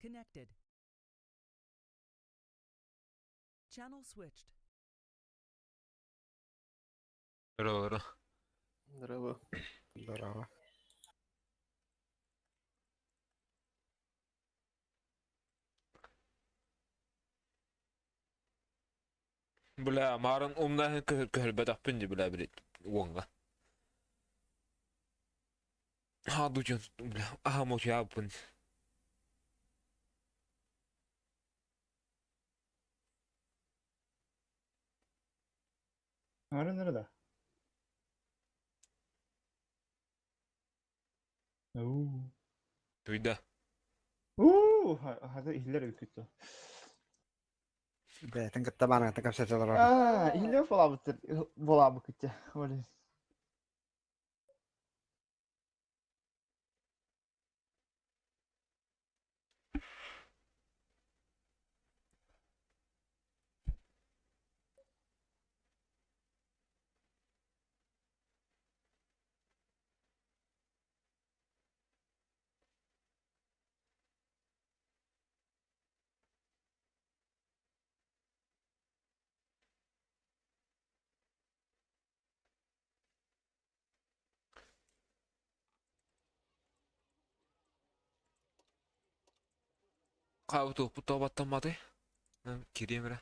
Connected. Channel switched. Здорово. Здорово. Здорово. Бля, марын умнаһын көһөрбөтөхпүн ди бля били уонга. Ха дучун, бля, аха мочуябын. Арын да. Уу. Туйда. Уу, хата иһиллэр эбит Бэйэтин кытта баарыҥата кэпсэтэ олорор. Аа, иһиллэр буолаабыттар буолаабыккыт Олин. Хаабыт уоппут тоҕо баттамматый? Кириэм эрэ.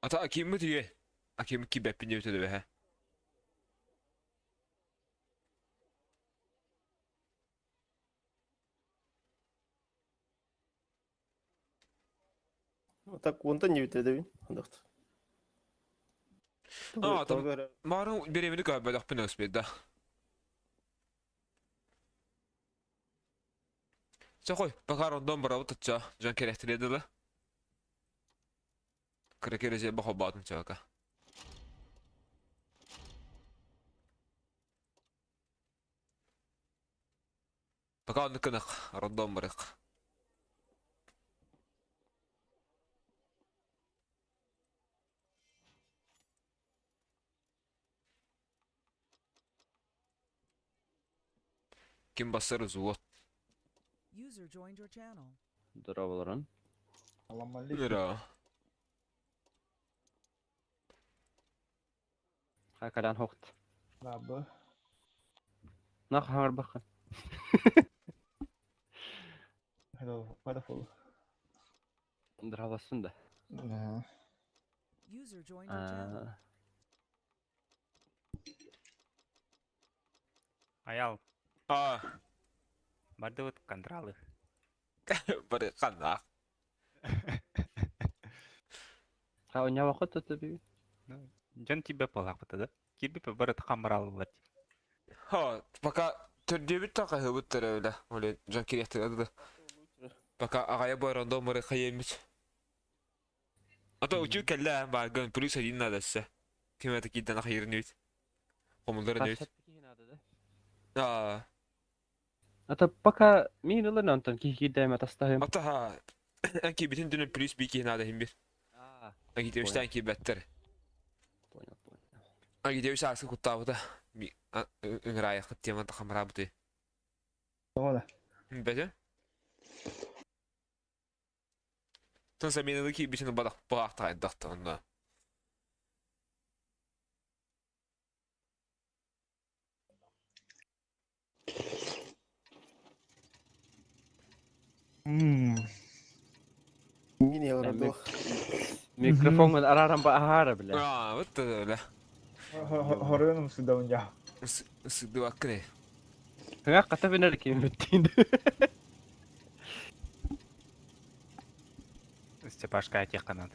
Ата Акиммыт үйэ. Аким кибэппин диэбитэ дөбөһө. Так онтон не бүтеді Андақт. А, там марын беремini көрбөтөхпүн өспет да. Сохой, пока рондон барабыт тутча, жан керехтире дылы. Кыра кереже бахо баатын чака. Пока оннук гынах, рондон барык. Ким басар взвод. User joined your channel. Здорово, Салам алейкум. Здорово. Хакадан хохт. Лабы. Нах харбаха. Hello, wonderful. Здравствуй, да. Да. User joined your channel. А, Аял, А, бардыбыт контралы. бары канах. А у него охота тебе? Дьон тебе полахпыта да? Кирби бары хамралылар. Ха, пока төрдүбүт така хыбыт төрөбүлэ. Оле жан керехтире да. Пока агая бой рондон бары хайемит. А то учу келле барган плюс один надо все. Ким это кидden ахайырын үт. Хомулдарын үт. А, А то пока мин ылын онтон кихи дәмә тастаһым. ата ха. Анки бүтүн дүнү плюс би надо хим бир. А, Анки девиште анки беттер. понял, понял. Анки девиш асы куттабыта. Би ыңрая кыттеман тахамрабыты. Ола. Бәже? Тон заменаны ки битин бадак багакта айдакта онда. Мм. Мини олордуох. Микрофон араран ба ахара бля. А, вот это Хорыным сюда я. Сыдываккыны. Хыңа ката бинер ким биттин. Степашка атех канат.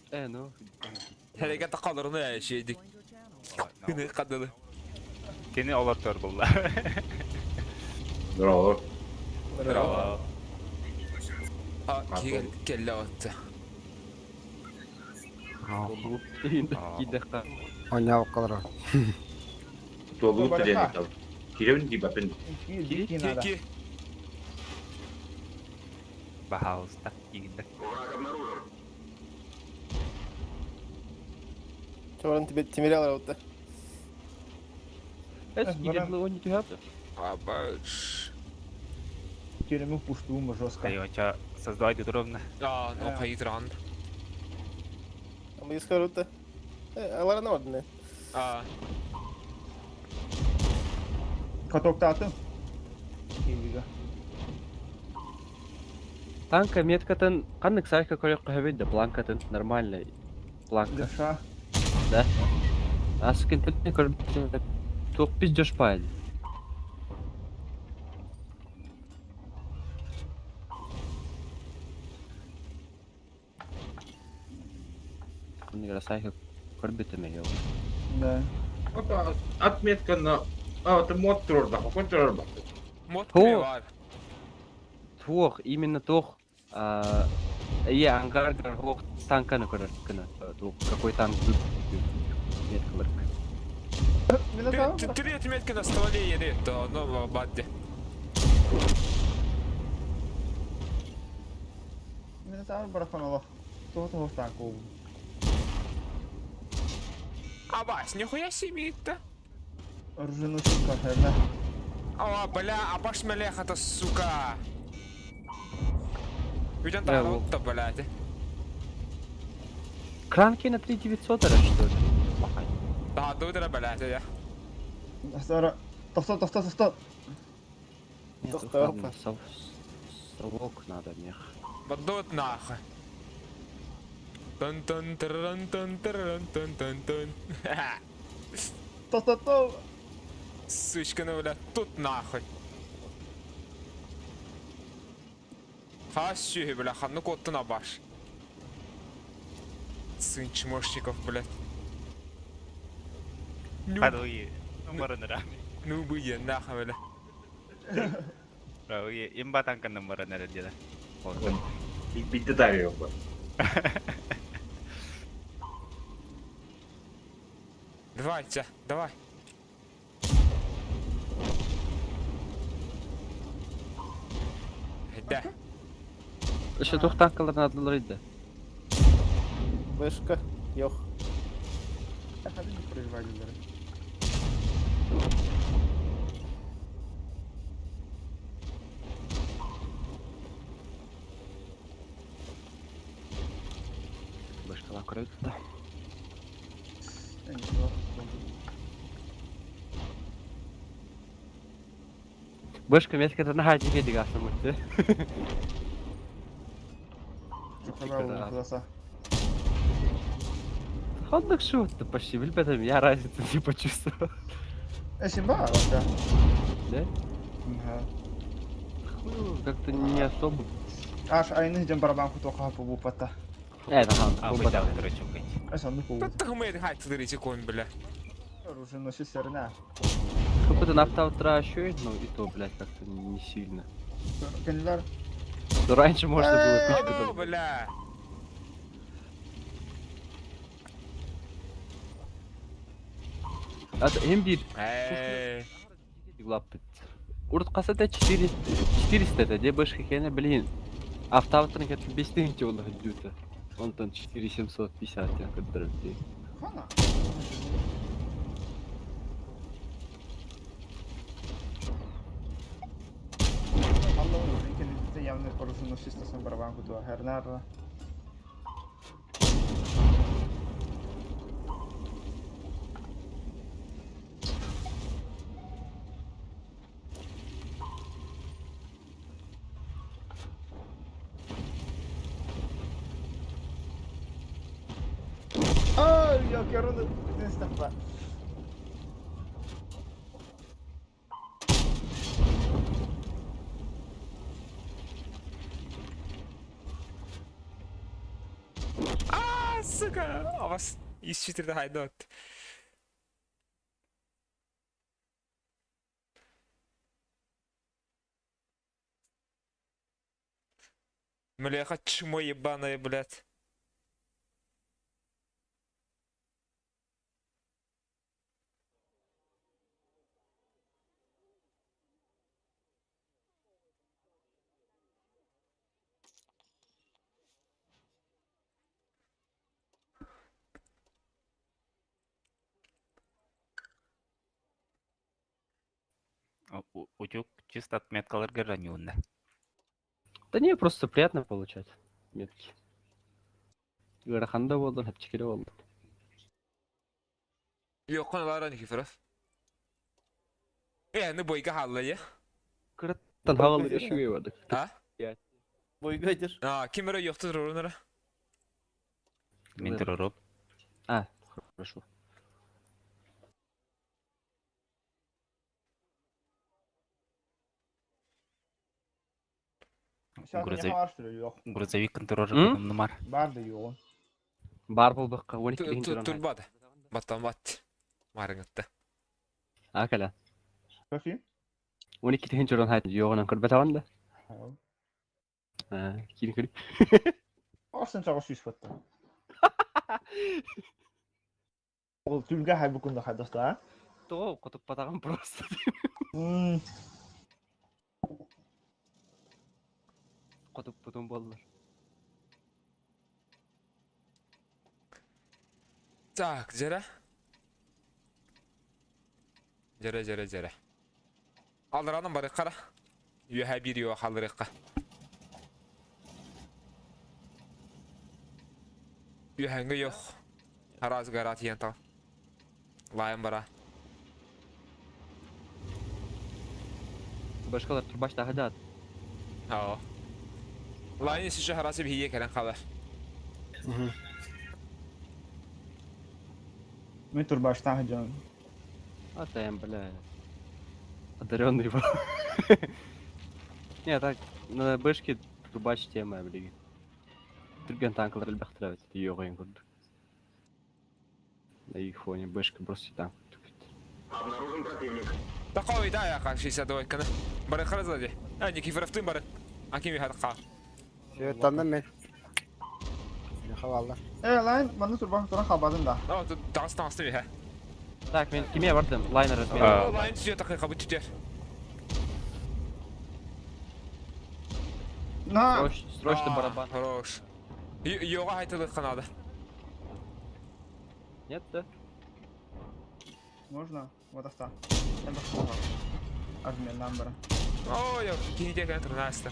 Э, ну. Хәрәкәт калырны шейдик. Joined your channel. Кыны кадылы. Кини олор тор булла. Здорово. Здорово. А, кэллэ отта. Кидэхха. Онньаабакка Туолугут диэн Кирэбин диибаппын. Ки надо. Ки. Пожалуйста, киирдэ. Чоран тебе тимирялар алар Эс кидэхлэ он түһәп. Абаш. Тюрьму пуштуум жестко. Айонча создавай ровно. А, ну хайтран. А мы искарутта. Алар на одне. А, Каток таатын. Киига. Танка меткатын каннык сайка көрөк көһөбөй да планкатын нормальный планка. Левша. Да. Аскын тіліне көріп туох пиздёж пайд. Сайка көрбүтүм эл. Да. Отметка на... А, это мод турда, какой турда? Мод Хо. бар. Туох, именно туох. Я ангар хох танканы көрөр кына. Туох какой танк меткалар. Три отметки на стволе еды, то ну бадди. Минотавр бараханолох. Туох танк ол. А Вась, нихуя себе-то. Оруженосец да. О, бля, а баш мелеха-то, сука. Виден Да, там, вот. то, блядь. Кранки на 3900 что ли? Да, дудра, блядь, я. Сара. Тохто, тохто, тохто. Нет, Тохто, ладно, опа. совок надо мех. Бадут нахуй. тун тун тун тун тун тун тун тун. Тохто, то. Сучка, ну, бля, тут нахуй. Хащу, бля, ну кот на баш. Сын чмошников, блядь. Ну, Падалги. Номер нара. ну бы я нахуй, бля. Имба танка номер нара дела. Битте тарıyor bu. Давай, тя, давай. Да. Еще туох танкалар надо иди. Вышка. Йох. Hadi производитель. Башкала көрөт да. Башка метката на хати кеди гасам өттү. Хандык шутты почти билбетем, я разницы не почувствовал. Эсимба, да. Да? Ага. Хуй, Как-то не особо. Аш айны жан барабан кутоха по бупата. Это хан, А, вы да, короче, укать. Эс онну Тут тахмед хайт тырычы конь, бля. Оруженосец сэрна. Как будто на автоутра еще, ну и то, блядь, как-то не сильно. Кенлер. Но раньше можно было тычку Ну, там. бля. А то имбирь. Эй. Лапы. Урт касата 4 400 это, где больше хена, блин. Автоавторник это без тысячи он дюта. Он там 4750, я как дорогие. Хана. Явно оруженосец на барабан кутоха хернарла. Ай, я корона стапа. А, сука. А вас из 4 хайдот. Млеха чмо ебаная, блядь. Утюг чисто отметкаларга ранюнна. Да не, просто приятно получать метки. Ыарахан да буоллар, чэпчэки да буоллар. Йоккун ылаара Никифоров. Э, аны бойга хаалла я. Кыраттан хааллар үчүгэй бардык. А? Бойга дир. А, ким эрэ йохту турурунара? Мин туруруп. А, хорошо. Грузовик контролер нумар. Бар да югун. Бар болбаққа 12 деген туран. Турбады. Баттан бат. Марыңытты. А, кәлә. Көсүй? 12 деген туран хайт жоғынан кырбатаван да. А, киин кири. Орсын чагы сүйс батты. Ол түлге хай букунда хайдаста, а? То, котуп батаган просто. Котуп потом болдылар. Так, жара. Жара, жара, жара. Алдаранын бары қара. Үйе бір үйе қалырыққа. Үйәңгі yok. Араас гарат иен тал. Лайын бара. Башкалар турбаш тахадат. Ао. Лайын сüşі харасы бейе кәрен қалар. Мен турбаштан хаджан. А там, бля. Одаренный был. Не, так, на бэшке трубач тема, блин. Түрген танклар элбэхтирабит, йоҕойун курдук. На их фоне бэшка просто танк. Такой да я как 62 каны. Бары харазлади. А, Никифоровтын бары. Аким хатқа. Танна мен. Хавалла. Э, лайн, маны турбаш туран хабадым да. А, тут таңсы таңсы бе. Так, мен киме бардым? Лайнер размер. Лайын түсө тақи қабы түтер. На, Срочно барабан. Хорош. Йоға айтылық қанады. Нет, да? можно? Вот аста. Обмен номера. Ой, кейінде кән тұрнаста.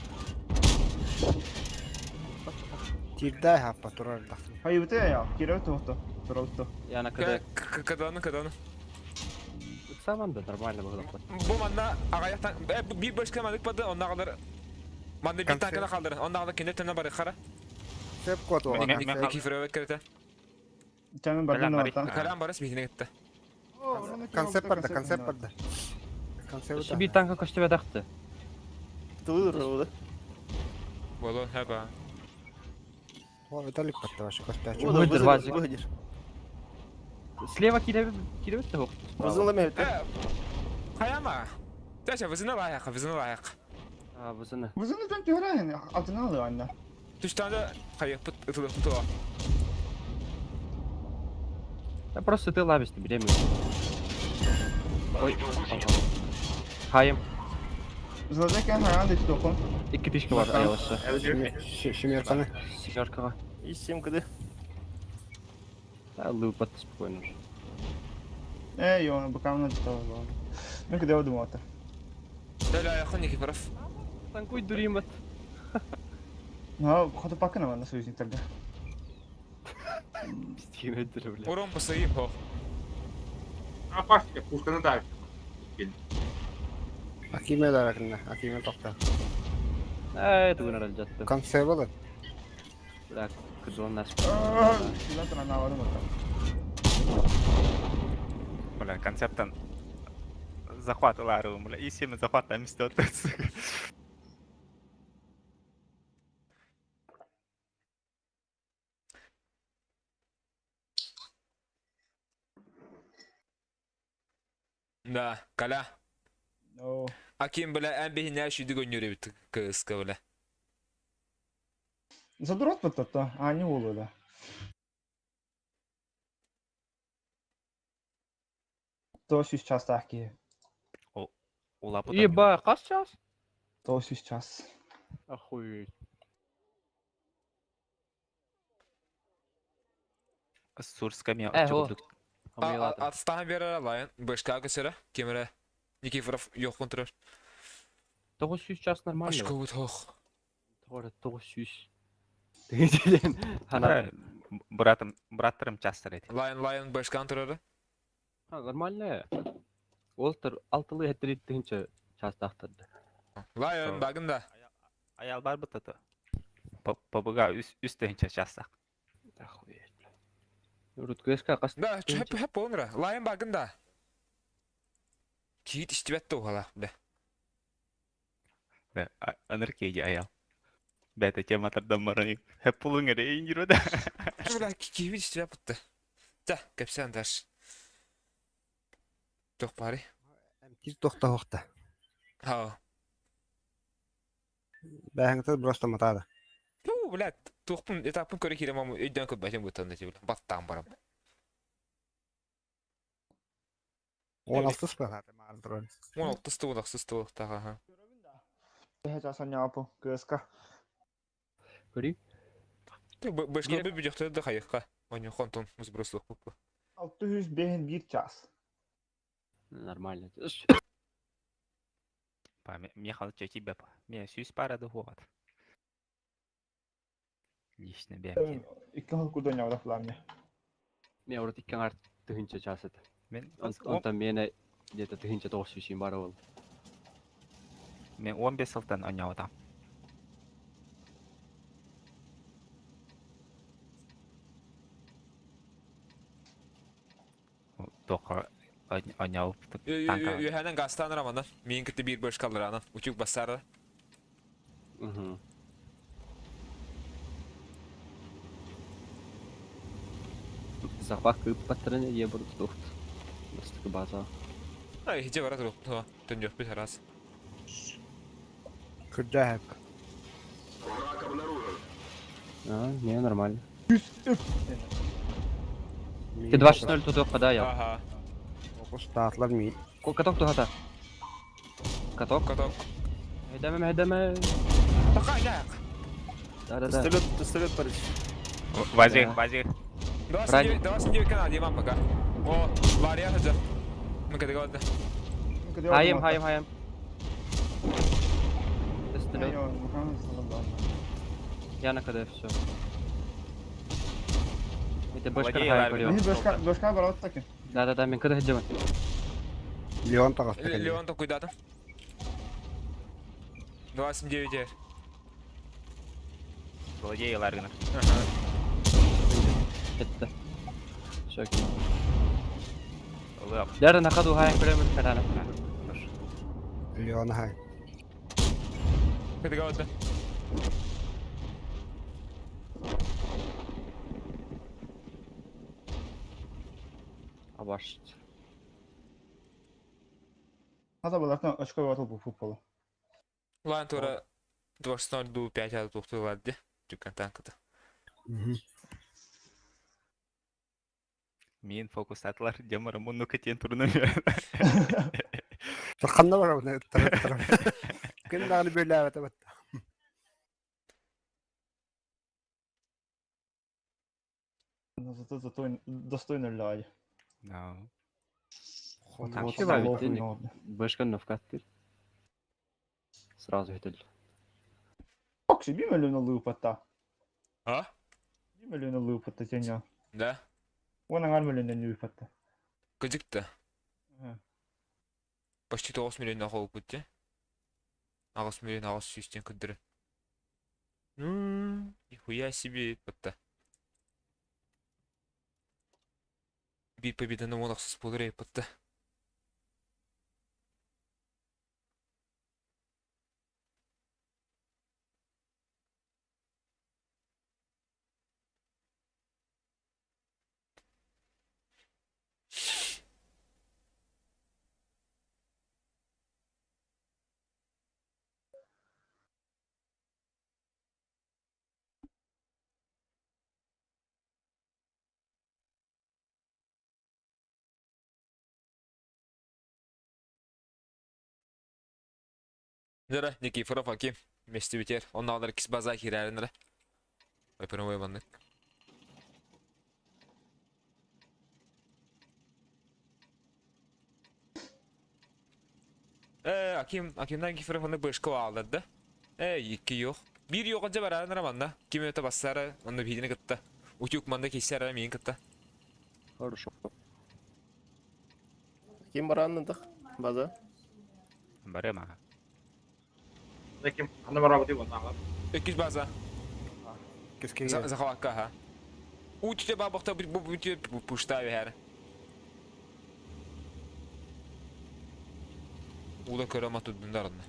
Тирдай хаппа турар дахтым. Хайыбыты я, киреп тууту. Турауту. Я на КД. Каданы, каданы. Саман да нормально было. Бу манна ағаяқтан, bir башка мандык бады, онна қалыр. Манды bir танкына қалдыр. Онна қалыр кенде төмнен бары қара. Сеп кот оға. Никифоров кірді. Чамын бардым да баттан. Калам барыс бейіне кетті. Концепт барды, концепт барды. Концепт. Bir танка көштөбө дакты. Тылыр oldu. Болу, хаба. О, Виталик батты башы көстәчү. Выдыр, Вазик. Слева килебит да Вызын ламет. Қаяма. Тәшә, вызына лайық, вызына лайық. А, вызына. Вызыны төн түһәрәһин, алтына алды анна. Түштәнді қайық пыт ытылық тұла. Да просто ты лабишь, ты беременна. Ой, Хайым. Зладекен хайан да токун. Икки тишка бар аялашы. Шемерканы. Семеркага. И семь кд. Да, лупат спокойно уже. Э, йоны бакамна тоо. Мен кыда думата. Дәл аяқын Никифоров. Танкуй дуримат. Ну, хоту пакына мана союзниктерге. Пистигин өттүрө, бля. Урон пысыйым хо. А пашка, пушканы да. Акиме даракына, акиме токта. Э, это вынырал жатты. Концепт болот. Так, кыдон нас. Сюда туран авадым атта. Бля, концептан захват ылары, бля, и семь захват там мстет. Да, каля. О. Аким бля, ән бейіне шүйді көнюре бит кыска бля. Задрот баттатта, аанньа буолуо да. То сүүс чаастаах киһи. Улапыт Еба, хас час? То сүүс час. Охуеть. Сурска мен Э, о. оччугурдук Отстаһан берер Лайон, башка көсөрө, кемере Никифоров йохун турар. 900 час нормально. Ашкобут хох. Тоҕо 900. Тыгын Хана. Братым, браттарым частар эти. Лайон Лайон башкан турары. Ha, нормально. Уолтер алтылыы хэттерит тыһынча чаастаахтарды. Лайон багын да. Аял бар бытаты. Пабыга үс тыһынча частак. Охуеть, бля. Урут КСК қас Да, хэп хэп онра. Лайон багын да. Киит истибет тухала, бля. Да, аныр кейди аял. Бәті тематардан барайын. Хэп пулың эре индиро да. Бля, киит истибет бутты. Да, кепсен даш. Тох пари. Тиз тохта хохта. Ха. Бэхэҥтэ просто матаада. Ну, бля, тухпун этапын көрө кирем ам өйдөн көп бәтен буттан да бля. Баттан барам. Он алтыс баһаата маары турар. 16 ту 16 ту тага ха. Төһө час анньаапу, кыаска. Көрүй. Ты башка бу бүйөктө да хайыкка. Они хонтон сброслох бу. 651 час. Нормально. Па, мне хал чечи беп. Мен сүүс пара да хуат. Лично бәм. Икки хыл курдон явда фламня. Мен урут иккен арт тыһынча час это. Мен Онтон мені где-то тыһынча 900 бара ол. Мен 15 сылтан оняута. Тоқа оняу танка. Юханан гастан раманан. Мин китте бир башка алыр Учук басары. Угу. Захват кып патырын е бір тухт. Бастыкы база. Ай, хиджи бара турук. Түн жоқ бит раз. Күрдәһәп. А, не, нормально. Ты 2.6.0 тудок када я. Ага. Окус таатылар ми. Каток тухата. Каток. Каток. Хайдаме, хайдаме. Така, ляк. Да, да, да. Пистолет, пистолет париж. Вазир, вазир. 29, 29 канал димам пока. О, Варя хыджа. Мы когда говорим. Хайым, хайым, хайым. Пистолет. Я на КД, все. Это башка Владей хай Ларвин. көрүө. Башка башка барат таки. Да, да, да, мен КД хеджемин. Леон таҕыста кэллэ. Леон такой дата. 29 ер. Владей Ларвин. Ага. Кетти. Все, окей. Лып. Дәрі нақаду хайын көремін кәрәні. Леон хай. Когда говорим. Абаш. Хата балартан очко батыл бу футболу. Лайн тура 20 5 а тухтылар ди. Түккән танкыта. Мен фокустатылар жамара мунну кетен турну. Ханна бар оны тара тара. Ким даҕаны бөллээбэтэ батта. Но зато зато достойно ляй. No. Вот Вообще, Башка навкаттыр. Сразу хетел. Окси, би миллион лупата. А? Би миллион лупата теня. Да. Уона гар миллион лупата. Кыжыкты. Почти 9 миллион нахол бутти. 9 миллион 9 сүүстен кыдыры. Нихуя себе батта. Bir победаны монақсыз болыр батта. Нера Никифоров Аким местибитер. Оннааҕар иккис база киирээринэрэ. Ойпырым маннык. Э, Аким, Акимнан Никифоров онно бышка аалларда. Э, икки yok. Биир yok дьэ бараарынара манна. Ким өтө бассара, онно биһигини кытта. Утюг манна киссэрэ миин кытта. Хорошо. Ким барааннадах? База. Бары ма. Ким аны барабыты буоллаҕа. Иккис база. Кескеге. Захватка, ха. Утюте бабахта бу бу пушта бэһэр. Уда көрө матудундарна.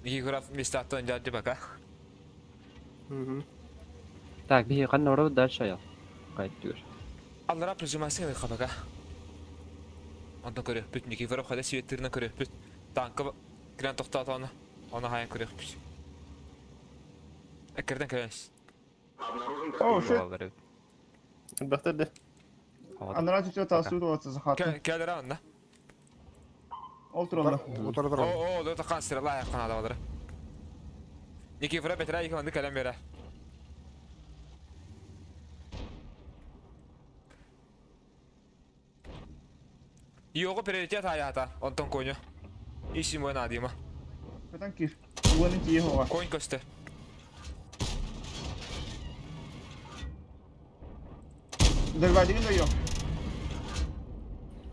Никифоров местаттан дьадды бака. Угу. Так, биһи ханна барабыт дальше аял. Кайттыгыр. Аллара прижимайсың хабака. Онтон көрөппүт Никифоров хада светтырына көрөппүт. Танка кирен тоқтатаны. Оны. Оны хайын көрөппүт. Эккерден көрөс. Oh shit. Бахтар Анара чуть тасу туотса захват. Келер анна. Ол туралла. Утары О, о, да канцлер лая канада алыр. Никифоров бетера екі манды кәлем бере. Йоғы приоритет аята, онтон коню. Ишим ойна адима. Көтөн кир. Уонун тиие хоға. Конь көстө. Дөрбадигин да yok.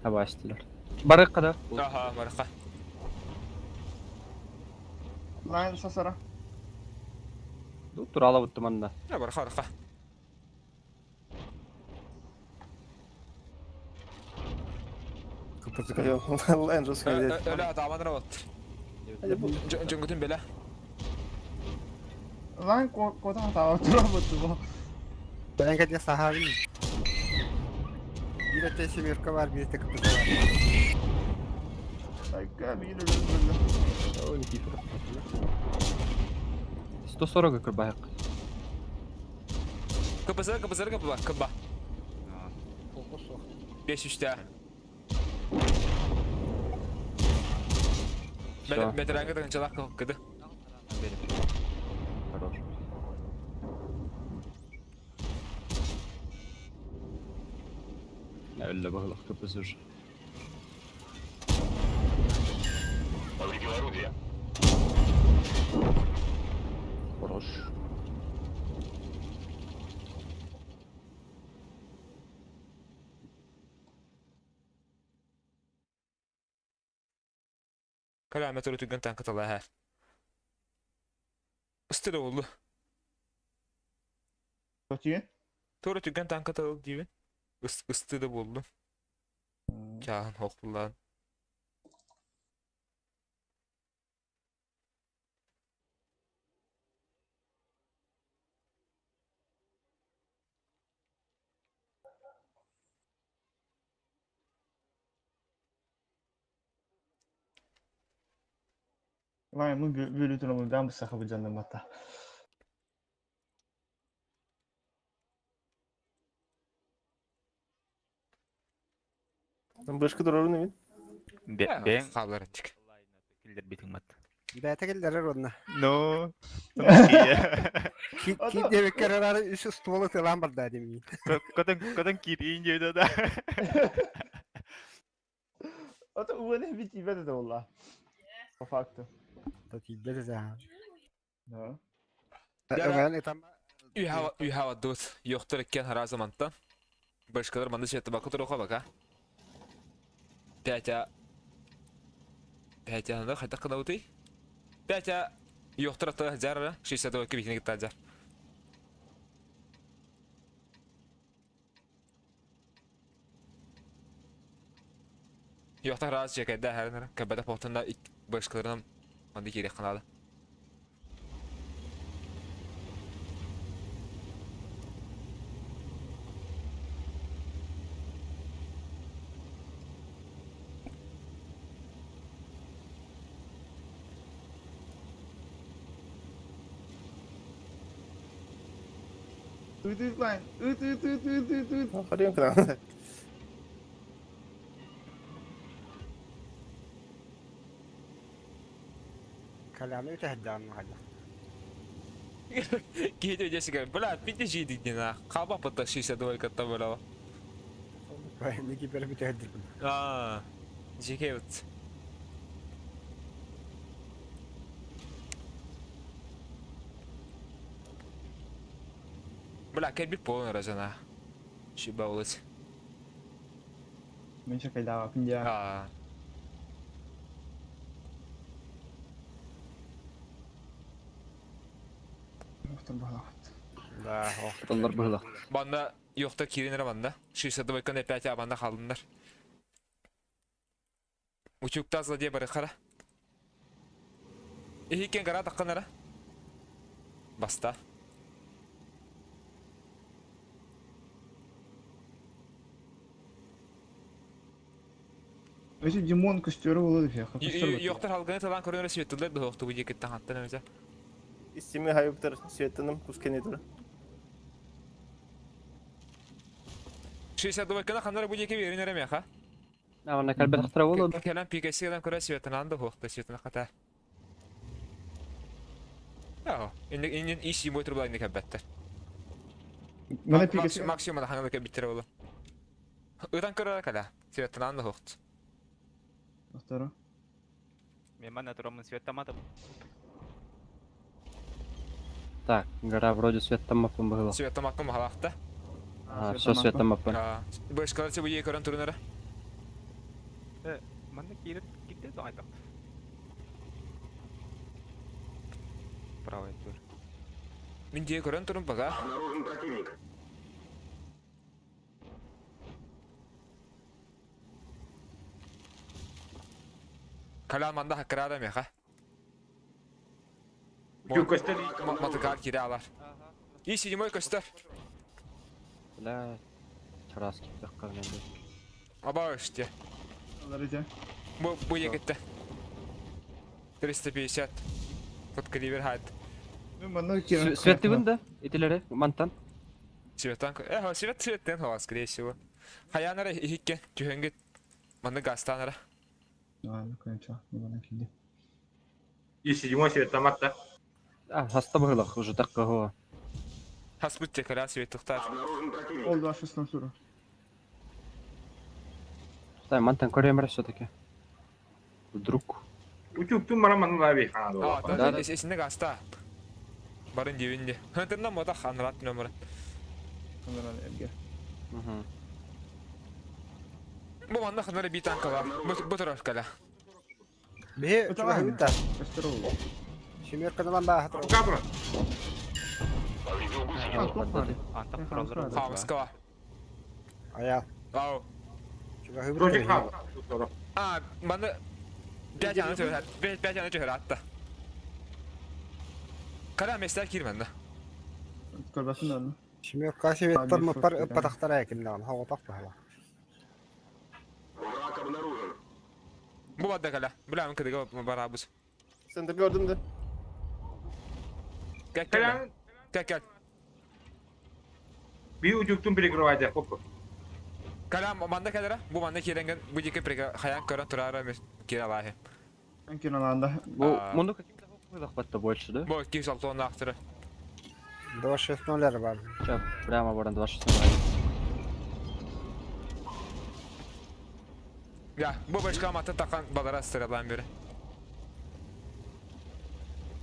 Табастылар. Барыкка да. Аха, барыққа. Лайн сасара. Ну, турала бутты манна. Я барыққа, барыққа. Лайн же сходит. Өлі адаманыр вот. Жөнгөтүн беле. Лайн котан таа тура буту. Бәңге де сахабин. Бире те семерка бар, бире те КПЗ бар. Айка биир өлөр. О, Никифоров. 140 кырбайык. КПЗ, КПЗ, КПБ, КБ. 5-3-те. Всё. Метранга тагынчалак кыды. Хорош. Әллә бағылақ КПЗ уже. Хорош. Каламе туру түгэн танка тала ха. Ыстыры oldu. Көтүгүн. Туру түгэн танка тала дейбин. Ысты да болду. Чахан хоқпулан. Лайн мы бөлү тура бу бәм саха бу жанным батта. Бышкы турарын эми. Бен Хаблар тик. киллер битин мат. Бәте келдер онна. Но. Ки дебек керер үс стволы тылан бар да деми. Котон котон кирин жейді да. Ото уону бит ибеде да болла. По факту. Та тилбе за. Да. Öğren там Үйхава дут. Yoxtur иккен хара заманта. Башкалар манда шетті бақы тұруға бака. Пятя. Пятя анда қайта қына өтей. Пятя. Yoxtur аты жар 62 битіне кетті жар. Yoxtur раз жекеде хәрнер. Кәбәдә потында башкаларынан манда керек қынады. Үт үт лайн. Үт үт үт үт үт үт. Харыйын кына. Коляны үтэһэрдээн халя. Киһи десигэ, бля, пиздец не на. Хаба потом 62 катта Ники бер үтэһэрдир. А, жеке вот. Бля, кэлбит полный разана. Шибаулыс. Мен чакайдава пиндя. А. Да, ох. Доллар было. Манна юқта киринер манна. 62 кан опять аманда қалдыңдар. Учукта злодей бары қара. Ихикен гара таққанара. Баста. Өсі Димон көстері болады феха. Юқтар халганы талан көрінер светтілер дұғықты бұ екіттен хаттан өзе. Истими хайыптар светыным кускене тур. 62 кана ханнар бұ екі берінер меха. А, она кальбет хтра было, да? Кэлэн пикэсигэн көрө светынан да хуохта светына хата. Яа, энэ энэ иш юм өтөр блайны кабаттар. Мана пикесі. Максимум да ханга кабиттер болу. Ыдан көрө кала. Светынан да хуохт. Второ. Мен мана турамын светтаматым. Так, гора вроде светомапом было. Светамакка махалахта. А, все светомапом. Аа, бэшкалар чи буе көрөн турунара. Манна киирет китте дайдак. Правый тур. Мин дие көрөн турун бага. Кала манда хакырада меха. Үтүк көстөр. Матыкар кире алар. И седьмой көстөр. Бля, чараски такка Аба өште. Бу бу егетте. 350. Под каливер хайт. Светты да? Итилери, мантан. Светан. Э, свет светтен хала, скорее всего. Хаянара ихикке түһөнгө маны гастанара. И седьмой светтаматта. А, хаста было уже такка Хаспут текара свет тухтар. Ол 2-6 тура. Так, мантан көрөмөр все-таки. Вдруг. Үтүктүн бара манна лаби хана А, дола. да, да, эсине гаста. Барын дебинде. Хантырна мода ханрат номер. Угу. Бу манна ханара би танка бар. Бу бу турар кала. Бе, чугахыта. Семеркадан ба хатра. Кабра. Антак тураллар. Хамскава. Ая, Ау. Project чугахы. хаб. А, манна 5 аны төһөр. 5 аны төһөр атта. Кара местер кирменде. Семерка севеттер мапар патахтара экиннан хоготак бахла. Бу бадда кала. Билам кыдыга барабыз. Центр gördüm de. Гel гel. Кэлэн Гel гel. би үтүктүн прикрывайды. Хоп. Кала манда калара. Бу манда киренген бу жеке прика хаян көрөн турара мес кире алахы. Бу, мунду каким-то захват больше, да? Бу 206 актыры. 2-6-0 бар. Сейчас прямо баран 2.16. Ya bu başka mata takan balara sıradan biri.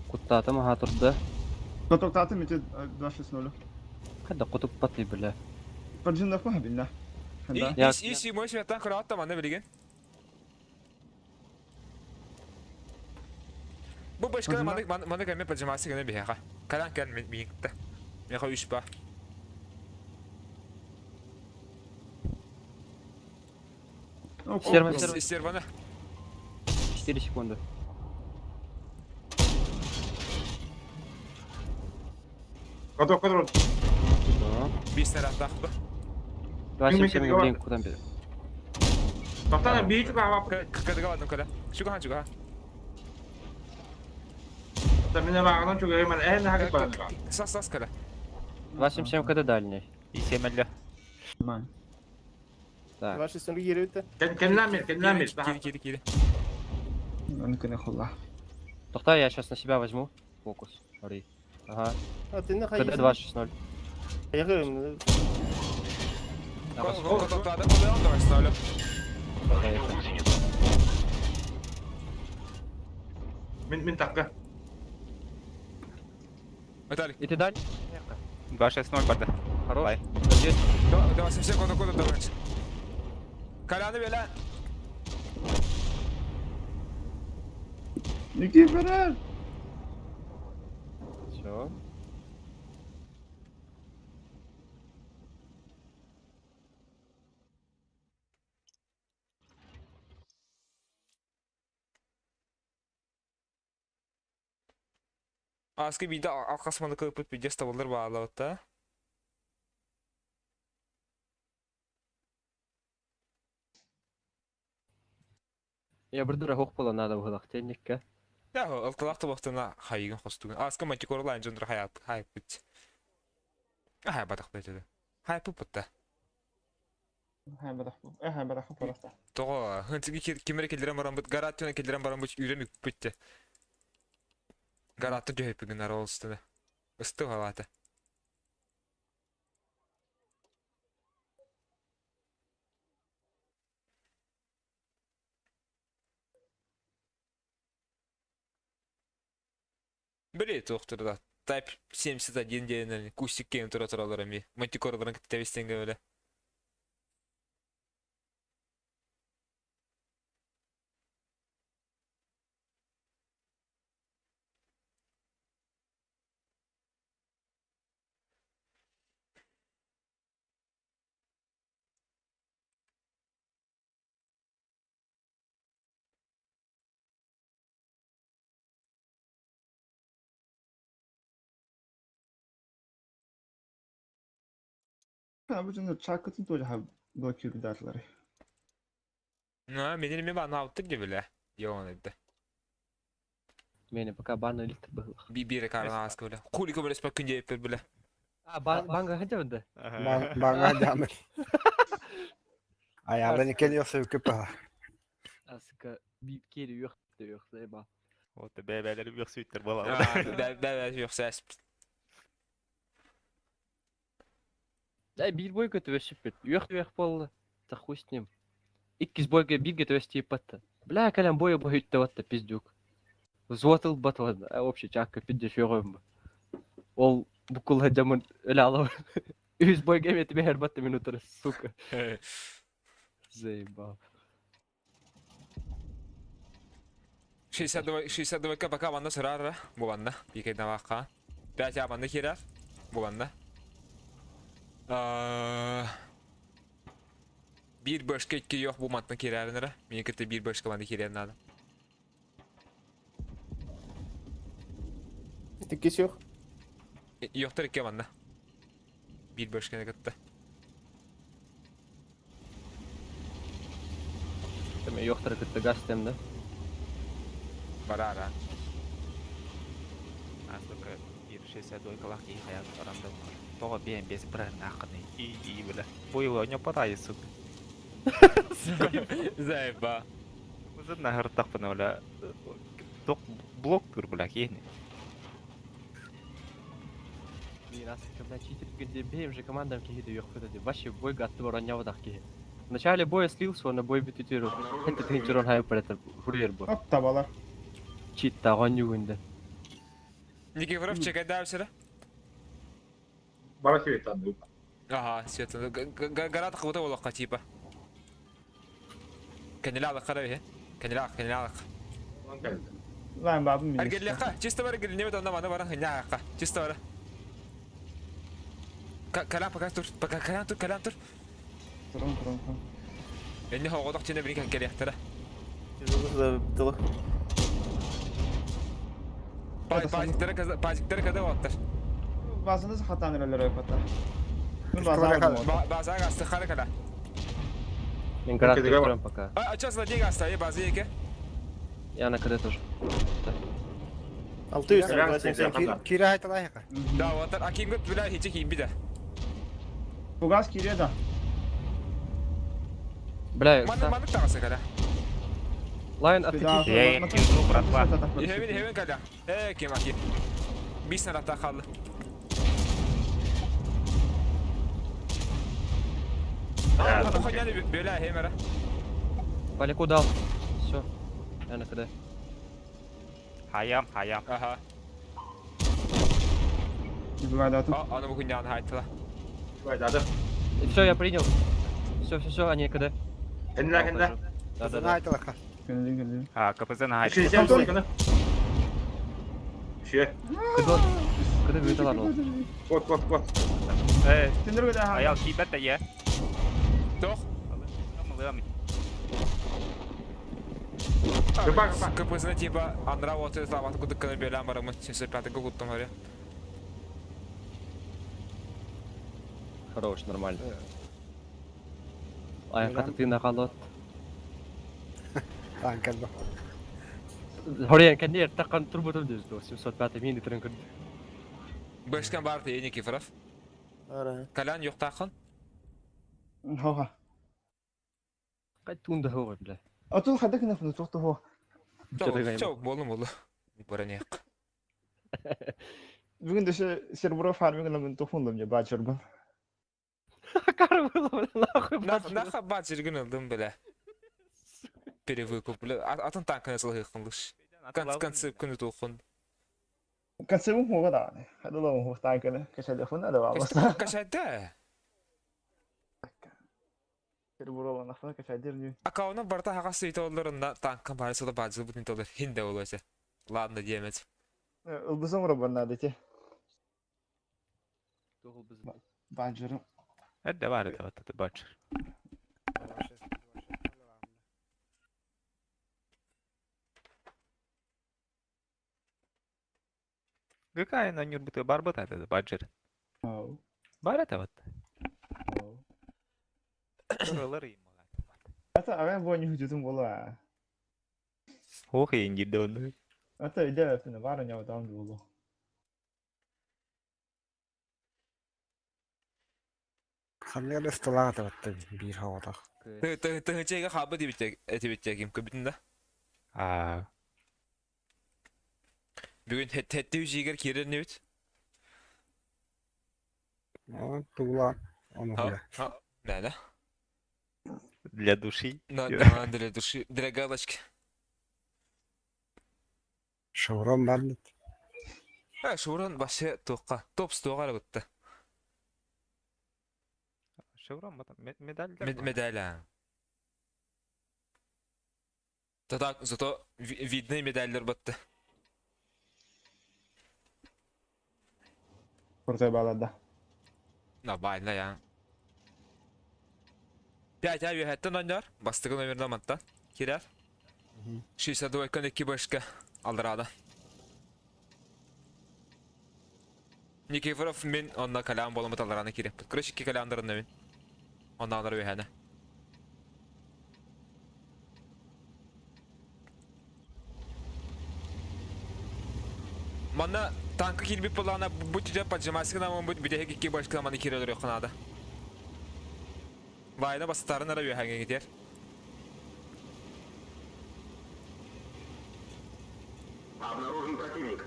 Куттатым ага турда. Котоктаты мете 2-6-0. Када кутуп паты бля. Парджинда куха бинна. И Я- и и мой светан кыраатта манда билген. Бу başka маны маны кеме пажамасы гene биһэха. Каран кел миикте. Меха үш ба. Серва, серва. Сервана. 4 секунды. Коток коток. Да. Бис нараттахпы. 2.77 блин, куда бер. Токтана би үтүк аба. Кыдыга бардым кала. Чуга чуга. Тамина багынан чугай мен эн хагы баран. Сас сас кала. 2.77 КД дальний. И семелле. Так. 2-6 geri bitti. Кен кеннамир, кеннамир. Кири кири кири. Тохта, я сейчас на себя возьму. Фокус. Шары. Ага. А ты на КД 260. Я Котоктаада колуйан да ставлю. Мин мин такка. Виталик, И ты даль? 2-6-0 барды. Хорош. Бай. Надеюсь. 287 кота кота давай. Коляны белә. Никифоров! Все. Аскы биде алкасманы кылып биде стабылдар баалабыт да. Я бир хох була надо было тенникке. Я ылтылак бактына хайыгын хостугун. Аскы мантикорлайн жондур хаят хайп бит. Ахай батак бит. Хайп бутта. Хай бадах. Хай бадах просто. Того, хынтиги кимере келдирен баран бит, гарат келдирен баран бит үйрен үк битте. Гаратты дөйп генер олстыны. Ысты халаты. Били тоқтырда. Type 71 дегеннен кустик кен тура туралар эми. Мантикораларын тебестенге бөле. Bu cümle çakıtın тоже блокируют датлары. На, менин эми баны алып деп эле. Йоон эдди. Мени пока бан элит был. Би бире карна аскы беле. Кули көбөлөс бак күн жеп беле. А, бан банга хотя бы да. Баңа жамыр. Аяғын екен yoxsa үкіп бала. Аска бип кери yok yok заеба. Вот бәбәләр бик сөйттер бала. Бә бә юкса Да бир бойга төбөшүп бит. Yok yok болду. Да хуй с ним. Иккис бойга бирге төбөш тийип батты. Бля, калям боя бой үттеп атты пиздюк. Взвод ылбат а вообще чакка пиздеш yok Ол букула жаман өлө алып. Үз бойга эмети бер батты минутары, сука. Заебал. 62 62 пока ванна сырар бу ванна. Бикейден бакка. 5 абанды кирер. Бу ванна. Bir başka iki yok bu matna kirerler. Мен кете bir başka ванды кирер надо. Тиккис yok. Yoktır iki ванна. Bir başka ne кытты. Эме yoктор кытты газ да. Барара. Асылка 1.62 калак и хаят арамда. Того бен без брен акны. И и бля. Буйло не падай, сука. Заеба. Уже на гыртак бына бля. Ток блок тур бля кени. Блин, аска, бля, читер где беем же командам кихиди yok dedi. Вообще бойга атты бар ойнабадак кихи. В начале боя слился, на бой битүтүрү. Это тынчырон хайп это хурьер бу. Оп, табалар. Чит таган югунда. Никифоров чекай да сыра. Бара светанды. Ага, света. Гарат кыбыта болаққа типа. Кенелалык кара бе. Кенелалык, кенелалык. Онан келди. Лайн бабым мини. Аргеллекка, чисто бар гелне бет онда мана баран хыняакка. Чисто бар. Калам пока тур, пока калам тур, калам тур. Турун турун турун. Энни хогодок чене бирин келияктара. Тылы. Пазиктер каза, пазиктер каза ваттар. Bazınız хатан рөллөр ойпата. Мен Скоро база База гасты хара кала. Мен гарат Окей, давай. турам пока. А час ла дега е база еке. Я на КД тоже. 600 Кире айталай яқа. Да, ваттар акингот била хиче кийин биде. Бугас кире да. Бля, Маны маны тагасы кала. Лайн, откати. Я иду, братва. Иһэбин, иһэбин каля. Э, кем аки. Бис нарата хаалла. Бу бөлә хемера. Поляку дал. Все. Я на КД. Хаям, хаям. Ага. Бывает, А, аны бу күннән хайтыла. Бывает, Все, я принял. Все, все, все, они КД. Кэннэ, кэннэ. Да, да, да. Кэннэ, А, КПЗ на хайт. 62 кэннэ. Ще. КД. КД выталар ол. Кот, кот, кот. Э, аял кибет я. Тох. Лым. Кыпа, кыпа. КПЗ типа андра вот это лават кудык кына бөлә барымы. 75 гы гуттым харе. Хорош, нормально. Ай, хата ты нахалот. Танк Хорен, кәне таққан турбутум дезді. 705 мин итерен көрдү. Бешкен бар те Никифоров. Ара. Калян юк тақын. Хоға. Кай тунда хогы, бля. А тут хадак на фну тухту хо. Чоу, болу болу. Баранек. Бүгін дөшө сербро фарминг мен тухундум же бачырбын. Кар было, бля, нахуй. Наха бачыргын алдым бля. Перевыкуп, бля. Атын танкына сылгы кылыш. Концы күнү тухун. Концебум хога да. Хадала хо танкына кашада фуна да бабаса. Кашада. Сербро на фуна кашадир ни. Акауна барта хагасы итолларында танкын барысы да бачыр бутын толлар хинде болосы. Ладно диемет. Ылбысым робанна дете. Бачырым. Это бар это вот это бачыр. Какая на нюрбуты барбата это бачыр. Ау. Бар это вот. Ау. Туралары им. Ата ага бо ни хутутум бола. Ох, и не дон. Ата иде фина бара няв там болу. Хамлар столага табатты бир хаватах. Ты ты ты чеге хабы дип этибит ким көбүтүн да. А, Бүгүн хетти жигер кирер небит. Тугла оны Ха, хуя. ха. Да, для души. да. На, для души, для галочки. Шеврон бандит. А, шуран башы тоққа. Топ стоға бітті. Шеврон, потом медаль. Медаль. а. Зато, зато видны медальдер бітті. Куртай балада. Нормально я. 5 ай хәттен ойнар. Бастығы номерна мантта. Кирер. 62 күн 2 башка алдырады. Никифоров мен онна калям болымы талараны керек. Короче, iki калямдарын мен. Онна алар бехәне. Манна танкы килбип болана бу түдә поджимасы гына бу бидә iki башка маны кирелер якынады. Вайна бастарын ара бехәнгә китер. Обнаружен противник.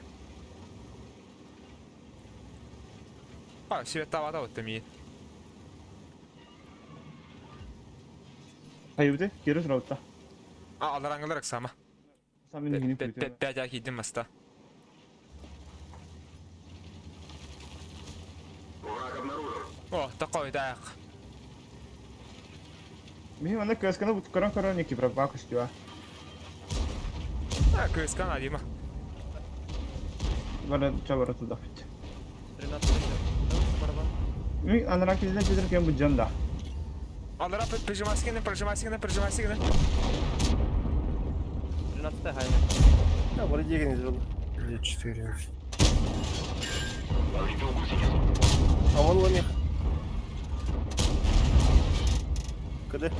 А, свет тавата вот ми. Хайбыты кирус раутта. А, алараңылар аксама. Самин гини куйты. Пять акидим маста. Враг обнаружен. О, такой так. Михи мана кыскана бут корон корон ники права кустюа. А, кыскан адима. Бара чабара туда фит. 13 барабан. Ми анара кизде чедер кем буджан да. Алара прижимайся гына, прижимайся гына, прижимайся гына. 13 хайна. Да, вроде денег не было. 4. Повредил гусеницу. А вон ломих. Кыды?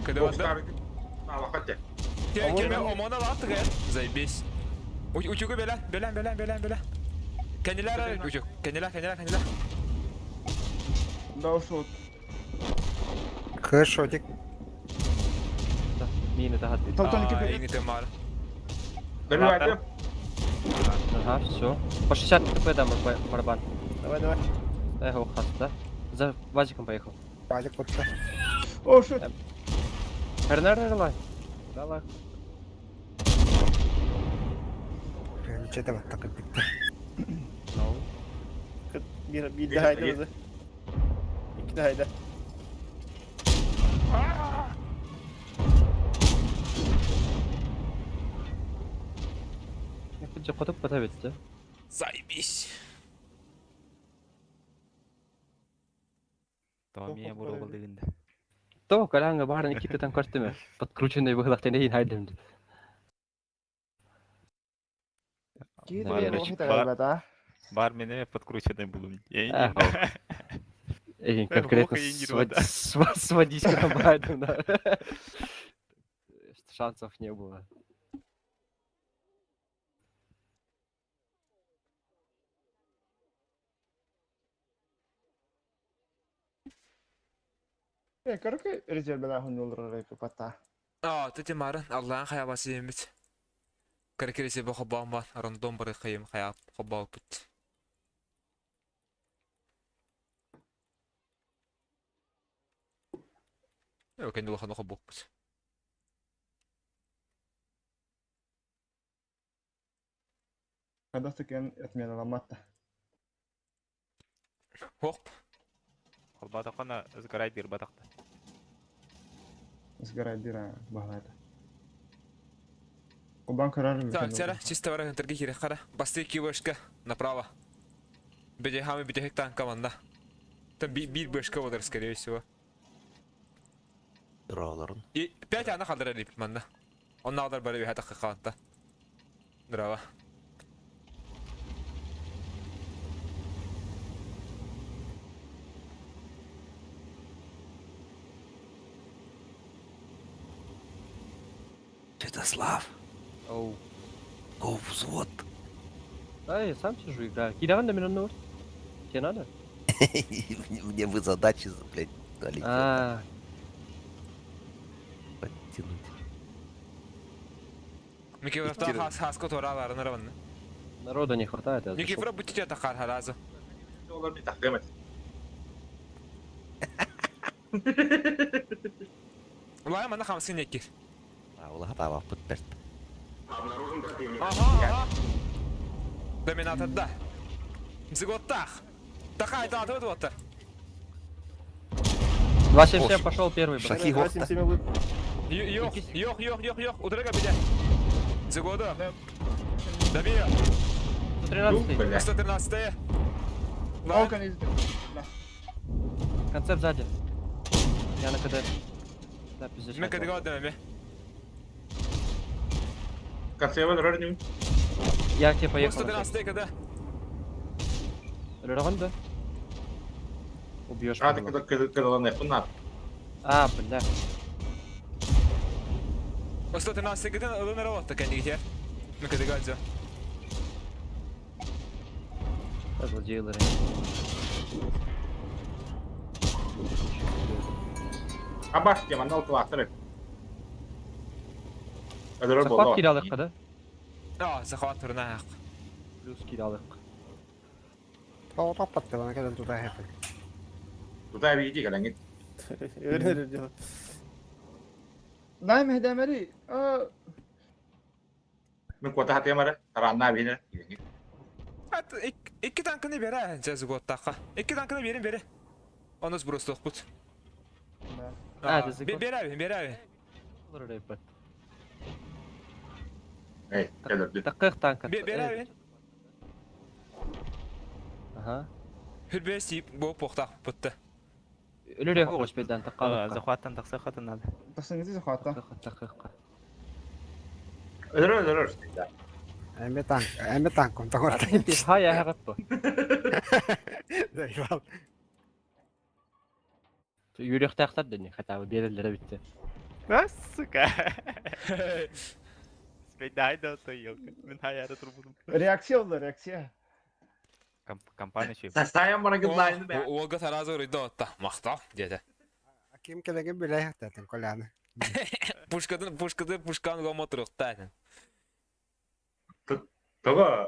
Когда вот да. А, вахатте. Кеме омона латтыгы. Заебись. Утюгу белән, белән, белән, белән, белән. Кенилер утюг. Кенилер, кенилер, кенилер. Да ушел. Хэшотик. Да, ми. Мины таһат. Тон А, iki Эйни мар. Добивайте. Ага, все. По 60 хп дам барабан. Давай, давай. Эх, хас, да? За вазиком поехал. Вазик кутта. О, shit. Эрнер эрлай. Давай. Чете баттак битте. Ну. Bir daha haydi bize. İki daha haydi. Я хотуп бата битте. Заебись. Томия бурул дегенде. То, каланга бар Никита там картыме. Подкрученный выхлахты не хайдем. Наверное. Бар, бар мене подкрученный булым. Эх, Эй, конкретно сводись к комбайну, да. Шансов не было. Короче, резерве хуннулар пата. А, ты марын, Аллаһын хаябасы емит. Каракересе бу хоббаан бар, рандом бар кыйым хаяб хоббаа бит. Yok, kendi улахан хоббоо бит. Когда стыкен отмена ламатта. Хоп. Холбатакана сгорай дир батакта. Сгорай дыра баглайда. Кубан карар. Так, сара, чисто бара хынтырги кире кара. Басты кибышка направо. Беде хами беде танк команда. Там бир бышка болар, скорее всего. Дролорун. И пять ана қалдыра лип манна. Онна алдар бары бихата қақанта. Здраво. Святослав. Оу. Го взвод. Да, я сам сижу играю. Кидан на меня Тебе надо? Мне вы задачи, блядь, дали. А, Подтянуть. Микифор хас хаско тораларын араванны. Народа не хватает. Я зашел. Микифор бутите тахар харазы. Олар bir takdim et. Улай мана хамсын екир. А, улаха табак бит берт. Обнаружен противник. Ага, ага. Доминатор да. Зиготтах. Такай да, вот вот. 277 пошел первый. брат. Шахи горта. Йох, йох, йох, йох, йох. Удрыга беде. Зигода. Добей. 113. Бля. 113. Окон из... Концепт сзади. Я на КД. Да, пиздец. Мен кадыга одам Консервер рөрнүм. Я к тебе поехал. 113 кд. Рерон, да? Убьешь. Рады меня. когда когда на А, бля. 113 кд ылын работа кәнигер. Мен кадыга одам. Злодейлеры. Абаш тема нал кластер. Ödürür Захват киралык да? А, захват турна. Плюс киралык. Тоҕо топпатты бана кэлэн тутаа хэппин. Туда види калаңит. Öğrenir diyor. Найм хедемери. Мен кота хатемара таранна бинер. Ат iki tankını bere Зиготтаха. İki tankını verin beri. Onu сбросил пут. А, это Зигот. Бери, бери. Эй, келдир. Такых танк. Бери. Ага. Хүрбес бу похта путты. Өлөрө хош бедан таккалык. Захваттан такса хатын надо. Тасыңызы захватта. Такых. Ödürür ödürür. Эми танк, эми танк он тоҕор. Хай ахаппа. Зайвал. Юрехтахтар да не хотя бы берелер битте. А, сука. Спейдай да то елка. Мен хаяра турбудум. Реакция oldu, реакция. Компания чөй. Састайым бара гыдлайны бе. Олга таразы урыйды отта. Мактал деді. Ким кэлэгин билэ хаттатын коляны. Пушкатын, пушкатын, пушкан гомо туруктаатын. Того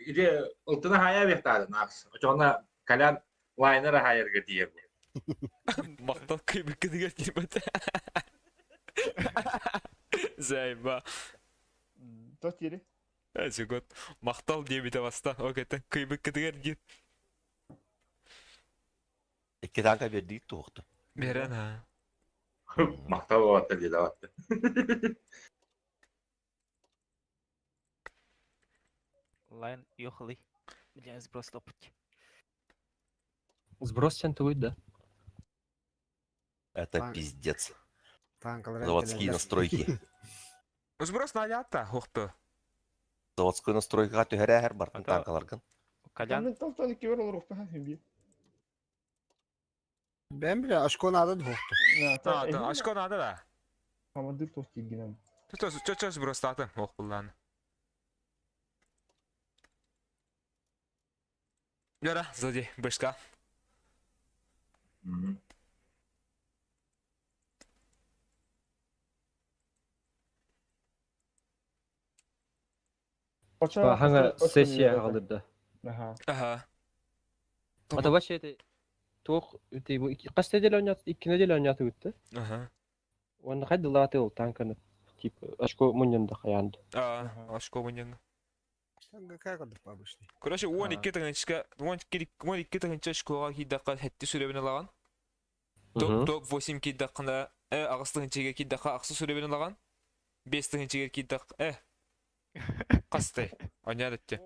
иди ылтына хая бехтаадын акс. Очоҕуна калян лайнер ахайарга тиийэр. Махтал кыйбыккытыгар тиийбэтэ. Зайба. То тири. Сүгөт махтал диэбитэ баста. Окей, кыйбыккытыгар диир. Икки танка бердик туохту. Берен ha. Махтал болатта диэдэ батта. Лайн ехали. Бля, сброс лопать. Сброс сен тугуй да. Это Танк. пиздец. Танкалар Заводские настройки. Сброс надята, хохто. Заводской настройкаға түһәрәһәр бартын Ата- танкаларгын. Колян Мен талтан икки бер олорук баха би. Бен биле ашко надо двухту. А, да, очко надо да. Командир тост тигинен. Чо чо чо сброс татын, ох буллан. Яра, сзади, бышка. Хаңа сессия алды. Аха. Ага. Ата вообще это туох ты бу кас неделя ойнат, икки неделя ойнаты бүтті. Ага. Онда хайды латы ол танканы. Типа очко муньянда хаянды. А, очко муньян. Какая кодып обычный. Короче, 12 тыгынчка, 12 12 тыгынча школага кидакка хәтти сүрәбен алаган. Топ топ 8 кидаккына, агыс тыгынчага кидакка аксы сүрәбен алаган. 5 тыгынчага кидак, Касты. Оня дэтти.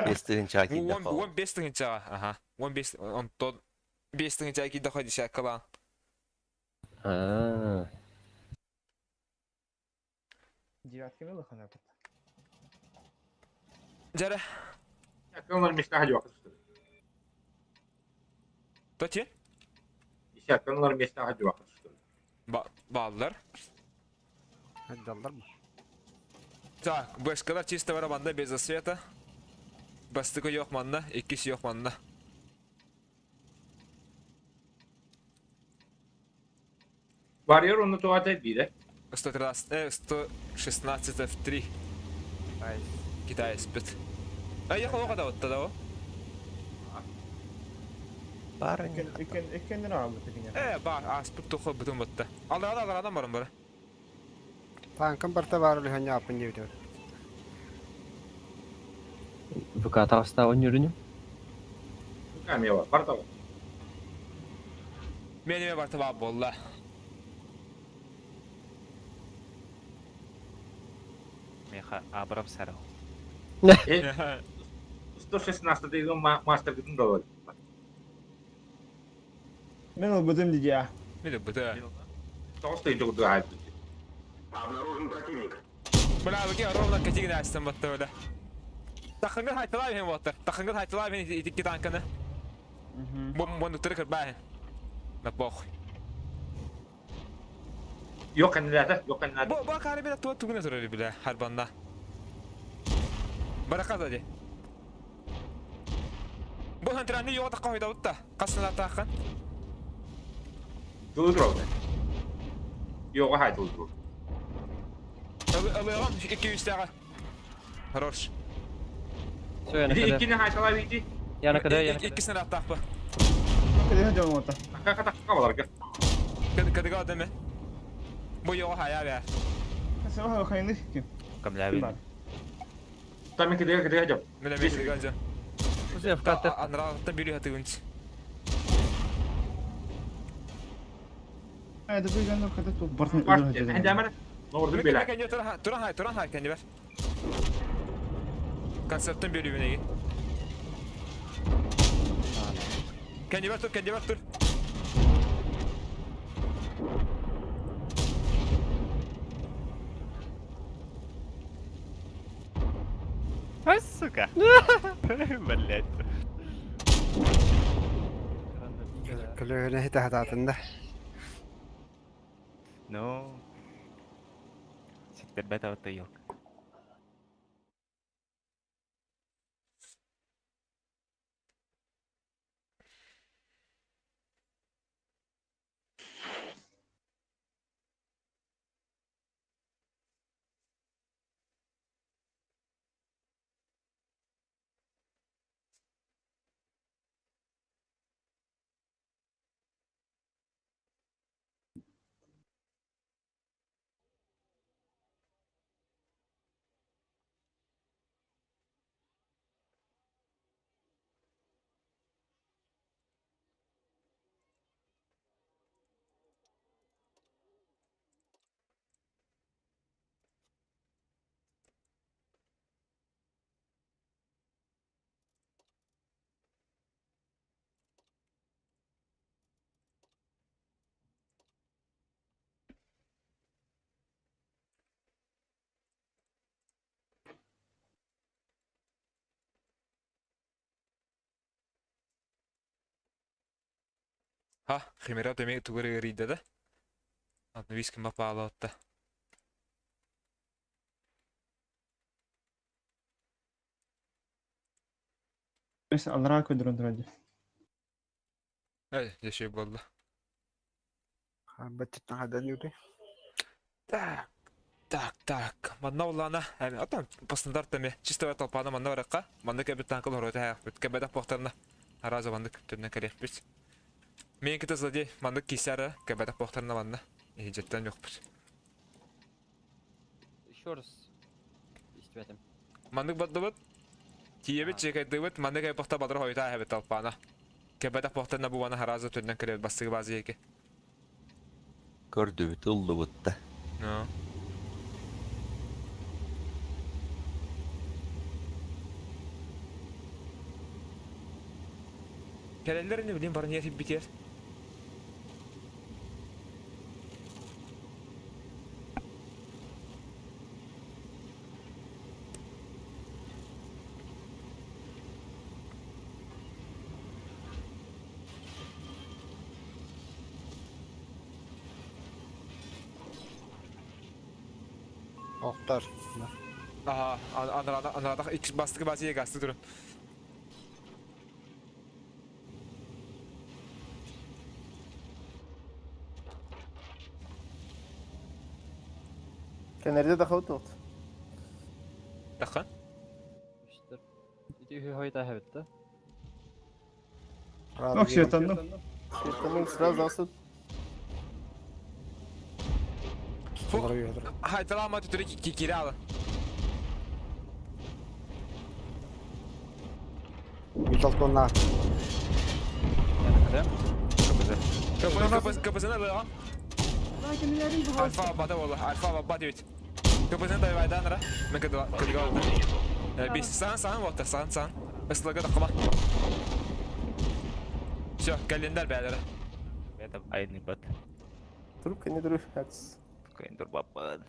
Бестігін чаки 15 тыгынчага, ага. 15 он 5 тыгынчага кидакка десяткала. А. Девятка мелых она. Жара, Десяткалар места хадьвак. тоти? Десяткалар места хадьвак. Ба баллар. Отдалдар mı? Так, башкалар чисто барабанда без света. Бастыгы yok манна, иккиси yok манна. Барьер оны туғата бире. 113, 116 F3 Ай. Китай спит. А я холока да вот тогда. Бары не Иккен иккен ра бу тигине. Бар, а спит тухо бутун ботта. Алда алда адам барым бара. Танкın bir бар үлі апын деп. ВК таста ойнырыным. Камела, бар табы. Менеме бар таба болла. Меха Абрам Сарау. 116 деген мастер гытын да бар. Мен ол бутым диге. Мене бута. Тоғыз тыйын жүгірді айтты. Обнаружен противник. Бля, беке ровно катигин астан батта бля. Тахынгын хайтылай мен боттар. Тахынгын хайтылай мен итикки танканы. Бом бом дутыр кырбай. На похуй. Yok кандидаты, yok кандидаты. Бу бу кары бile туа тугуна турар бile харбанда. Барака ди. Бу хантраны йота койда утта. Касына тахын. Тудыр Yok хай тудыр. Алыгам 200 тага. Хорош. Все, я на Иди КД. иккини хайталай бийди. Я на КД, я на КД. Иккисин аттакпы. Кеде жон ота. Кака такка баларга. Кадыга адаме. Бу йога хая бе. Сен хайны ким. Камлявин. Бар. Там кедеге кедеге жап. Мене мен ганжа. Все, в КТ. Анрагыттан бирүү хатыгынч. Это бу жон када тут бартын Бар. Хәндәмер. Норду белә. Туран хай, туран хай кенди бер. Концерттен бирүү менеги. Кенди бер тур, кенди бер тур. А, сука. Блять. Көлөөнө хите хататында. Ну. Ситтербет ауты yok. Ха, Химера эмиэ тугу эрэ ыарыйда да? Ладно, виски мапаалаатта. Өс аллараа көрдөрөн турар дии. Эй, дьэ буолла. Баччаттан хадан юрий. Так, так, так. Манна улаана, отон по стандартами чистая толпаны манна барыққа, манна кэбит танкыл хоруйта хайахпыт, кэбэдэх буохтарына араза маннык түннэн кэлиэхпит. Мен кыта злодей маннык кисара кэбэдэх буохтарына манна иһдьэттэн юхпут. Еще раз истибэтим. Маннык бардыбыт, тиийэбит, чекайдыбыт, маннык айбахта бадыр хойута эбит толпана. Кэбэдэх буохтарына бу мана хараза түннэн кэлэбит бастыгы базы еки. Көрдүбүт, ыллыбыт да. Ну. Кэлэллэр ини билин баран битиэр. Охтар. Аха, анарада анарада икки бастыгы базия гасты турун. Кэнэрде да хабыт Тахан. Үстер. Ити үһү хойта хэбит да. Ох, светанным. Светанным сразу асып. Хайталама түтүрү кире ала. Миталтонна. КПЗ КПЗ-ны алыга. Альфа бата болла, альфа бата бит. КПЗ-ны дайвайдан ра. Мен кыдыга кыдыга алды. Бис сан сан вот сан сан. Ыслыга такма. Все, календарь бәләре. Это айны бат. Туруп кене дуру. Акс. Кайндур баппад.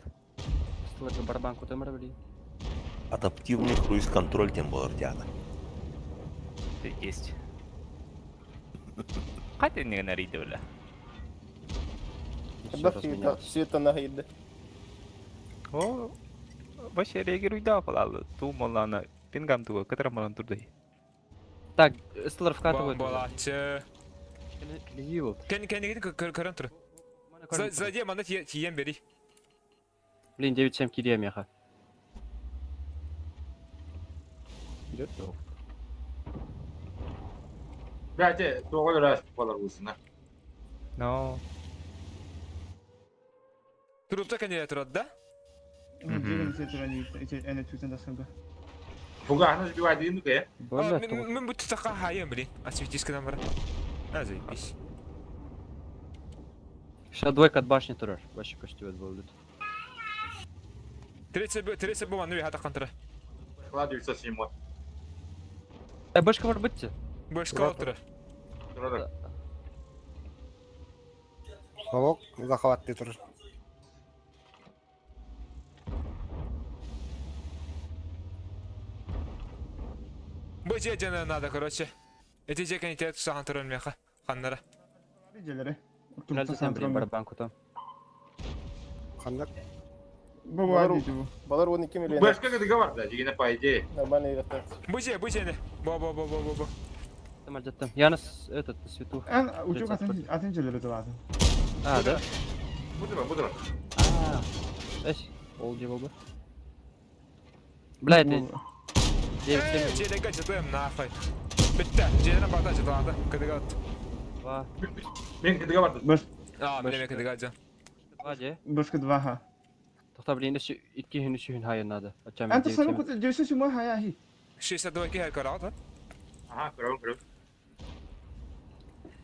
Стылырга барабан кутамыр били. Адаптивный круиз-контроль тем болар диана. Ты есть. Кайта не нариде бля. Бах светана хайды. О, вообще реагируй да палалы. Ту молана пингам туга кытра малан турдай. Так, ыстылар вкатывают. Болачы. Клеи вот. Кен кен көрөн тур. Злодей манда тиен бери. Блин, 9-7 кирия меха. Идет? Бәте, тоғыл рас болар усына. Но. Турупта кәне турат да? Фуга аны сбивать дим ке. Мен бу тутака хайым, блин. Осветишка нам бара. А, заебись. Сейчас двойка от башни турар. Вообще костюет был. Третий бу маны хата кантыра. Склад 907. Э, башка бар бітті. Башка отыра. Турар. Совок захватты турар. Бу же надо, короче. Эти же кәне тутахан турар меха. Ханнара. Блин, барабан кутам. Ханнар. Балар 12 миллион. Башка кыдыга бар да, дигене по идее. Нормально үйрәтә. Бу же, бу же не. Бо бо бо бо бо бо. Там альдеттым. Яныс этот, на свету. Эн учук атын атын жерлери турады. А, да? Будура, будура. А, Эсь, ол де болды. Бля, это 9-7, Же жытым нахуй. Бітті. Жерine бата жытылады. Кыдыга от. 2, Мен кыдыга бардым. Баш А, мен кыдыга жан. 2, де. башка два ха. Тоқта, блин, еще 2 хин 3 хин хайын надо. Ачам Эн тасаны кут жөсө сүмө хая хи. 62 хер карат. Ага, көрөм, көрөм.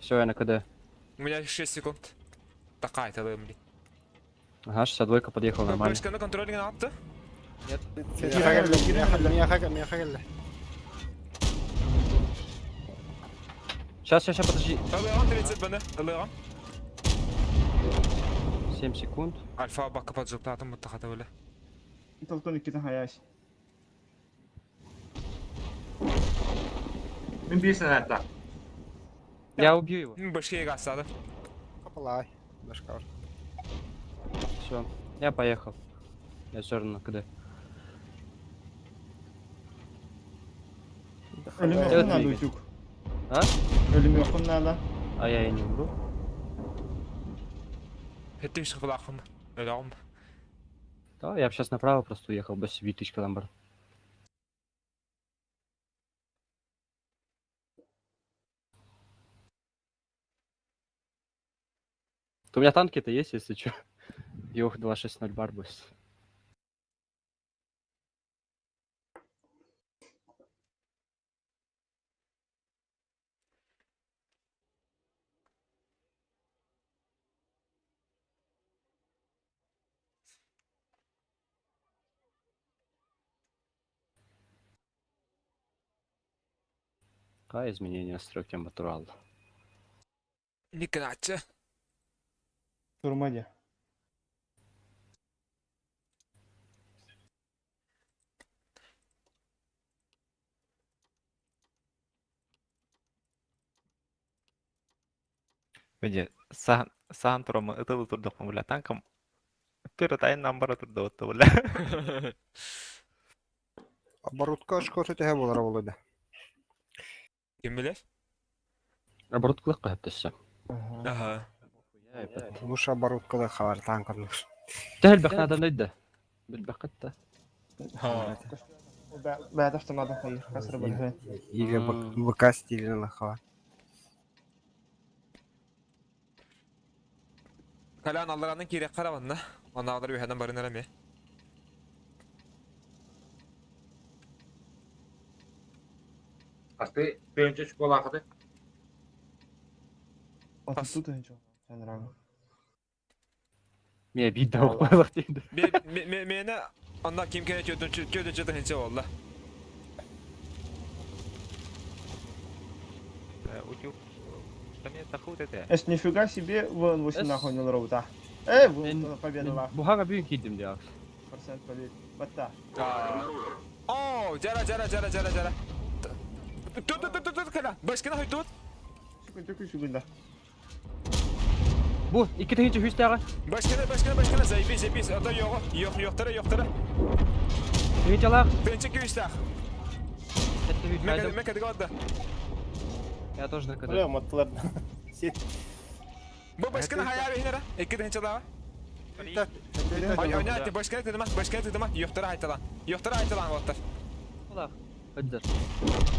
Все, я на КД. У меня 6 секунд. Такая это блин. Ага, 62 подъехал нормально. Башканы контролинг атты. Нет. Мияха мияха Сейчас, сейчас, сейчас, подожди. Ылыган 30 баны. Ылыган. 7 секунд. Альфа бакка поджоптатым муттахата өле. Толтон иккитен хаяш. Мен бир сен атта. Я убью его. Башка гасады. Капалай. Башка бар. Все, я поехал. Я все равно кд. Өлүмүөххүн наада утюг. А? Өлүмүөххүн наада. А я и не умру. Хеттим шыпылақым. Өлөҕүм. Да, я сейчас направо просто уехал, без витычка там бар. У меня танки-то есть, если что. Йох 260 Барбус. Какое изменение настройки натурал? Никоначчы. Турма дии. Види, сахан сахан тураммын ытылы турдахпын бля танкам пырытайын бара турда отто бля. Оборотка очкота төһө буолара буолуо да. Ким билэр? Оборотка легко Ага. Аха. Лучше обороткалар хабар танканнар. Тәһел бәхнадан өйдә. Билбәхәттә. Ха. Бэт автомата хайыр. Хасыр бөлһө. Или БК стилин хабар. Калян алларанын кире карабанна. Анаалар үһәдән барын эрәме. Асты тыынча школаахыты. Хас. Отут тыһынча. Сен Мия бидә укмайлык диде. Мені онна ким кене чөдүнчү чөдүнчү тыһынча болла. Утюг. Там тахут это. Эс нифига себе ВН8 Эс. нахуй не робота. Эй, Мен- победа ла. Бухага бүйін кидим ди акс. Процент побед. Батта. О, жара жара жара жара жара. Тут тут тут тут кала. Башкына хой тут. Секунд, секунд, секунд. Бу ике тегенче хүстәгә. Башкына башкына башкына заебись заебись. Ата його. Yok yoktara yoktara. Тегенче алак. Тыһынча күйүстах. Хәтта бит Мека хайдым. мека дигәдә. Я тоже на КД. Бля, маттылар. Сен Бу башкына хаяр хинера. Ике тыһынча дава. Ой, ой, не, башкына тыдыма, башкына тыдыма. Yoktara айталан. Yoktara айталан воттар. Алак. Хәддер.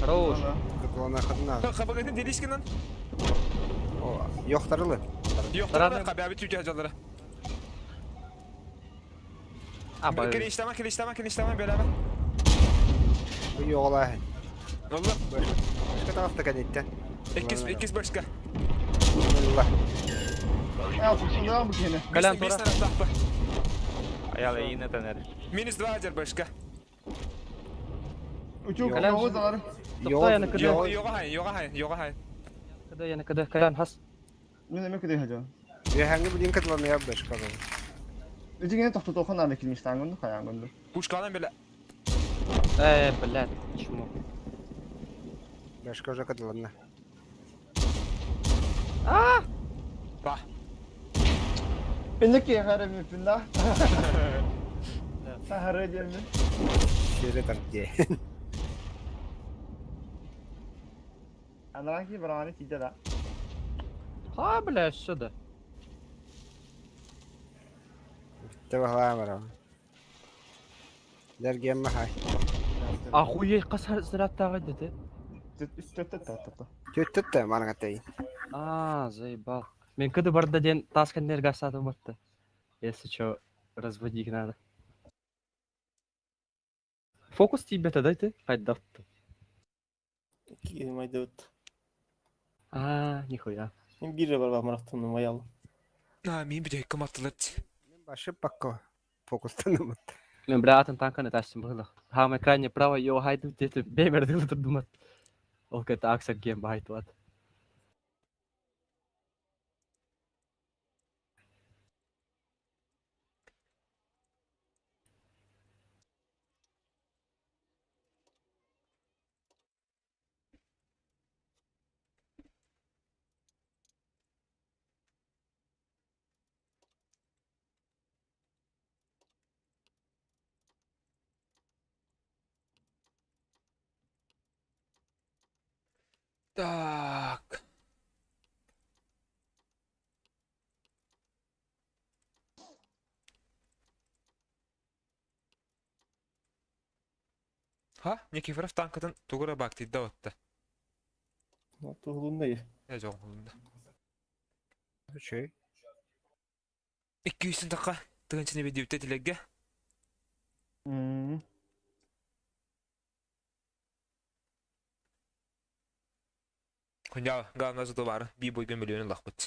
Хорош. Кытлана хатына. Хабагын делишкинен. Йохтарылы. Yoktara кабы түтә жалары. А, бай. Кириштама, кириштама, кириштама бөләбә. Бу йоғалай. Олла. Башка тарафта кәнеттен. Иккис иккис башка. Алла. Эл, тутундан бу кене. Калян Бис тура. тарафта. Аял ийне тенер. Минус 2 ажар башка. Утюг, Калям оғыз алар. Тукта яны КД. Йога йога хай, йога хай, йога хай. КД яны КД. Калян хас. Мен эме көдө хажа. Бехәңге билин кытлана я башка. Үтүгене токтотохон надо килмиштангынды, каянгынды. Пушкадан белә. Э, блядь, чмо. Башка уже кытлана. Ба. Энеке харами пинда. Сахара деми. Шере тартте. Анараки бараны тиде да. Ха, бля, сюда. Табахлаа бара. Дәргем хай. Охуеть, касар зраттагы диде. Төттө. Төттөттө марга тей. А, заебал. Мен КД барда ден таскан гасатым батты. Если чё, разводить надо. Фокус тебе тогда ты? Хайдафты. киім айдыбыт. А, нихуя. Мен бир бар марафтонун аял. А, мин бит кем аттылар. Башы пакко. Фокустаным. Мен бля атын танканы тастым было. Хамай крайне право йо хайдым дете бемер дылы турдумат. Ол кета аксар гем байтуат. Так. Ха, Никифоров танкатын тугу эрэ баактыйда отта. Туһулунна Э, дьоҕулунна. Үчүгэй. Икки үстэн тахха тыгынчыны бидибитэ тилэргэ. Хуняа, главное зато баар би бойга миллион ыллахпыт.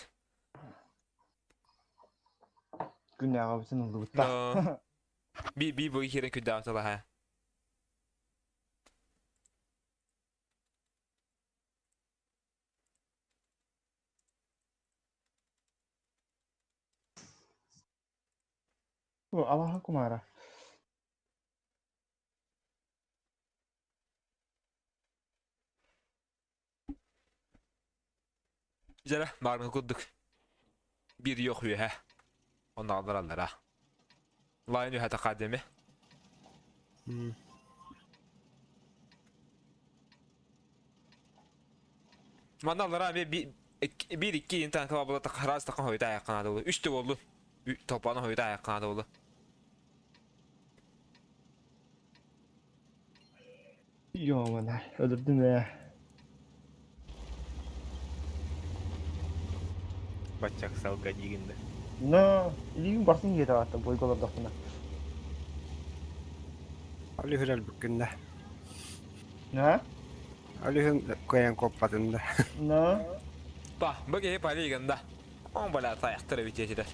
Күннээҕибитин ыллыбыт да. Но би би бой хирен күндээҕи талаһа. Бу алаһа кумаара. Дьэрэ, баарыҥы курдук. Биир йох үөһэ. Онно аллараллара. Лайын үөһэ такаадеми. Манна аллара эмиэ биир икки интан кыла була хараас такан хойута айакканаада болу. Үстэ болду. Топпаны хойута айакканаада болу. Ёмана, өлөрдүм ээ. Баччак салга диигин да. Но, илиим барсын диэтэ аата бойго олордохпуна. Алүһүн өлбүккүн да. На? Алүһүн кыайан куоппатын да. Но? Па, бу киһи паригын да. Он бля таяқтыр эбит диэтилэр.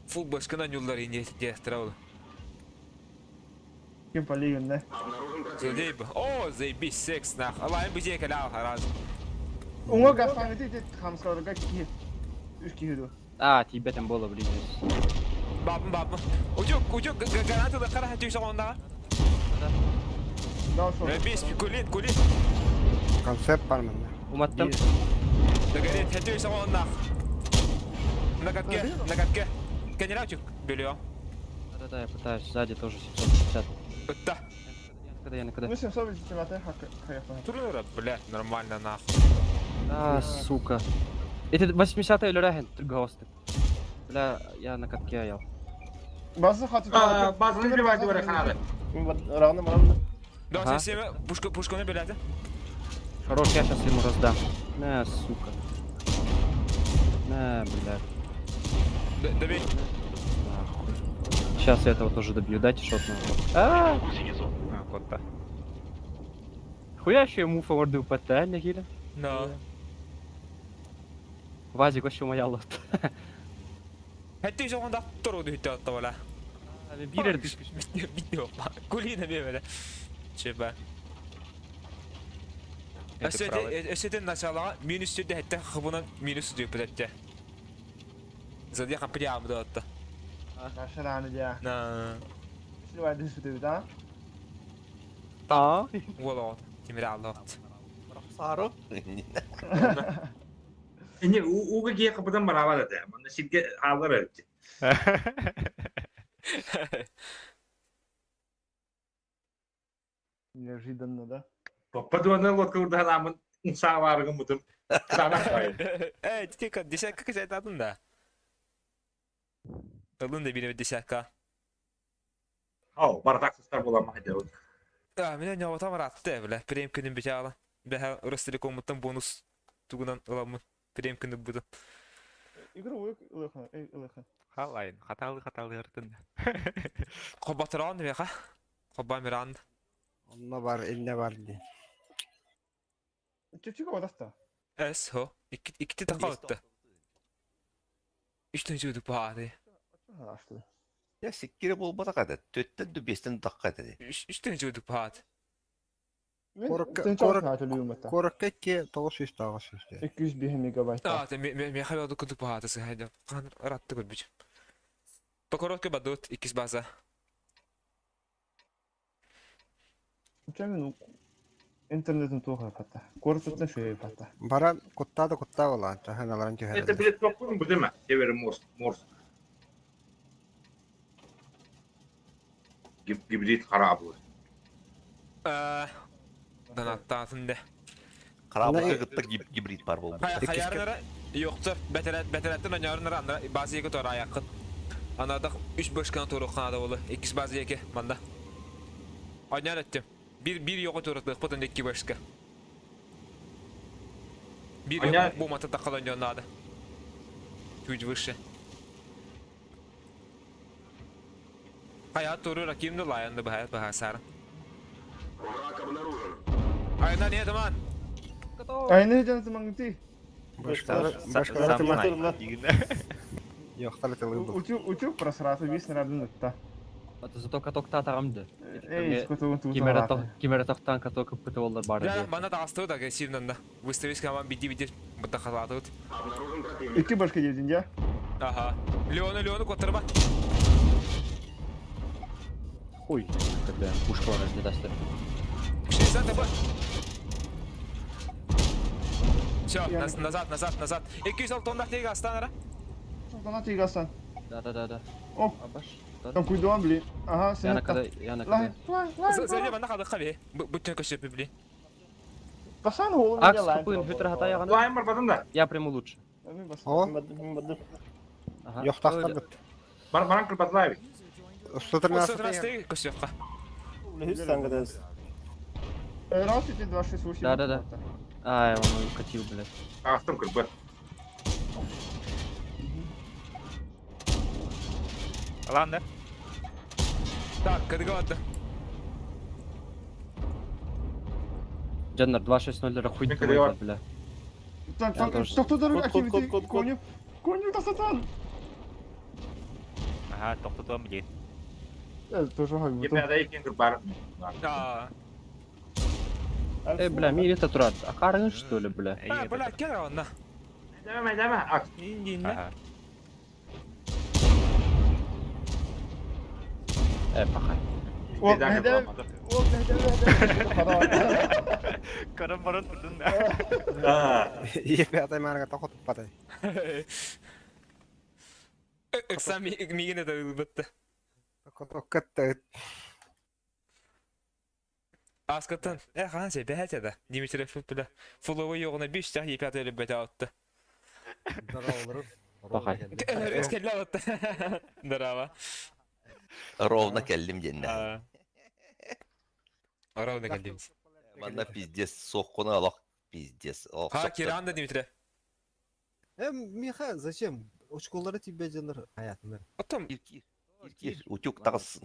Фул башкынан юллар диэхтэрэ ол. Ким полигонна? Злодей О, заебись, секс нах. Алайын бу жекеле ал хараз. Уҥа гастаҥҥыты ити хамскаларга киһи. Үс киһи дуо? А, тиийбэтим буола блин. Бабым бабым. Утюг, утюг, граната да қара түйсі ондағы. Да, сол. Бес, кулин, кулин. Концепт бар манна. Уматтым. Догорит, түйсі ондағы. Накатке, накатке. Кенерачик, бөліо. Да-да-да, я пытаюсь. Сзади тоже 750. Ытта. Когда я на когда? Ну, 750 хайахтан. Турнира, блядь, нормально нахуй. А, сука. Это 80-й өлөрөһүн түргөстүк. Бля, я на катке аял. Базы хаты. Базаны bir vardı böyle kanadı. Рано мрано. Да, Ага. система, пушка, пушканы бөләді. Хорош, я сейчас ему раздам. На, сука. На, блядь. Добей. Нахуй. Сейчас я этого тоже добью. Дайте шотного. А, А, котта. хуя еще ему форварды ПТ, нахиля. Но. Вазик вообще моя лот. Хәтті жоғында тұруды үтті атты бала. Бирер түшкүш. Битти опа. Кулина бе Чеба. Это правый. Өсөтен началаға минус сөйді хәтті хыбынан минус сөйді өпіләтті. Задия қампы ямды атты. Машинаны дия. На. Шли вайды сүтөбүт, а? А? Уола Темир алды. Сары. Не, уга кие капыдан барабар еді. Мында сирге алар өтті. Неожиданно, да? Поппа дуаны лодка урдаһан унса барыгын бутум. Санак бай. Эй, тика, десятка качать атын да. Ылын да бире десятка. Ау, бардак сыстар бола ма хәдә. А, меня не отам ратты, бля. Прем күнүн бите ала. Бәһә Ростелекомуттан бонус тугунан ыламын. Прем күнү буду. Игровой ылыхан, эй, ылыхан. Халайын, хаталы хаталы ыртын. Кобатыран беха. Коба миран. Онно бар, инне бар дии. Чөчүгө батаста. Эс хо. Икки икки такалытты. Үч төнчү баады. Ашты. Я сиккире болбата када. Төттен дүбестен такка деди. Үч төнчү баады. Мен Корокка- тынча корок- төлөйүм атта. Корокка икки тоҕус сүүс тоҕус сүүс диэн. 205 мегабайт. А, те ме ме хабар кудук баады сыхайда. Кан ратты көрбүч. Покоротка бадут иккис база. Чөмүн интернетин туха патта. Коротуттан шөй патта. Баран куттаа да куттаа буолаан, таһын аларан Это түһэрэллэр. билет токкун бу деме. Север морс, морс. Гибрид харабы. Э. Донаттаатын да. Хараабылга кытта гибрид бар буолбут. Хайарынара yoxtur. Бәтәрәттен ойнарынара андара база екі тора аяққын. Анадақ үш башканы туруққан ада болы. Иккис база екі манда. Ойнар өттім. Bir yoğu turuqlıq бұтын екі башка. Bir Ойнар- yoğu bu мата тақал ойнар Чуть выше. Хая туру ракимді лаянды бахаят бахасар. Враг обнаружен. Айна не таман? Айны жан маңты. Башкалар башкалар тыма. Сам Йохтар тылы Утюг утюг просраты вис нарадын та. А то зато каток та тағамды. Эй, ското ту. Кимера тоқтан каток кыппыты олар бар. Я мана тағасты да агрессивно да. Выставись команд биди биди бutta халатыт. Обнаружен противник. Икки башка дедин я. Ага. Леону Леону коттырба. Хуй, когда пушка не даст. 60 ТП. Все, назад, назад, назад. 206 тоннах тейг астан ара. Донат игасан. Да, да, да, да. О. Абаш. Там куйдуан бли. Ага, Я сен. на когда, я на Лай, когда. лай, лай. Зайде банда қалдық қабе. Бүттен көшеп бли. Басан холу Акс купын хүтір хата яғана. Лайын бар бадым да. Я приму лучше. О, Бадым. Ага. йохтар бит. Бар баран кырбатлай. User joined your 113 113 тейг көшеп қа. Бля, үс таңгыдас. Раз, 4, 2, 6, 8. Да, да, да. Ай, он укатил, блядь. Астым кырбы. Алан да. Так, кадыга батты. Дженнер 2-6-0 хуй Мен ты кадыга выпад, бля. Так, Я так, тоже. тоқтодар Код, код, код, акивити код, код. коню. Коню тасатан. Ага, тоқтатуам білет. Э, тоже хай бутон. Епяда екен кырбар. А, Эй, бля, мир это турат. А каргын, что ли, бля? а, бля, кел онна. Дәмә, дәмә. Акс. Ага. Э, пахай. О, мәдә. О, мәдә, мәдә. Карам баран турдun да. А. Епятай марга тохот патай. Эксам мигене да бітті. Каток катта. Аскаттан, э, хан се бәхәт да. Димитриев бля. Фуловы yoğuna 5 тах епят әлі бәтә атты. Пахай. Өскелле атты. Здорово. Ровно келлим денне. Ровно келдим. Манна пиздец соққуна алақ пиздец. Ох, Ха, соқты. Киран да Дмитрий. Э, Миха, зачем? Очколары тебе жаныр хаятыныр. Потом Кир, кир, кир, кир, утюг тағыс.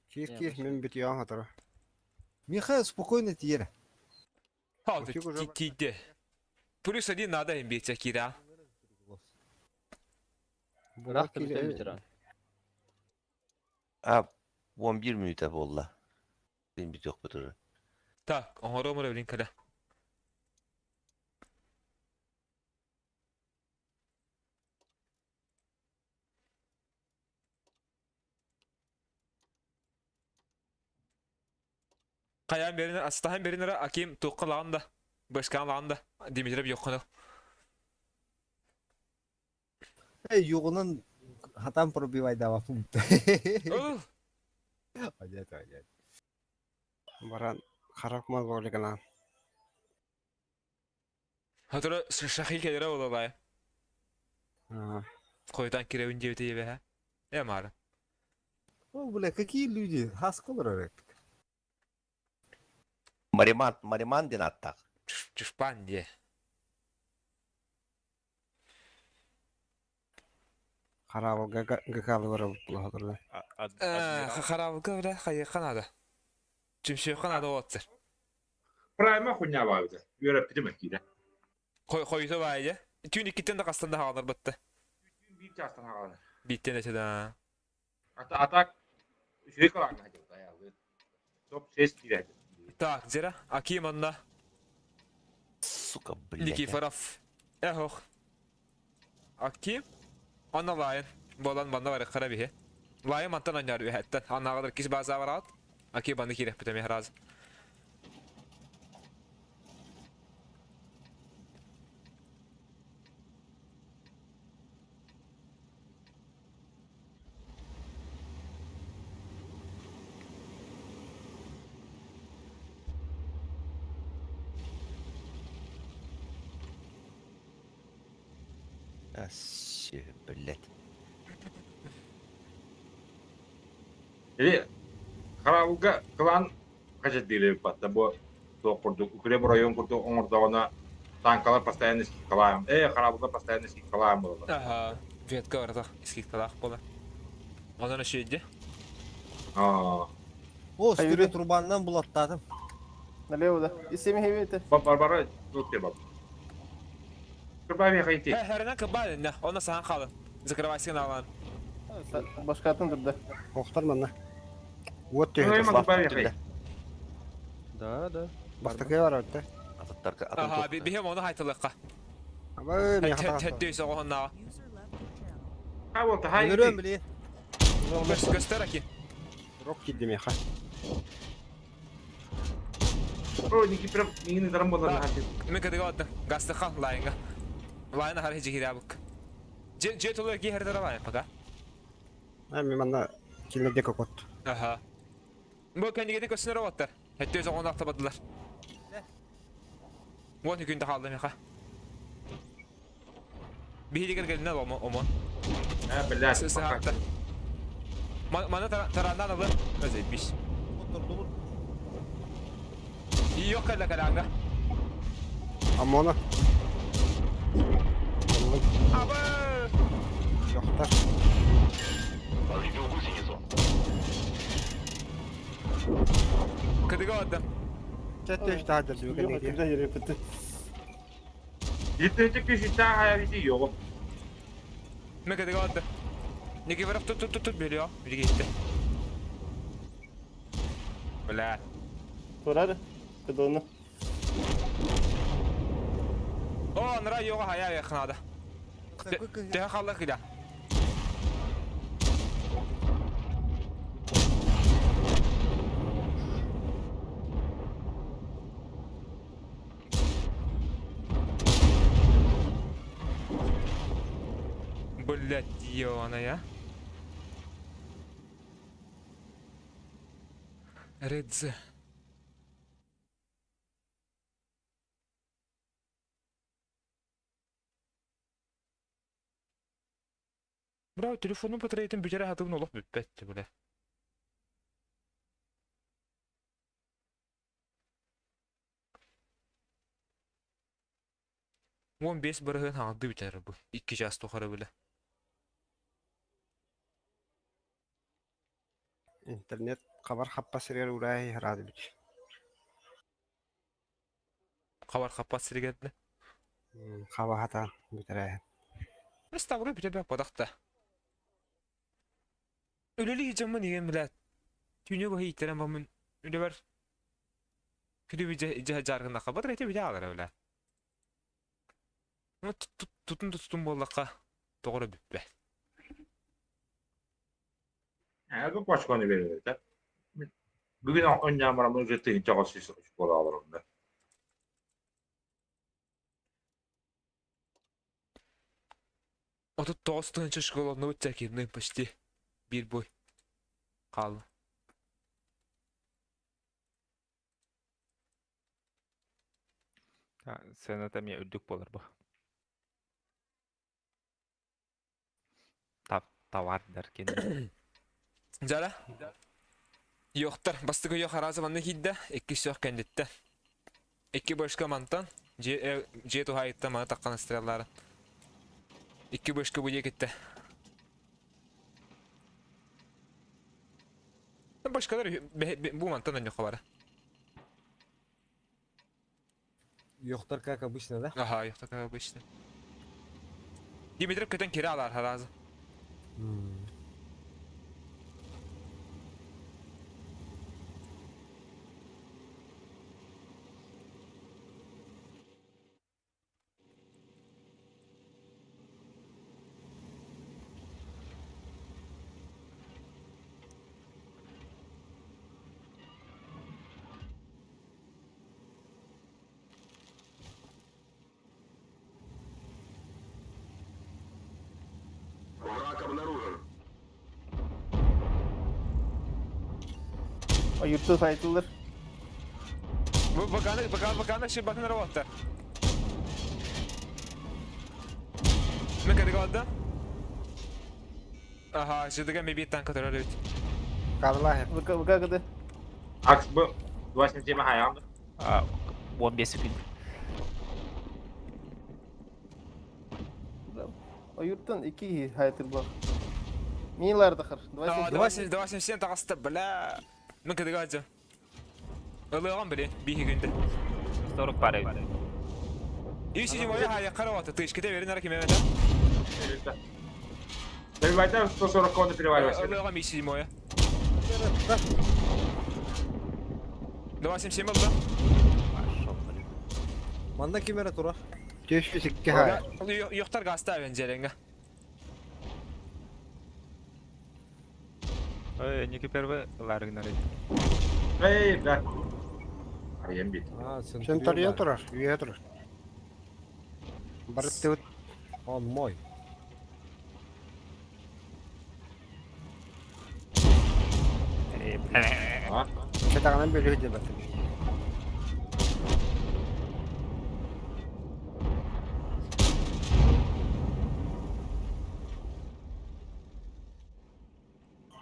Кир кир мен бит яң атара. Миха, спокойно тиер. Ха, Утюг уже тиде. Плюс один надо им бить, Кира. Рах ты ветеран. А, 11 минута болла. Мен бит yok бітірі. Так, оңоро блин каля. Каян берин, астахан берин Аким туққа лағында, башкан лағында, Димитров yoққыны. Э, югунун хатан пробивай дава пункт. Ух, Понятно, понятно. Баран харак мал болигана. Хатыра шахил келері олалай. Қойдан киревин деуте ебе, ха? Э, мары. О, бля, какие люди? Хасколар Мариман, Мариман ден аттақ. Чушпан де. Харабыл гакалы бар булла. Харабылга бля, хайы қанады. Чүмші қанады отыр. Прайма хуйня бабыды. Үйрәп битеме кире. Қой қойты бай, Түн иккиттен да қастан да хағанар бітті. Бир частан хаганы. Биттен өте да. Ата атак үшөй калган хажы. Топ 6 кире. Так, Зера, Аким онна, Сука, блядь. Никифоров. Эхох. Аким, онна лайын. Болан банна бар қара бихе. Лайын мантан ойнар бихеттен. Аннағыдар кис база бар алат. Аким банды керек бітеме разы. А, блядь. Или хараабылга кылаан хачардыыр эбит бу туох курдук укреп район курдук оҥордоҕуна танкалар постоянно скидкалаан э хараабылга постоянно скидкалаан буолаллар. Аха, ветка барыта скидкалаах буолар. Онон үчүгэйди. Аа. О, стүрэ турбанынан булаттаатым. Налево да. И семи хевите. Барбара тут те баб. Кырбаа миэхэ Хәренен кырбаа дэннэ, онно саһан хаалын. Закрывай сигналан. Башкатын турда. Охтор манна. Уот түһүтэ. Да, да. Бастакы бар өртө. Ататтарга атын Аха, биһим оны хайтылыкка. Абы миэхэ Төттөй соҕоһуннааҕа. Өлөрөм били. Көстөр аки. Рок киирди миэхэ. О, ники прям миигин ытаран буолар Мен кыдыга отты. Гастыха лайынга. Лайына хары жихирябык. Же же толы ки хердера лайын пока. Мен манна кинилерде кокот. Аха. Бу кэннигети көстүнөр оттар. Хэттэ соҕон ахтабадылар. Уон күндэ хаалда миха. Биһигер келинэ омо омо. Э, блядь. Сыһаатта. Мана тараннан ылы. Өзі биш. Yok кэллэ кэлээҥҥэ. Амона. Абы! Йохтар. Повредил гусеницу. Кыдыга отдым. Чәттә үш тахадыр дүгән Кырда yeri bitti. Жетинчи күшүттää хайа yoğu. Мен кыдыга отдым. Никифоров тут тут тут тут бөлüyor. Biri gitti. Бля. Турар. Кыдыны. О, нра йога хая якынада. Теха халла кыда. Блять, ёная. Редзе. Бра, телефонун батареятын бүтэрэ хатыбын олох бүппэт, бля. 15 бырыһын хаҥарды бүтэр бу. 2 час тухары бile. Интернет хабар хаппа сиргер урай рады бит. Хабар хаппа сиргерде. Хаба хата бүтэрэ. Ставры бүтэ бадахта. Үлели жамын деген билет. Түнө бу хейтерен бамын. Үле бар. Күлү би жа жаргына хабар эте бите алар биле. Ну тутун тутун боллакка тоҕоро бүппэ. Э, бу пачканы берет. Бүгүн онньоон баран уже тыһыынча хос школа аларым да. 39 тыһыынча школа ну почти бир бой хаалла. Сыаната эмиэ үрдүк буолар бу. Товардар кини. Жара. Йохтар, бастыгы йох аразы манны киидде, икки сөх кэндитте. Икки башка мантан, же тухайытта маны таккан стреллары. Икки башка бу кетте. Башкалар бу мантан önce бары. Йохтар как обычно, да? Ага, йохтар как обычно. Димитров көтөн кире алар харазы. Враг обнаружен. Ayırtı saytılır. Бу баканы баканы баканы ши баканы работа. Мен кадыга алда. Аха, жыдыга мебит танка турар эбит. Карлах. ВК ВК кыды. Акс бу 27 хаям. 15 секунд. Ойуртан 2 хайтыр бар. Милар дахар. 2 277 таҕыста, бля. Мен кадыга алда. Ылыаҕым билин, биһи күндэ. 40 пара эбит. И седьмой хая каравата, тышките верин ара киме мета. Добивайте 140 кого переваливайся. Ылыаҕым и седьмое. 277 ылла. Пошел, блин. Манна кимера тура. Төшү сикке хай. Йохтар гаста бен жеренге. Ой, не первый ларыгнары. Эй, бля. Арыйан бит. А, Центурия турар, үйе турар. Барып тебит. Он мой. Эй, блин. А? Кетагынан бөлү деп атып.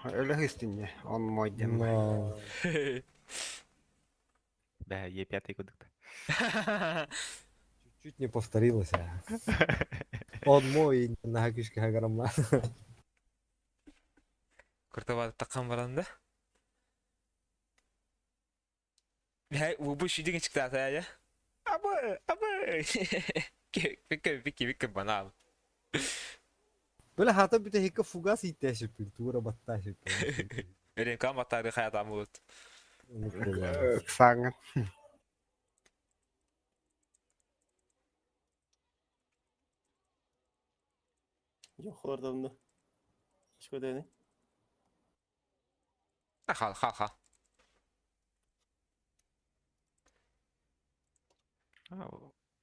Өлө хыстинне, он мой дем. Но. Да, Е5 кудыкта. Чуть не повторилось. а. Он мой на хакишке хагарамла. Куртабады таккан баранда. Хай, бу шидиген чыкты ата я. Абы, абы. Бикке, бикке, бикке банал. Böyle hata bir de hekka fugas ihtiyaç yapıyor. Tuğra battaş yapıyor. Берен кам аттары хаятам болот. Саңын. Yok orada bunda. Başka ödeni. Хал, хал, хал.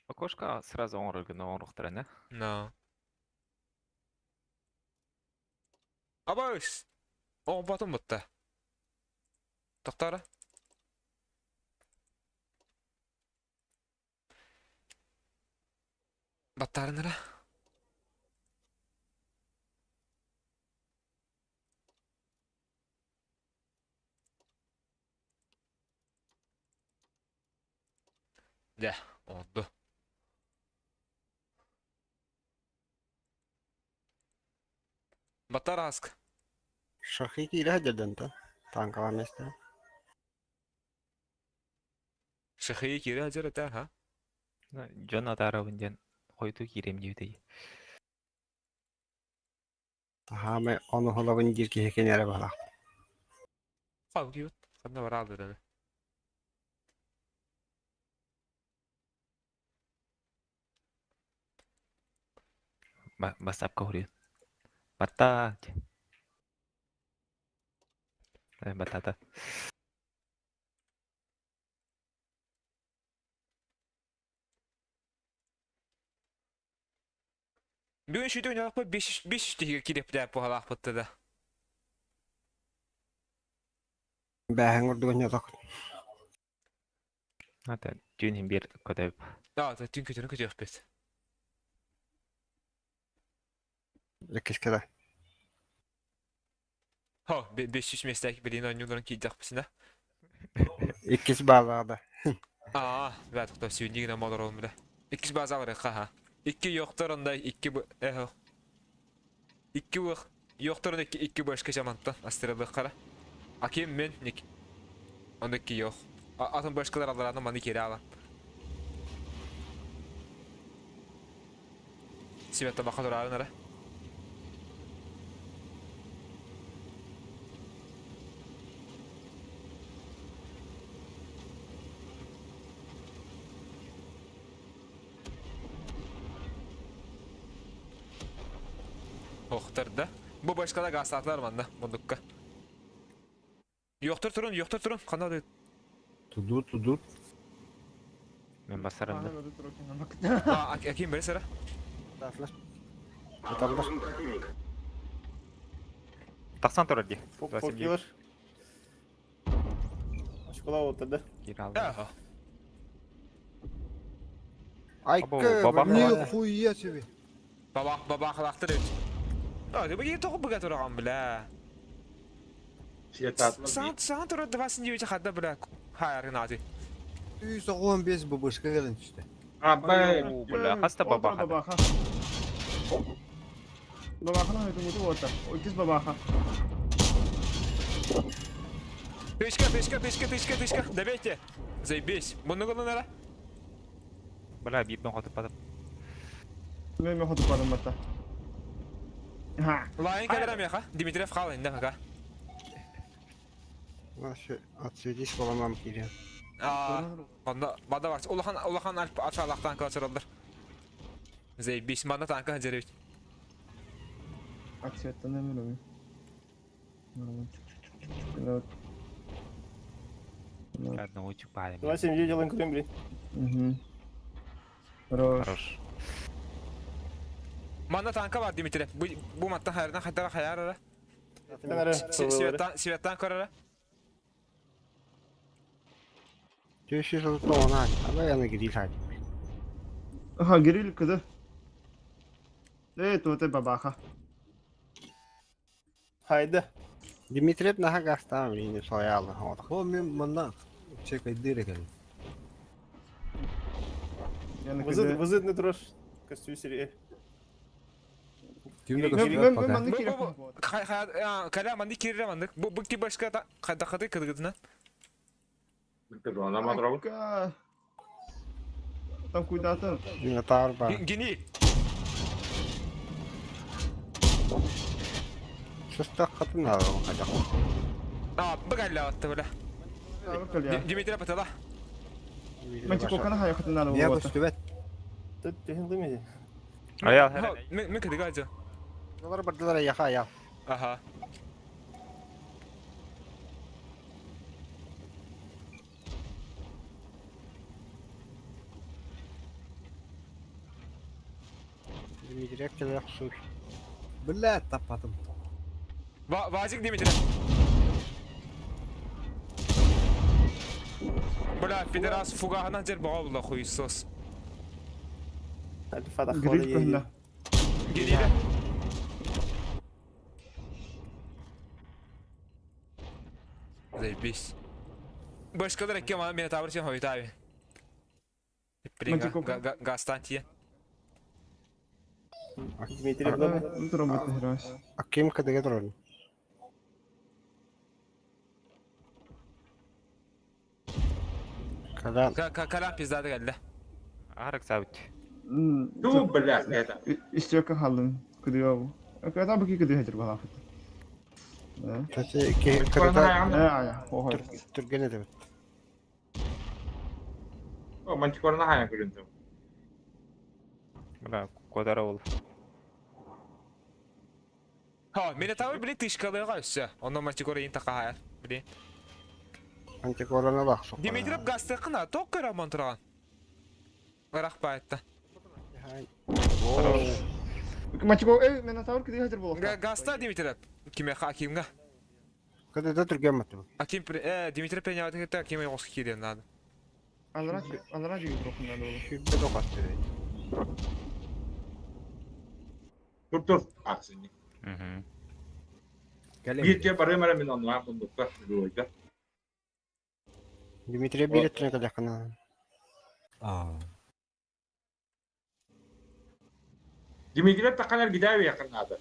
Окошко сразу оңрыгына оңрыктырын, No. Абайс. О, батым бутта. Токтара. Баттарыныра. Да, oldu. Баттар аск. Шахи кире деден та. Танкала месте. Шахи кире ажыр это, ха? Жон Адаровын койду кирем дебитей. Тахаме оны холабын жирки хекенере бала. Хал киют. Ханна бар алды деді. Басапка хурин. Батта. Батата. Бүгін шүйді ойналық па 5 тегер кереп дәп бұғалақ бұтты да. Бәһәң урдуган ятак. Ата түйін бир көдөп. А, түн көтөрін көтө бет. Леккескеде. Хо, 500 местәк білін ойнуларын кейдақ бісіне. Иккис базада. Аа, бә тоқтап сүйіндігіне модыр олым біле. Иккис база бар ха. Икки yoxtur onda икки бу эхо. Икки ух yoxtur onda икки икки башка жаманттан астралык кара. Аким мен ник. Onda икки yox. Атын башкалар алараны маны кери ала. Сибетте бака турарын ара. Охтар да. Бу башкалар гасатлар манда мундукка. Yoxtur turun, yoxtur turun. Кандай Туду, туду. Мен басарымды. А, аким бери сара. Таслар. Аталдар. Обнаружен противник. 90 турар ди. Покилер. Школа отырды. Кире алды. Аха. Айкы. бабам. Нихуя себе. Бабах бабахалаахтар эбит. А, ты бу тоҕо быга тураҕын бля. Сиэтаатылар дии. Саҥа саҥа турар 29 хадда бля. Хайарын аты. 115 бабышка кэлэн түстэ. Абай. Уу, бля, хаста Отра бабаха. бабаха. Бабаханы хөтүмүтү уота. Иккис бабаха. Тышка, тышка, тышка, тышка, тышка. Добейте. Заебись. Муннугу нара. Бля, биирбин хотуппатым. Мен мен хоту барым батта. Ха. Лайын кэлэр меха. Дмитриев хаал инде пока. Отсветись поломам киирэн. Аа, онно бада бар. Улахан улахан альп ачалах танка чыралдар. Заебись. Манда танка жеребит. Акцияттан өмір өмір. Одного чупали. 279 делаем крем, блин. Угу. Хорош. Хорош. Манда танка бар Дмитриев. Бу бу маттан хайрдан хайтара хаяр Кэнэрэ. Светтан светтан көрөрө. Түөші тоғынан, абай аны гриль хай. Ага, гриль кыды. Эй, туоте бабаха. Хайда. Дмитриев наха гастан блин, соялы. О, мен манна чекайдыр экен. Яны Вызыт, кыды. вызыт не турар. Костюм серии. Кимде Мен көстүбөт мен пока. манны Бу керек. бу каля манды кирре манды. Бу бу ки башка та кайда кады кыдыгына. Она мадрабы. Там куда-то. Минотавр бар. Гини. Сыстақ қатын алы қажақ. А, быгалла атты бля. Дмитрий патала. Мантикоканы хаякатын надо Мия было. көстүбөт. Тут тehen дымеди. Аял Мен мен кыдыга жо. Олар бардылар яха аял. Аха. Дмитриев келе суй. Бля, таппатым. Вазик Дмитрий. Бля, пидорас фугахынан жер бага була хуйсос. Альфа Гриль кында. Гениде. Заебись. Башкалар эки мана мени табыр сен хойт аби. Мантикока. Гастан тие. Дмитрий Блум. Утром будет играть. А ким кыдыга тұрын? Кадан. Калам пиздады келди. Арык сабыт. Ту, бля, это. Истека халын. Кыдыга бу. Когда бы кыдыга хәтер бала. Да. Тәте кыдыга А, я. Охо. түрген еді. О, мантикорна хаян көрүндүм. Бля, кодара ол. Ха, мени табыр биле тышкалыга өссө. Ондон мантикора ин така хаяр. Биле. Антикорана бақ соқ. Дмитриев гасты кына ток көрө монтурган. Барак байтта. Мантико, эй, мен табыр кыдыга хәтер була. Гаста Дмитриев. Киме Акимга. Кыдыда түрген маты. Аким Дмитрий принял это Аким его скиден надо. Анра, анра жиги трохын надо было. Шүббе тоқатты. Тур тур. Аксыны. Угу. Бир те барым ара мен онлайн бундукка жуйда. Дмитрий бир түрген кадақына. Аа. Дмитриев таканар гидави якынады.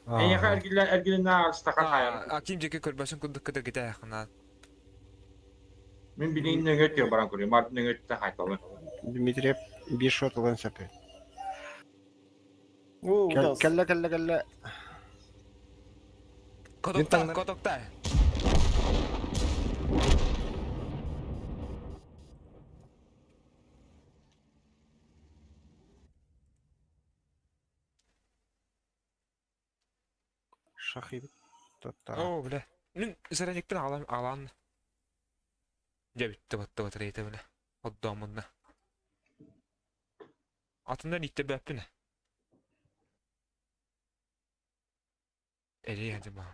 Эйха эргилер эргилина астака хаян. Аким жеке көрбөсүн кундук кыдыр гите якыннан. Мен билин нөңөт баран көрөм. Март нөңөт та хайталы. Дмитриев бир шот алған сәпі. О, удался. Кәллә, кәллә, кәллә. Котокта, котокта. Шахи. Тотта. О, бля. Мен заранекпен алам алан. Дә битте батты батарейта бля. Отдамында. Атында нитте бәппин. Эри хәди ба.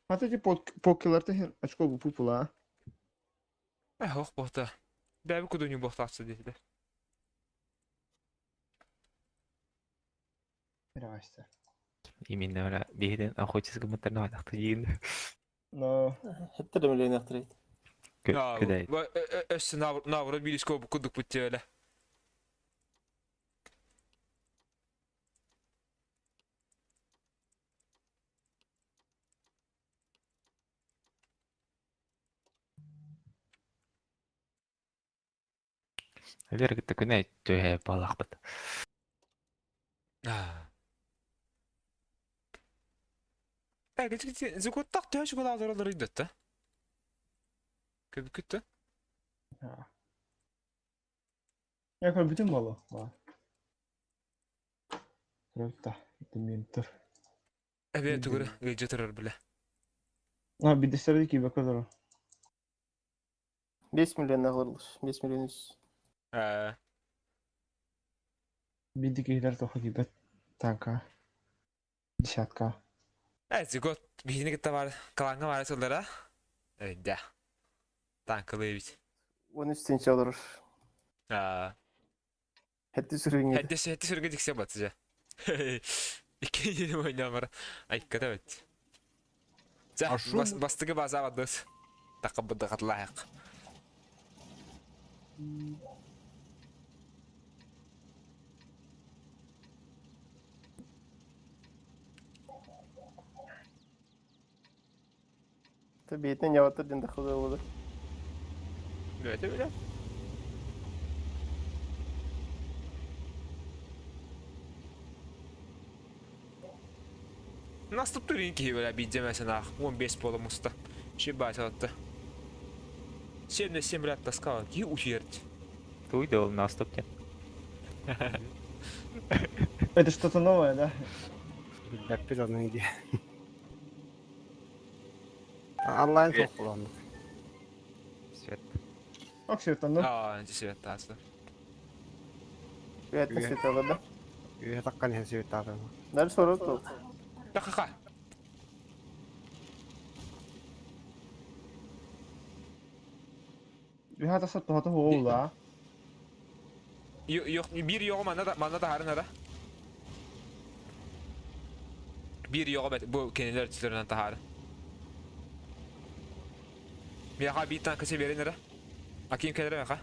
Хата ти покеларта хен очко бупула. Э, ох бота. Бэби кудуню бохтаахсы диэтилэр. Перевасте. Именно бля, биһиден охотиться гыммыттарына бадахты диин. Но Хеттер миллион ахтырайт. Күдәй. Өссө навра билиско кудук бүттеле. Вера кытта күнә төһә балахпыт. Э, зукуттак төһә шукала алар идетте. Көбүкүттө. Я көр бүтүн болу. Ба. Көрөптө. Дементер. Эбе тугура гыйжы турар биле. А, бидестерди ки бакалар. 5 миллион алырлар. 5 миллион 100. Э, Бидики тоха кибет танка. Десятка. Э, зигот бихини кытта бар, каланга бар сылдара. Э, да. Танкылы бит. 13 тенче алыр. А, Хетти сүргүн хәдде хәдде сүргә диксә батсы. Ике ел ойнамар. Айкка бит. За, А шум- бас бастыгы база бадыс. Тақы катлайык. Табиетинен яваттар ден дахылы болду. Бөтө биле. Наступ турин ки била бидемесен ах 15 бола муста. Шибать атты. 7 на 7 ряд таскал. Ки уерт. Туйды ул наступ ден. Это что-то новое, да? Билбэппит онун дии. Онлайн суох Свет. Ок, все это, ну. А, свет тасы. Приятно свет да. Үө таккан иһэн сибиттаатым. Дальше сорок тол. Тахаха. Биха таса тухата хуола. Yok bir yoğu manna da manna da harın da. Bir yoğu bet bu kendiler tütüründen taharı. Miyaha bir tane kısa verin nere? Akiyim kendileri miyaha.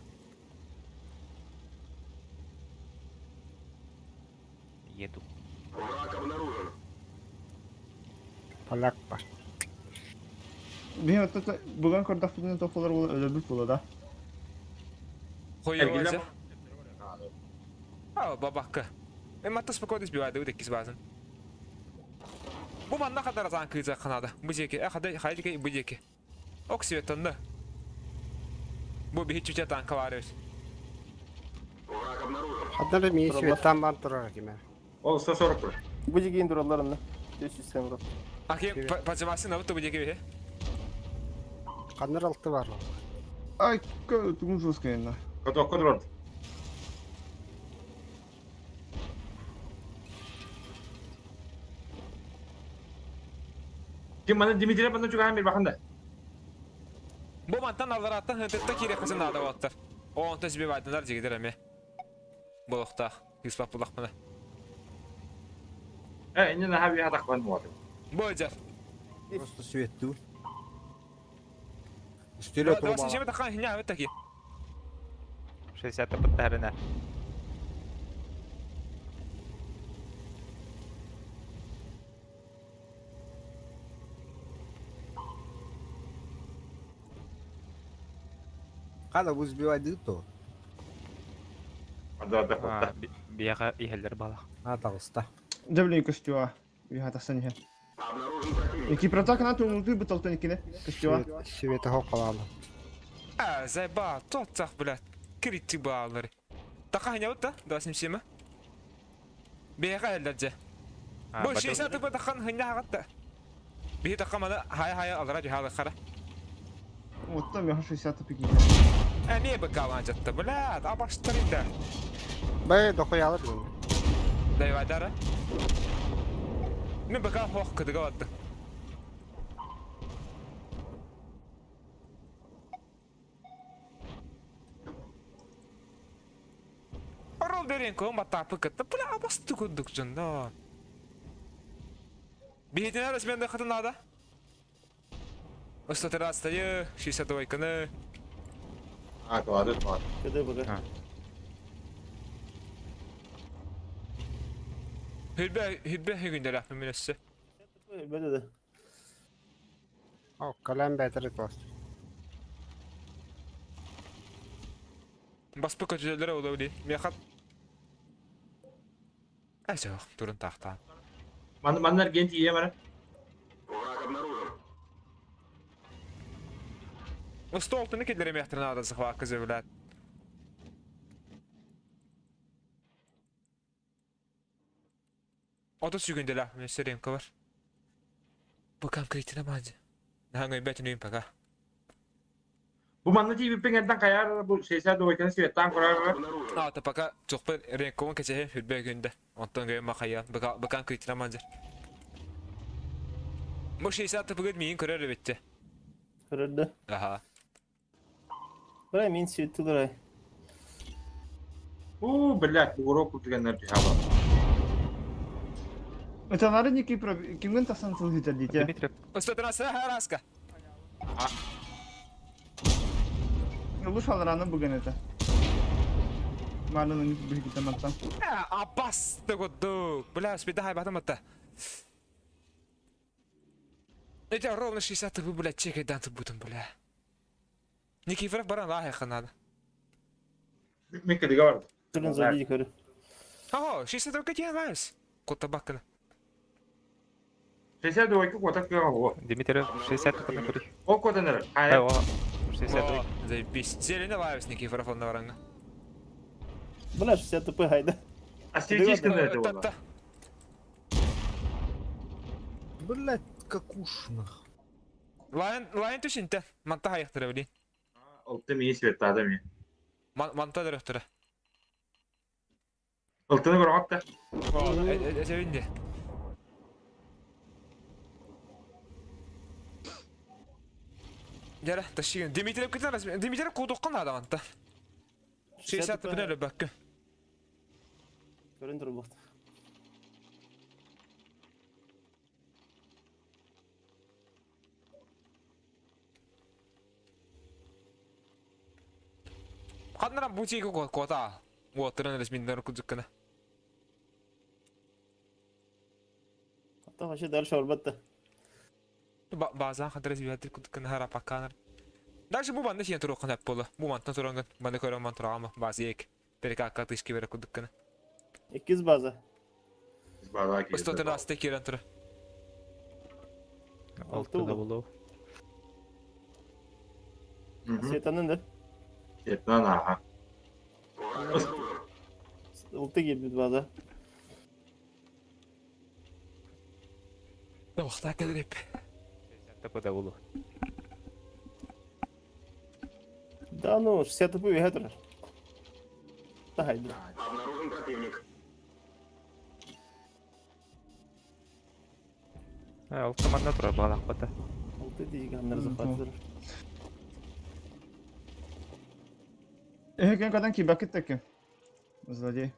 Еду. Враг обнаружен. Поляк бар. Биха тата буган кордафтын тохолар була өлөбүт була да. Koyuyor Эргиле. varsa. Ha babakka. E matta спокойно сбивает, да кис базын. Бу манна кадар азан кыза канада. Бу жеке, э хада хайдыке бу жеке. Ок светонда. Бу бихи чуча танка var evet. Враг обнаружен. Хаддары мии сибиттаан баан турар киме. Ол 140 тур. Бу жигин дураларында. 500 сем урат. Аким пажамасы на бу жеке бихи. Каннар алты бар. Ай, тугун жускайна. Котокко турар. Ким мана Дмитрий мана чугаан бир баханда. Бу мантан алараттан хынтытта кире кызын ада баттар. О онта сбивайдындар жигидер эме. Болохта, юспап булак мына. Э, инне наха би хатак бан буаты. Бу жар. Просто светтүү. Үстеле Давай турба. сен тахан хиня бет таки. 60 быттарына. Када бу сбивайды то. Да, да, Бияга иһеллер балах. А тагыста. Дәблин костюа. Биха таса нихе. Обнаружен противник. Ики протак на ту ты бутал тонкине. Костюа. Сибити хоккалаалы. А, зайба, тотсах, блядь. Крити баллары. Тахан хиня бет да сим сима. Бега элдерже. Бу 60 тыпа тахан хиня хагатта. Бихи тахан мана хая хая алара жихалы хара. Вот там я 60 пики. Эме бакалан жатты, блядь, абаштырыйда. Бай дохуялы бүгүн. Дайвадара. Мен бака хох кыдыга батты. Ол дэрин ком батапы кытта бля абасты курдук дьон да. Биһитинэр сменда хатын надо. 113-йы, 62-кыны. А, кладут, кладут. КД пока. Хүрбэ, хүрбэ хүгүндэр ахмын өссө. Бөдө да. О, калам бәтер тост. Баспы көтүлөрө ола били. Мехат. Әсө, турун тахтан. Маннар ген тиие мара. Враг обнаружен. Столтыны келдере мехтирин ада захват кызы билет. Ото сүгүнделе өссө ремка бар. Бу конкретно манжы. Наңы бәтін үйін пока. Бу манна тиибиппин эрден каяр бу 62-каны светтан көрөр. Обнаружен. А, та пока чоқпы ренкомын кече хүрбе күндө. Онтон көйм махая. Бакан кретина манжы. Бу 60 бүгін миин көрөр битти. Көрөрдө. Аха. Бра мин сүйттүлөр ай. У, блядь, бу урок кутуганнар түһәбә. Это надо некий про... Кимген тасан сылгытар дитя. Дмитрий, 113 хараска. Лучше алраны бүгін это. Марның бір маттан. Абасты кудук. Бля, спида хайбатым атта. Это ровно 60 вы, бля, чекай дан бутын, бля. Никифоров баран лахи надо. Мен кедиге барды. Турун злодей көрү. Ого, 62 тебе нравится. Кота бакына. 62 кота кыга го. Дмитрий, 60 на кури. О котанар. Ай, Хай. о, 62. Заебись. Зелено лавис Никифоров он на Бля 60 ТП хайда. А светишкин это вот. Та-та. Блять, какуш нах. Лайн, лайн түшінті. Манта хайықтыры білейін. Ылты ми светтады ми. Манта дөрөктөрө. Ылтыны көрө атта. Эсебинде. Жара, ташыгын. Дмитриев кетен Дмитриев кудуккан адаманта. 60 бинеле баккы. Көрүн турбут. Ханнаран бутиги кота. Уоттырын ресминдер кудуккана. Ата вообще дальше орбатта. Базан хандрес биятыр кудуккана хара паканар. Дальше бу банда сен турук ханап болу. Бу мантан туранган. Банда көрөн ман турама. Баз ек. Перекакка тышки бере кудуккана. 200 база. База ки. 113 кирен тура. Алты да булу. Светанын да. Светнан аха. Враг обнаружен. Улты келбит база. Вакта келип. 60 да булу. Да ну 60 ТП веге турар. Та хайда. Обнаружен противник. Алты манна тура балак бата. Улты дейганнар захват турар. Эһеген кадан ки бакет таки. Злодей.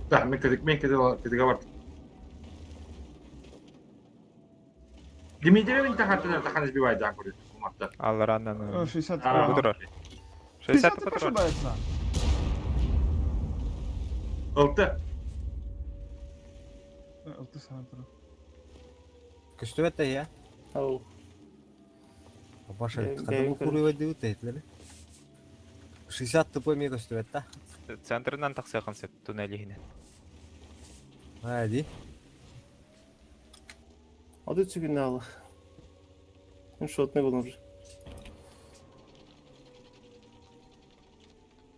Да, мен кедик мен кедиге барды. Дмитриевин тахаттан тахан избивает да көрү. Матта. Аллараннан. 60. А, Бу турар. 60 60 тура. ошибается. Ылты. Алты сантра. Көстүбэт я. Ау. Баша, Бэйм- когда бэйм куривать дают, это 60 ТП ми көстүбэт та. Центрынан таксакан сеп туннелихине. Ди. Ады түгүнө алы. Мен шотный болом уже.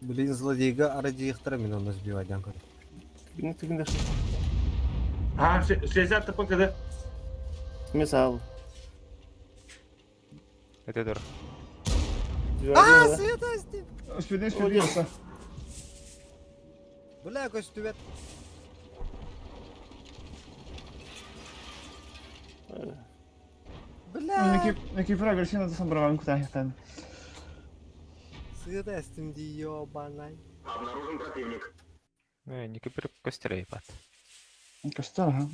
Блин, злодейга арадиихтара мен оны сбивать дянка. Түгүнө түгүнө. А, 60 ТП кеди. Мисал. Это тур. А, света сти! Спидин, спидин. Бля, көстүбэт. Бля! Никифор агрессивно засамбарван кутаахтан. Сыта эстим ди ёбанай. Обнаружен противник. Никипер көстөр бат. Көстөр ха.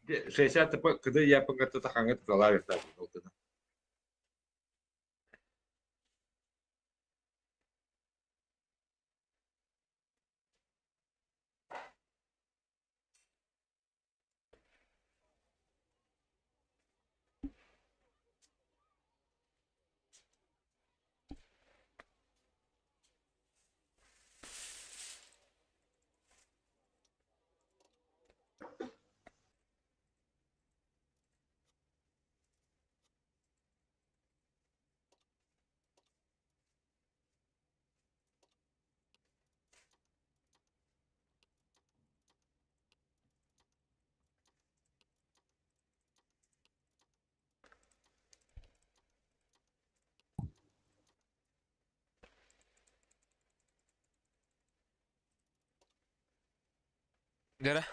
60 ТП кыды япыңга тахаңы туталар бертар. Nere?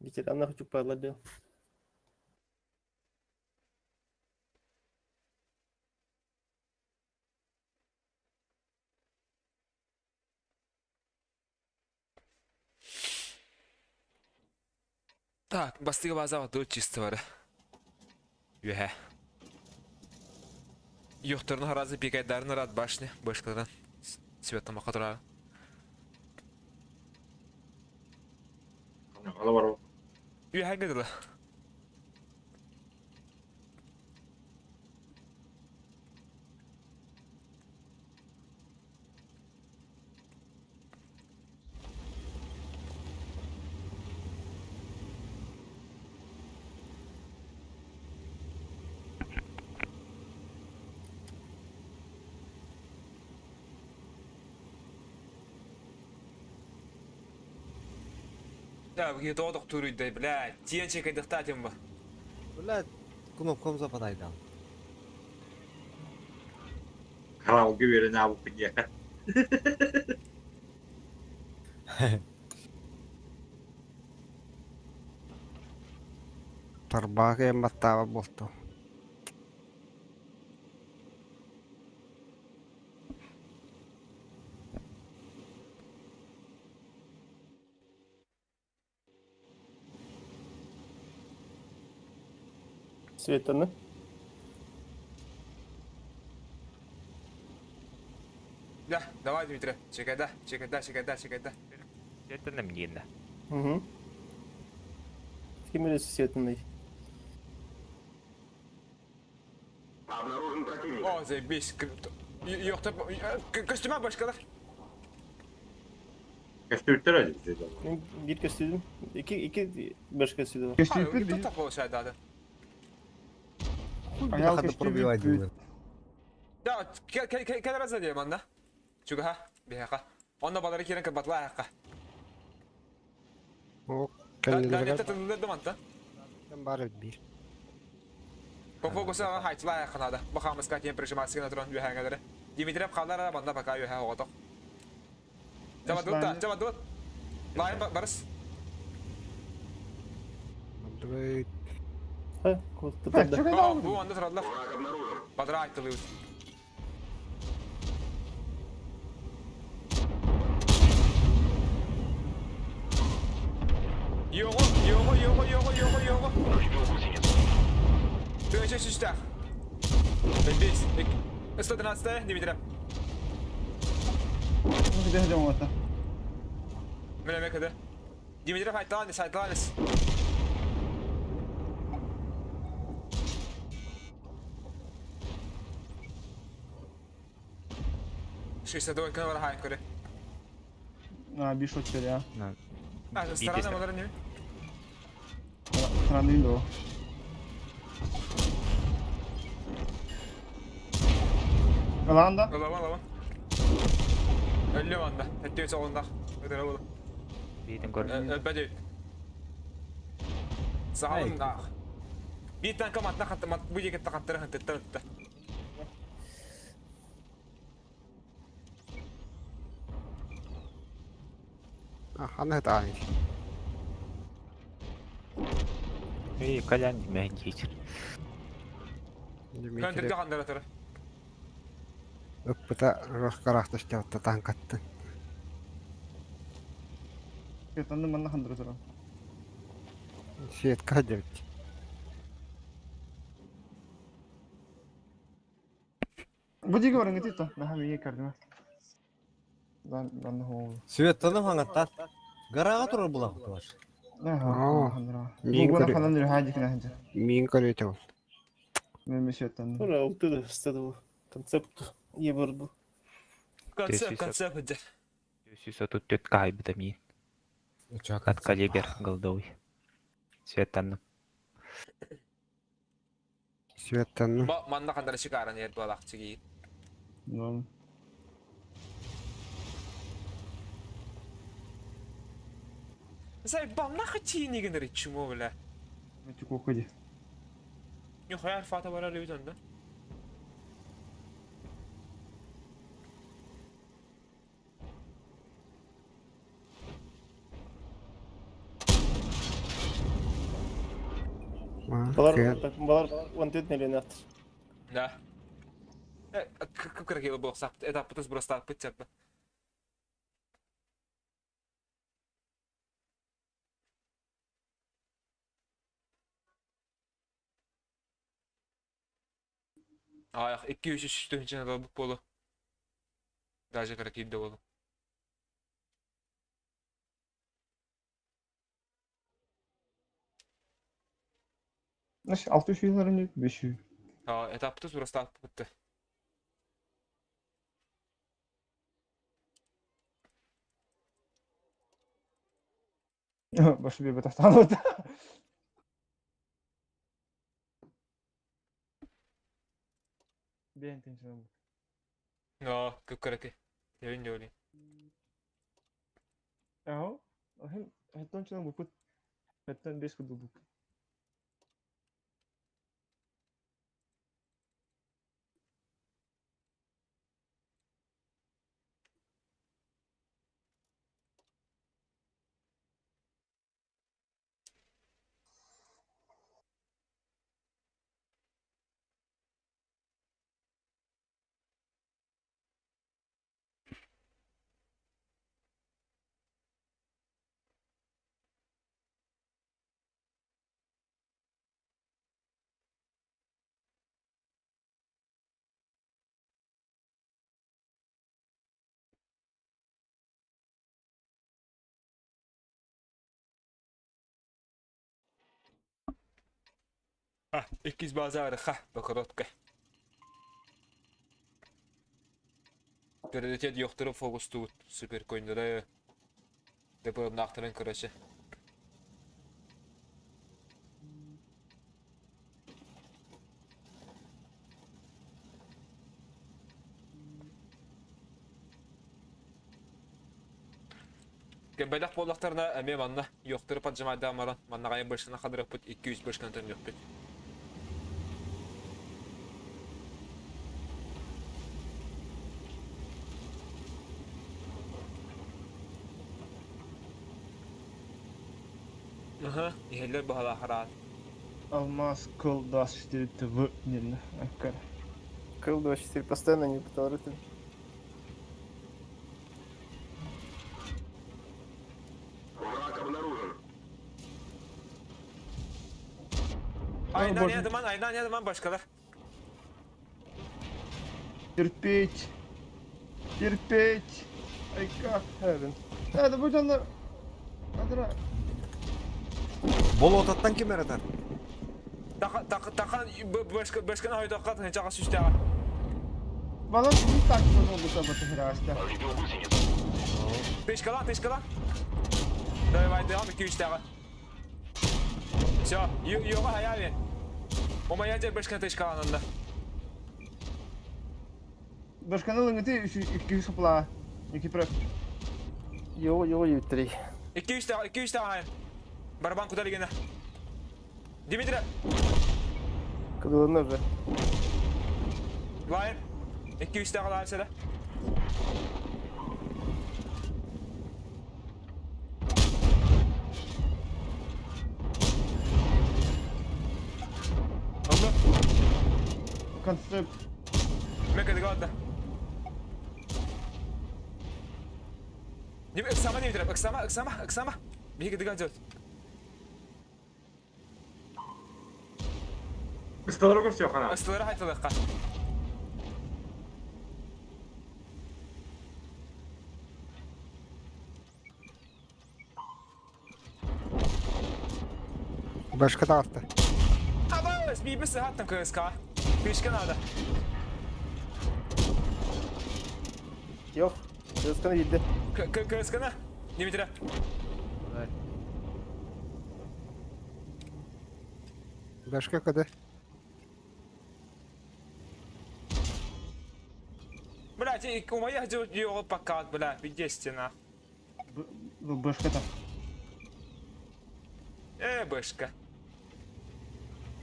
Ветеранах чуппалады. Так, бастыгы база вот чисто бар. Юхэ. Юхтарын харазы пикайдарын рад башни, башкалардан. Светом макатыра. Ала бар. Юхэ гыдылы. Да, бу тоодох туруйдай, бля, тиен чекайдыхта тем ба. Бля, кнопкам западайдан. Караоке берен абы пине. Тарбаага эмматтааба болту. Светаны. Да, давай, Дмитрий, чекайда, чекайда, чекайда, чекайда. Это мне да. Угу. Ким светанный? Обнаружен противник. О, заебись. Юхта, костюма башкалар. Көстүрттер әлі. Мен bir köstürdüm. İki, iki beş köstürdüm. Көстүппүт Кто получает, да, да. Хуй Аял бляха да көстүбүт пробивать бүт. было. Да, кел раз задем, анна. Чуга, бияка. Онна балары керен кабатла яка. О, Да, это кэллилэргэ ты даманта. бар бир. По фокусу хайтла яка надо. Бахамас катем прижиматься на трон юхангадere. Дмитрий қалар банда пока юха огото. Жаба дутта, жаба дут. Лайн барыс. Дубай Ha, Так, koltukta. чекайда. Бу анда туралар. Враг обнаружен. Бадра айтылы. Його, його, його, його, його, його. Тынча шиштах. Бес. 113 Дмитрий. Ну, где идем вот. Мене мекаде. Дмитрий хайталанис, хайталанис. 62 кына бар хай көре. А, биш өттөр я. А, сторона малар не. Странный до. Ылаан да? Ылабын, ылабын. Өллүм анда. Өттүө соҕуннах. Ытыра буолу. Биитин көр. Өлбөт эбит. Саҕалыннаах. Биир танка матна хатта мат бу диэки хаттара хаттыттан ытта. Ханна ытаан. Эй, Колян димэ диэчир. Көндүргэ хандара турар. Ыппыта росkarахтастаатта танкаттан. Кетанды манна хандыра турар. Сетка дебит. Бу диги барың ити Наха миге көрдүм. Дан дан хоо. Светтаны хаңаттар. Гарага турар булак бар. Наха хандыра. Мин Бу көрү. хандан хаҗи кина хаҗи. Мин көрүтэ ол. Мен светанды. Ура, улты да концепт ебір bu. Концепт, концепт дьэ. 134 кайбыта миин. От калибр голдовый. Светтанным. Светтанны. Манна хандара шикаран ер буолах чиги. Ну. Сай бам нахуй тини генери чмо бля. Эти кокоди. Нихуя фата барар эбит онда. Балар, балар 14 миллион автор. Да. Кып-кыракелы буолсап, этаппытыс бұрастаппыт чаппы. Аяқ 2-3 төртінші долбук болу. Даже кыракилде болу. Наш 600 yılların 500. Этаппытыс бұрастаппытты. Башы bir bataftan oldu. Ben tension. Аа, кып-кыраки. Евин жолин. Аho. Hem хеттон чынан бупут. Хеттон 5 куду буп. А, 200 базар ха, бакоротка. Приоритет yoxturu фокус туут супер койнары. Депо нахтырын короче. Кебелек боллақтарына әме манна yoxturu паджамада маран манна гая башына хадырып бит 200 башкан төн yok бит. Аха, ихеллер баһала харат. Алмаз кыл 24 ТВ нерне. Аккар. Кыл 24 постоянно не повторы. Враг обнаружен. Айдан боже. ядыман, айдан ядыман башкалар. Терпеть. Терпеть. Айка. Хәбин. Hadi bu canlar. Hadi. Бол отаттан кем аратар? Тақа тақа тақа башка башканы хайдаққа тынчаға сүстәға. Bana bir takip oldu sabah herhalde. Повредил гусеницу. Тышкала, тышкала. Давай, devam 2-3 тағы. Все, yoğa hayal. Ома ядер башканы тышкаланында. Башканы ылыҥыты 200 сапла. Никифоров. Йоо йоо ютрий. 200 200 таҕайын. Барабан кутар гена. Дмитрий. Кыдылынна уже. Лайын. 200 таҕалаан сэрэ. Oldu. Концепт. Мекадыга отда. Дим, ыксама Дмитрий, ыксама, ыксама, ыксама. Биһиги дыган дьот. Ысталары көрсүөх хана. Ыстылары хайтылыахха. Башка таҕыста. Абас, биирбит сыһаттан кыыска. Кыышка наада. Yok. Кысканы билди. Кыысканы. Дмитрий. Башка кыды. Блядь, у моих его пока, бля, пиздец стена. Башка там. Башка.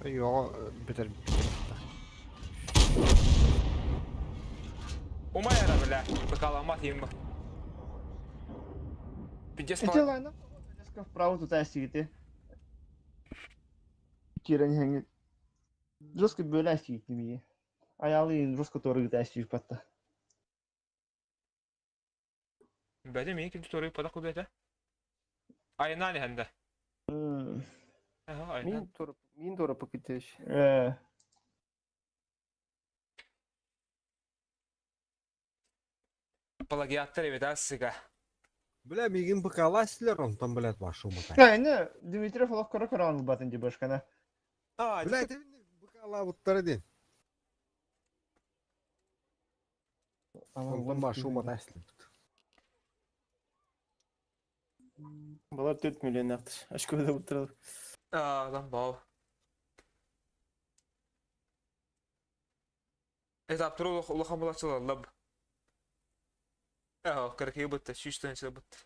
Йоо битер. Умайра, бля, быкаламат им. Пиздец. Эти лайна резко вправо туда сидите. Киран хәңе. Жестко бөлә сидите мие. Аялы жестко торы гыта сидит патта. Бәде мин ким торы пада кубета. Айнан хәндә. Аха, айнан. Мин тур мин тур пакетеш. Плагиаттар эбит ассыга. Бля, мигин быкала силер, он там, блядь, вашу мать. Кайны Дмитриев олох көрө көрө албатын ди башкана. А, Бля, это быкала буттары ден. Он там вашу мать силер. Булар 4 миллион актыр. Ашкөдө буттыралы. А, lan бау. Этап туру улахан булачылар лаб. Аха, кыркы бутта, шүштен чы бутта.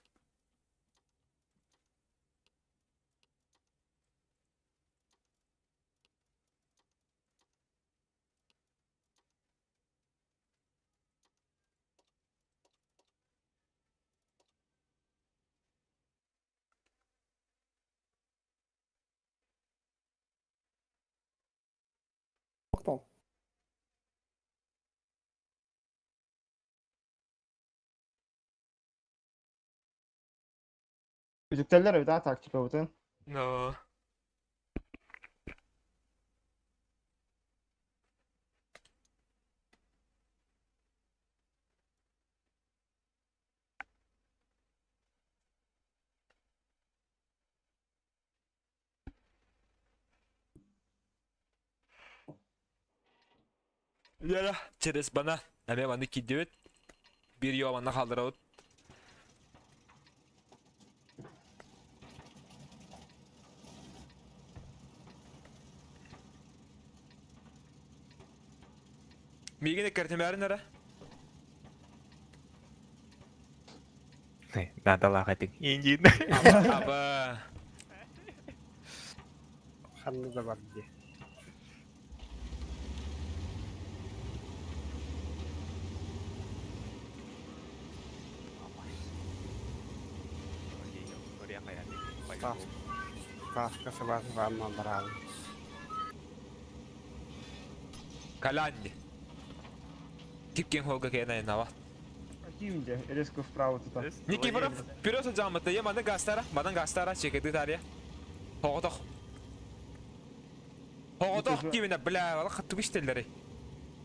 Токтон. Үтүктэллэр эбит тактика бутын. Но. Яра, через бана. Әмә баны кидебет. Бир йоманна халдырабыт. Мигене кертемәрин ара. Надалаах этиң. Индин. Аба. Ханны да бар ди. Каска сабасы барман баралы. Каланди. Типкен холга кена нава. Кимде резко вправо туда. Никифоров, вперед жамыты, е маны гастара, маны гастара чекеди тария. Хоготох. Хоготох кимина, бля, вала хатту иштеллери.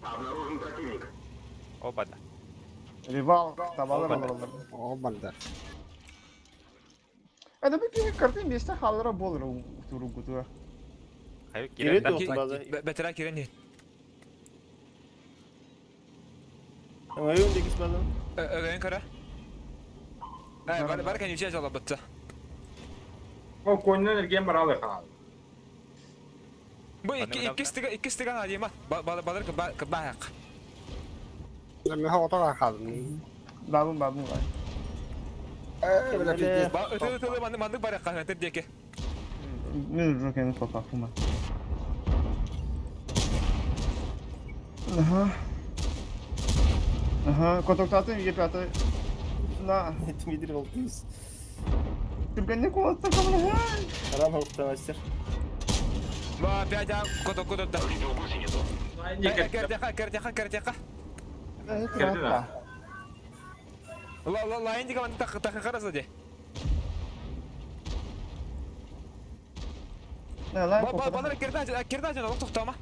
Обнаружен противник. Опа да. Ривал, табалар алар. О балдар. Это бу киһи карты месте халара болар туругу туа. Хайы Кирет кирен. olsun bazı. Бетера кирен. Оңайын дегис базы. Өгөн кара. Э, бар бар кән үчә жала бытты. Ол коннан эрген баралы хана. Бу икки икки стига адима. Балар кыбахак. Мен хаалдым. Бабын бабын var. Э, бля, пиздец. Ытылы ытылы маннык маннык барыахха хантыр диэки. Мен уже кені тотақпын. Аха. Аха, котоктатын Е5. На. Дмитрий Волтуз. Түргенне кулатта камына. Арам мастер. Ба, опять а, коток коток да. Кертяха, кертяха, кертяха. Ла ла ла инди каман так так хараса де. Ба ба балар кертаж, кертаж на тоқтама.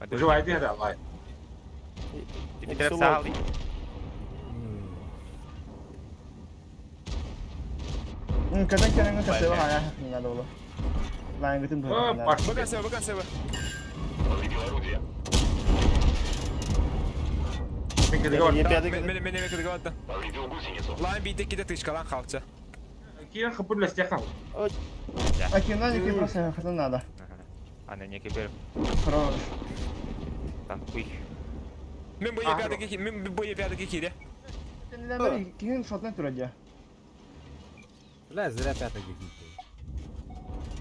Выживайте, да, лай. Дмитрий саалы. Кәден кәден кәсебе хая надо было. Лайн гытым О, Бага себе, бага себе. Е5 Мен мен мен кыдыгы Лайн бийде киде тышкалан халча. Киен хыпыр лестехан. А кимнан екі просто хатын надо. Аны неке беріп. Хорош. Танкуй. Мен бу Е5 мен бу Е5 кире. Киен шотны турадя. Бля, зря пятый гигит.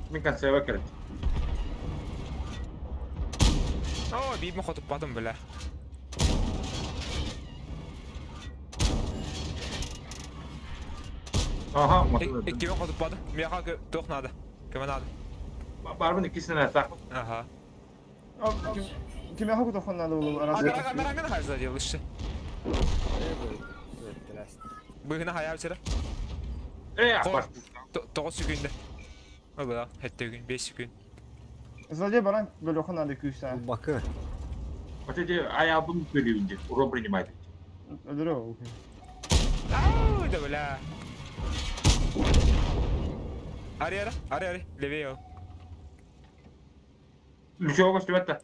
Мен консерва керек. О, бийме хотуп батым бля. Ага, Иккимен хотуп батым. Мияха тоқ надо. Кеме надо. Барбын иккисine так. Ага. Киме хокут охон надо было. Арага маранган хажда делышы. Быгына хаяр сыра. Э, баш. 9 секунда. Ала, хәтта күн 5 секунд. Злодей баран бөлө охон надо күйсә. Бакы. Вот эти аябын төлейінде, урон принимает. Өдөрө. Ау, да бля. Ари ари, ари ари, левее. Ничего, ребята.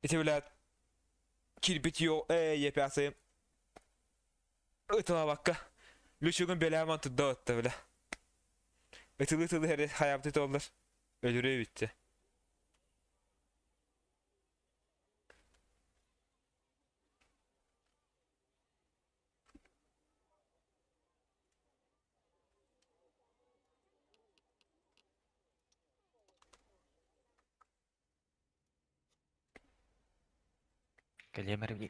Ити бля кирбит yo э епясы. Ытыла бакка. Лүчүгүн беләман тудда отта бля. Ытылы ытылы хәре хаябты толлар. Өлүрө битте. Кэлемер би.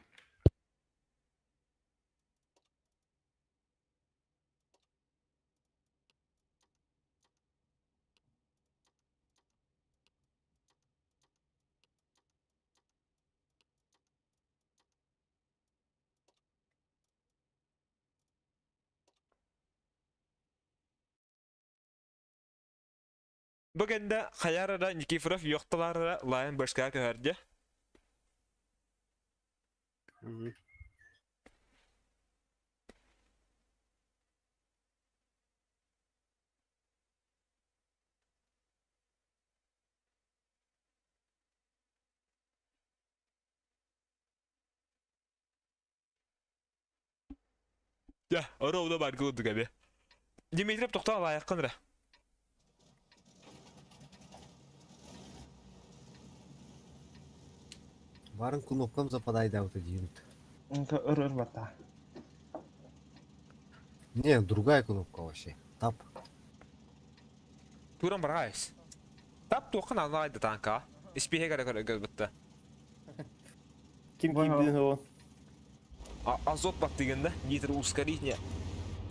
Бүгінде хаярара Никифоров yo'qtalarara лайын башка көһөрдө. Я, ровно бар кылдык эби. Дмитриев токтоо лайыккын ра. Барын кнопкам западай да вот один. Өр өр бата. Не, другая кнопка вообще. Тап. Туран барайс. Тап тоқын анайды танка. Испиhe керек керек бітті. Ким кимдин о. Азот бат дегенде, нитр ускорение.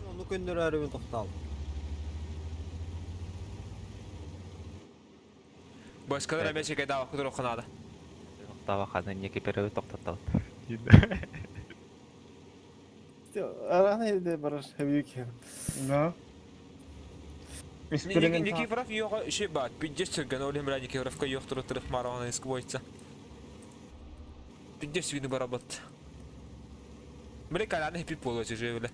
Оны көндөр әрі тоқтал. Башкалар әмеше кайда вакыт оқынады. Тоқтаба ханы неке беріп тоқтаттал. Арана елде барар хабиюк. Да. Никифоров yo'q ши бат. Пиздец сүрген олем бля Никифоровка yo'q турып турып марона иск бойца. Пиздец видно барабат. Бля каланы хипи полочи же бля.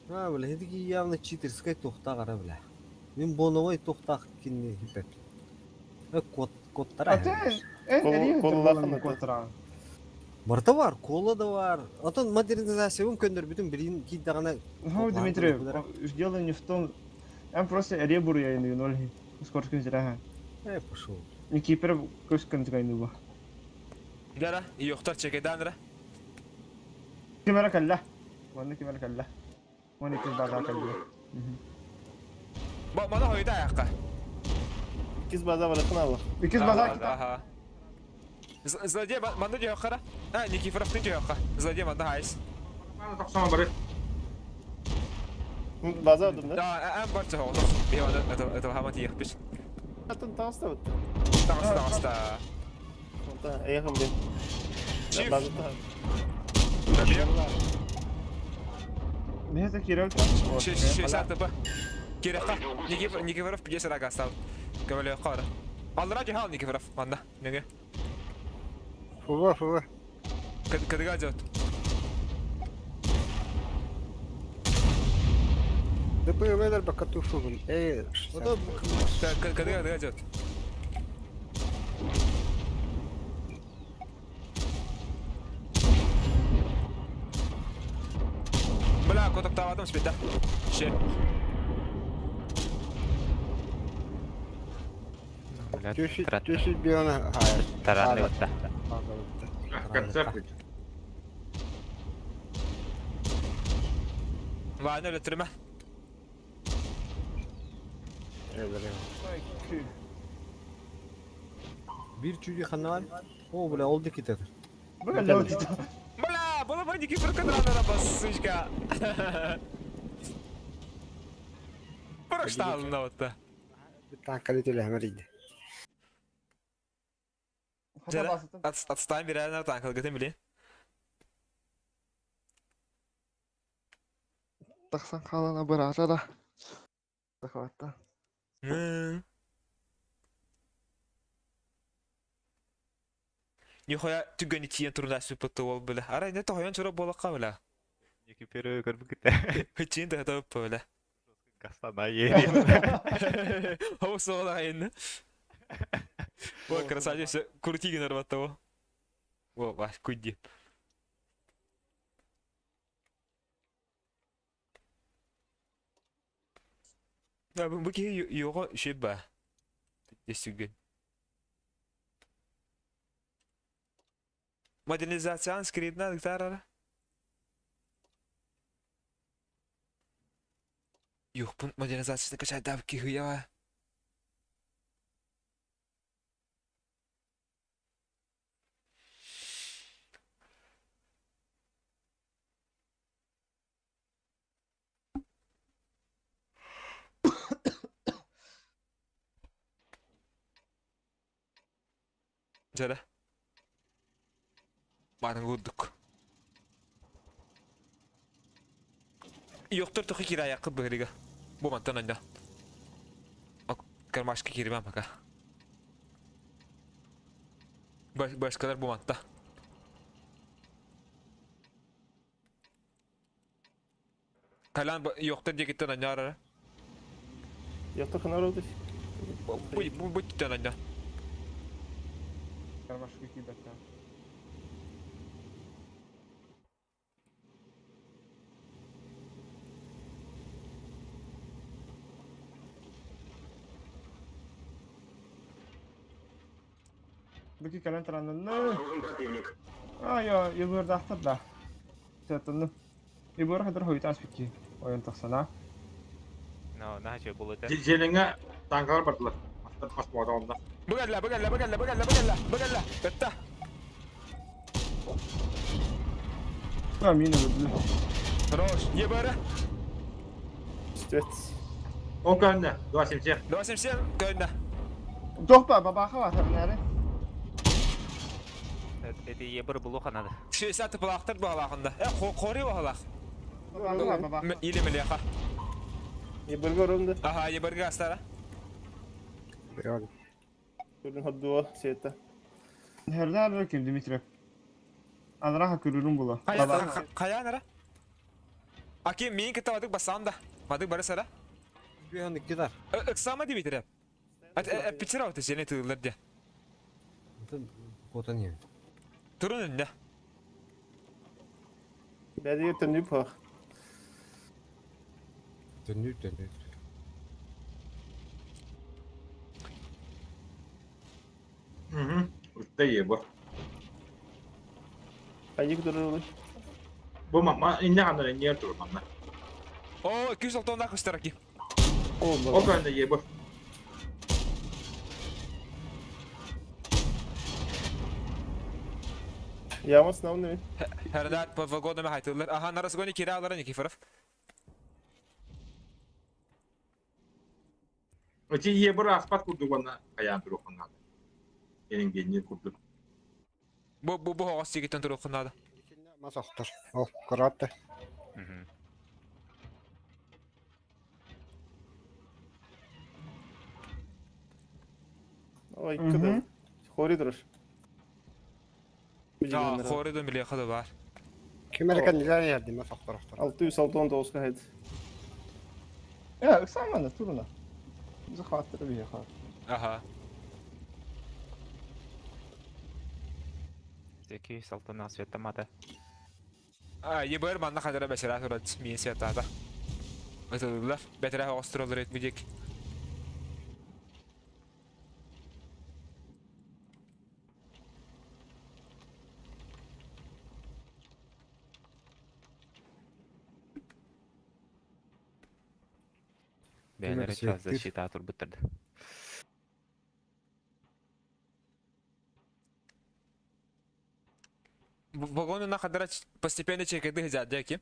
А, бля, это явно читерская тоқта қара, бля. Мин боновой туохтаах кинини хиппэппин. Э, кот, коттара А ты эн эрии Коллахан куотараҕын. Барыта бар, кола да бар. Отон модернизациябын көннөрбүтүм билин киирдэҕинэ Ну, Дмитрий, дело не в том, эн просто эрии буруйайын ноль скорскин зря. Э, пошел. Никипер көскөн тигайнуба. Дара, йохтар чекеданра. Ким эрэ кэллэ. Манна ким эрэ кэллэ. 12 база кэллэ. Мана хойда аяққа. Иккис база барытын алла. Иккис база Аха. Злодей манна дьиэххара. А, Никифоровтын дьиэхха. Злодей манна хайс. Тохсома бары. База одун да? Да, эн бар чоҕо. Биһи это это хама тиэхпит. Атын таҕыста бут. Таҕыста таҕыста. Онта эйэхим бин. Чиф. База таҕыста. Нехе кирел. 60 тп. Кирэхха. Никифоров пьеса рагастал. Көмөлө қара. Аллара жахал Никифоров манна. Неге? Фуба, фуба. Кыдыга жот. ДПВ-лер бака туфубун. Эй, Кыдыга кыдыга жот. Бля, котоктаватым спитта. Ше. Түшү биона. Таранны отта. Концерт. Ваня өлөттүрмэ. Бир чүдү ханна бар. О, бля, ол дикитер. Бля, лео Бля, было бы Никифор Кадранара бассычка. Проштална отта. Танкали төлөмөр иди. Отстань реально танк, алготым били. Тахсан халана бырата да. Захватта. Нихуя түгөни тиен турна сүпөттө ол биле. Ара не тохойон чоро болаққа била. Никиперы көрбүкүтэ. Хычин да топ била. Гастана ери. Хоо сола айын. Во красавчик, крути нарватта во. Во, ваш куди. Да, бу ки його шеба. Десүгөн. Модернизацион скрипна диктарара. Юх, пункт модернизацияны качай ки хуява. Жара. Барын курдук. Йоктор тухи кирая кыбырыга. Бу мантан анда. Кармашка кирмем пока. Башкалар бу мантта. Калан йоктор дегеттен анда ара. Йоктор ханар oldu. Бу бу бу тен анда. Кармашка кибетта. Бүки кэлэн тараннанны. Обнаружен противник. А, я ебырдаахтар да. Сэтэнным. Ебыр хадыр хойутаас бикки. Ойон тахсана. Но, наче булыта. Зелеңе танкалар бардылар. Мастер паспорт онда. Бүгәллә, бүгәллә, бүгәллә, бүгәллә, бүгәллә, бүгәллә. Бетте. А, мина бөдү. Хорош. Ебыры. Түт. Ол көнне, 277. 277 көнне. Тохпа, бабаха бар, нәре. Это ебір булуха надо. 60 плахтар балахында. Э, қори балах. Бабаха, бабаха. Или мелеха. Ебірге орынды. Аха, ебірге астара. Көрін ходдуа сета. Хердер ким Дмитрий. Анраха көрүрүм була. Кая нара? Аки мен кете бадык басам да. Бадык бары сара. Бүйөн иккидар. Ыксама дибитире. Эппитсер ауты сени тыыллар де. Куотан иһэн. Турун önne. Бәдиге төннүп хох. Төннүр төннүр. Угу. Utta ебо. Хайык дурулу. Бу мама инне ханна не тур манна. О, 260 кыстар ки. О канда ебо. Ямас намны. Herdat по вагонами хайтылар. Аха, нарасгони кире алары Никифоров. Эти ебо распад курду ванна каян тур ханна. Энин генне курду. Бу бу бу хогос сигитен тур ханнада. Мас охтор. Ол, көрөттө. Ой, кыды. Хори дуруш. А, хоридон биле хада бар. Ким эркен нилер yerdi мас охтор охтор. 669 хайд. Я, ыксама туруна. Захваттырып ехал. Аха. Зеки салтана светамата. А, ебер манна хадара бәшәрә турат мин сетата. Атылдылар. Бәтәрә хогос туралар этмедек. Бәләре час защита тур биттерде. Вагонuna хадара постепенно чекеди хизадя ки.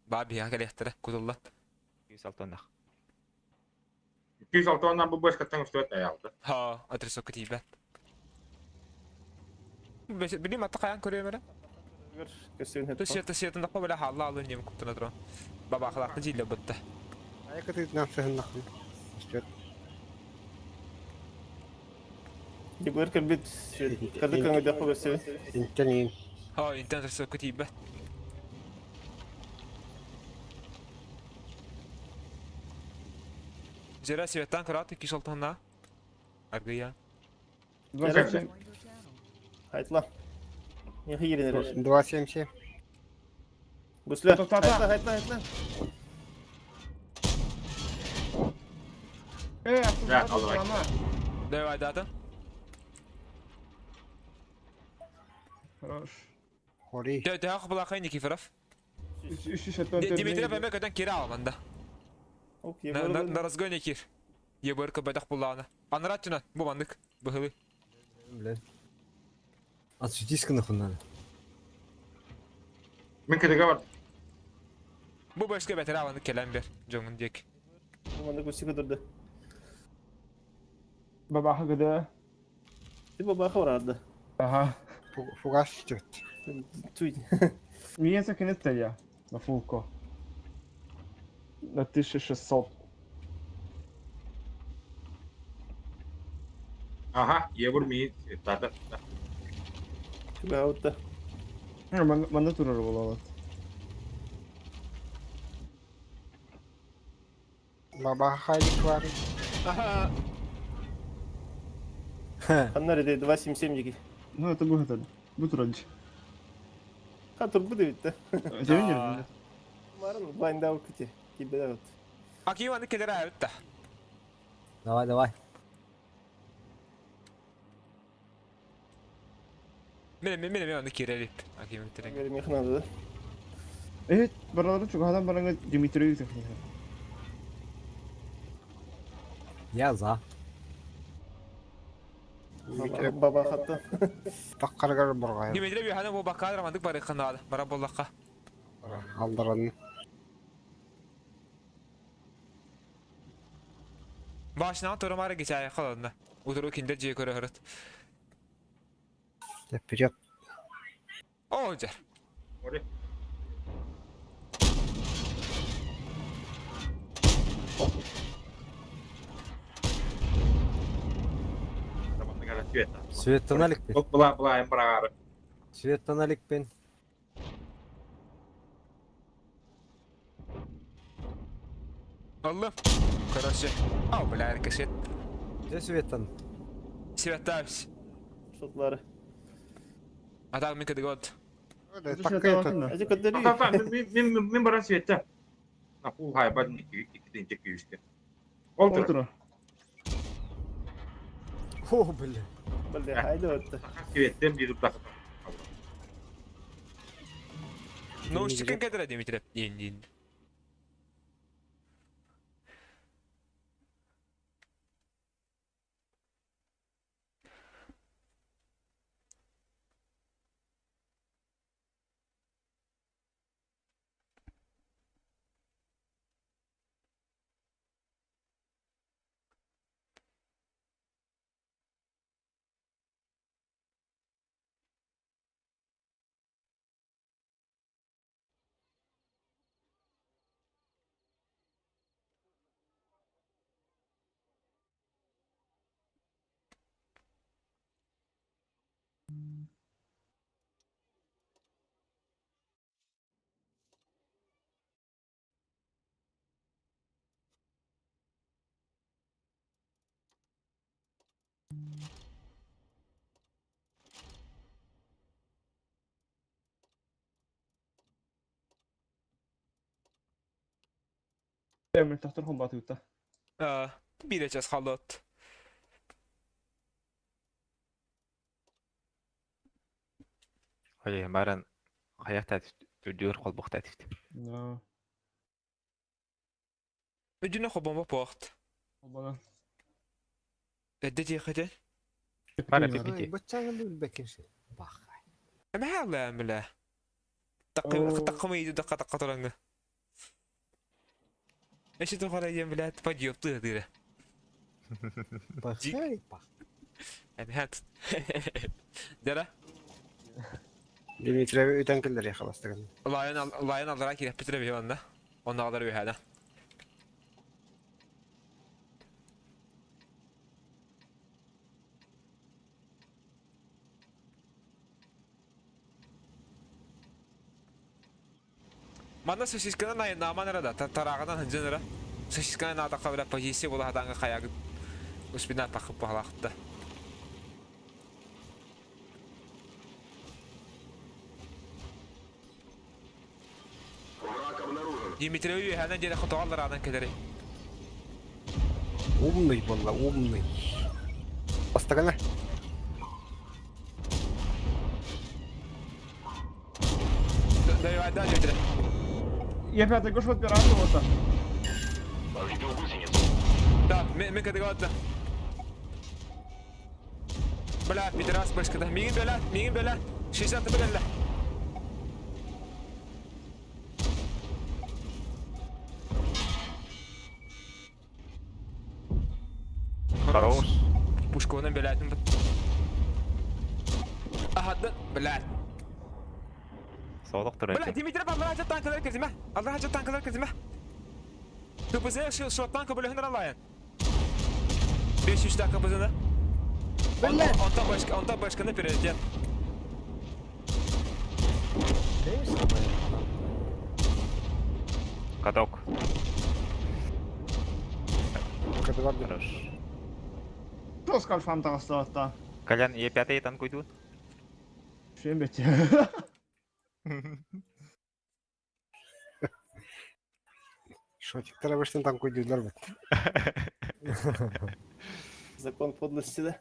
Баби хакалехтара кудулла. 260. 260 бу башкаттан үстөт аялды. Ха, адресок тибет. Билим атта каян көрөмөрө. Көстөн Ту сета сета напа бала халла алын нем куптана туран. Баба халакты жиле бутта. Айкыты насыһыннахын. Үстөт. Ебер кэлбит кырдык көңөдө көстөн. Интенин. Ха, интернет адресок тибет. Жера светан караты кишалтана. Аргыя. 27. Joined your channel. Айтла. Не хирин. 277. Гусле. Тоқтата. Айтла, айтла, айтла. Э, Да, алай. Давай дата. Хорош. Хори. Тө тө хабла Никифоров. 374. Дмитрий бәмә көтән кире алманда. Ок, На ебер. на разгоне кир. Ебырка бадах буллана. Анратина бу мандык. Быһылы. Блин. Отсветись нахуй надо. Мен кедеге бар. Бу башка бәтер аваны келен бер. Жоңун дек. Манда гүсү кыдырды. Баба хагыда. Ти баба хаврады. Ага. Фугас үстөт. Туй. Меня закинет я на фулко. На 1600. Ага, ебур ми тата. Түгәутта. Манда турар болот. Баба хайлик бар. Аха. Ханнар иде 277 диги. Ну, это будет это. Будет раньше. Ха турбу дебитте. Деревня? Марын блайндау кити. Кибе вот. Акиваны келер әбітті. Давай, давай. Мен мен мен аны кирелип. Акиваны терен. Бери мехнады. Evet, buraları çok adam bana Dimitri'yi takılıyor. Я за. Баба хатта. Таккаргар бургай. Димитри биханы бу бакадыр мандык бары кынады. Бара боллаққа. Алдырын. Башынан турумары geçer kalanına. Утуру киндер жие көрө хырыт. Вперед. О, жар. Ори. Светтан аликпен. Була була эм барагары. Светтан аликпен. Аллы. Короче, ау, бля, рикошет. Дьэ Светан. Света. Шотлары. А так мин кыдыгот. Такая Эти көддөрүү. Та мен мен баран света. На пул хайбат икки күйүскө. Ол тур. Отура. О, бля. Бля, хайда өттө. Светтен бир тутак. Ну, штикин кедре Дмитрий. Дин дин. Тахтар хомбаты утта. Биир час халот. Ой, баран хаякта үрдүгөр холбукта тифт. Да. Үдүнө хобомба порт. Холбана. Эдде тиэхэтэ. Бара бити. Баччаҥын билбэккин Бах. Эмэ бля. Такы такымы иди дакка такка тураңы. Эши тухара ем блядь, подъёб ты дыра. Бахай, бах. Эмэ хат. Дара. Дмитрий үтэн келлер яхаластыгын. Лайон лайон алдыра киреп битире биванда. Онна алдар бихада. Манна сосисканы най наман да, тарағынан хынжыныра. Сосисканы нада қабыра позиция бола хаданга хаягы. Успина тақып бағалақты. Враг обнаружен. Дмитрий ханан дере хотоғалар адан келери. Умный была, умный. Бастыгына. Давай, да, Дмитрий. Я пятый гош вот пираты вот. Повредил гусеницу. Да, мен кадыгатты. Бля, пидорас башкада. Мигин бля, мигин бля. 60 бля. Хорош. Пушконан блядь. Ага, да, блядь. Солок Бля, турар. Дмитрий, Allah hacı tankaları kızıma. Allah hacı tankaları kızıma. Kıpızı şu şu tanka böyle hınır Allah'ın. 5-3 dakika kıpızını. Ondan başka, ondan başka ne pereceğim? Каток. Кадылар Хорош. Что скажешь вам тагыстаатта? Колян, Е5 танкуйдун. Шем бет. Шотиктер обычно танкуйдулар бит. Закон подлости, да?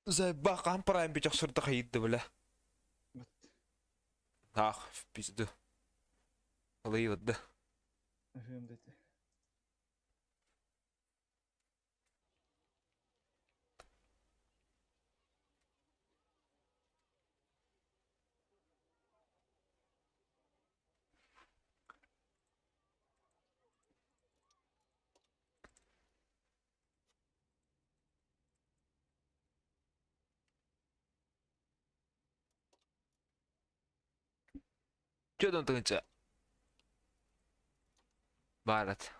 Зайба кампарайм бит оксурда хайды бля. Ах, в пизду. Лыйвыды. Эфем дети. 40 тыһыынча баарат.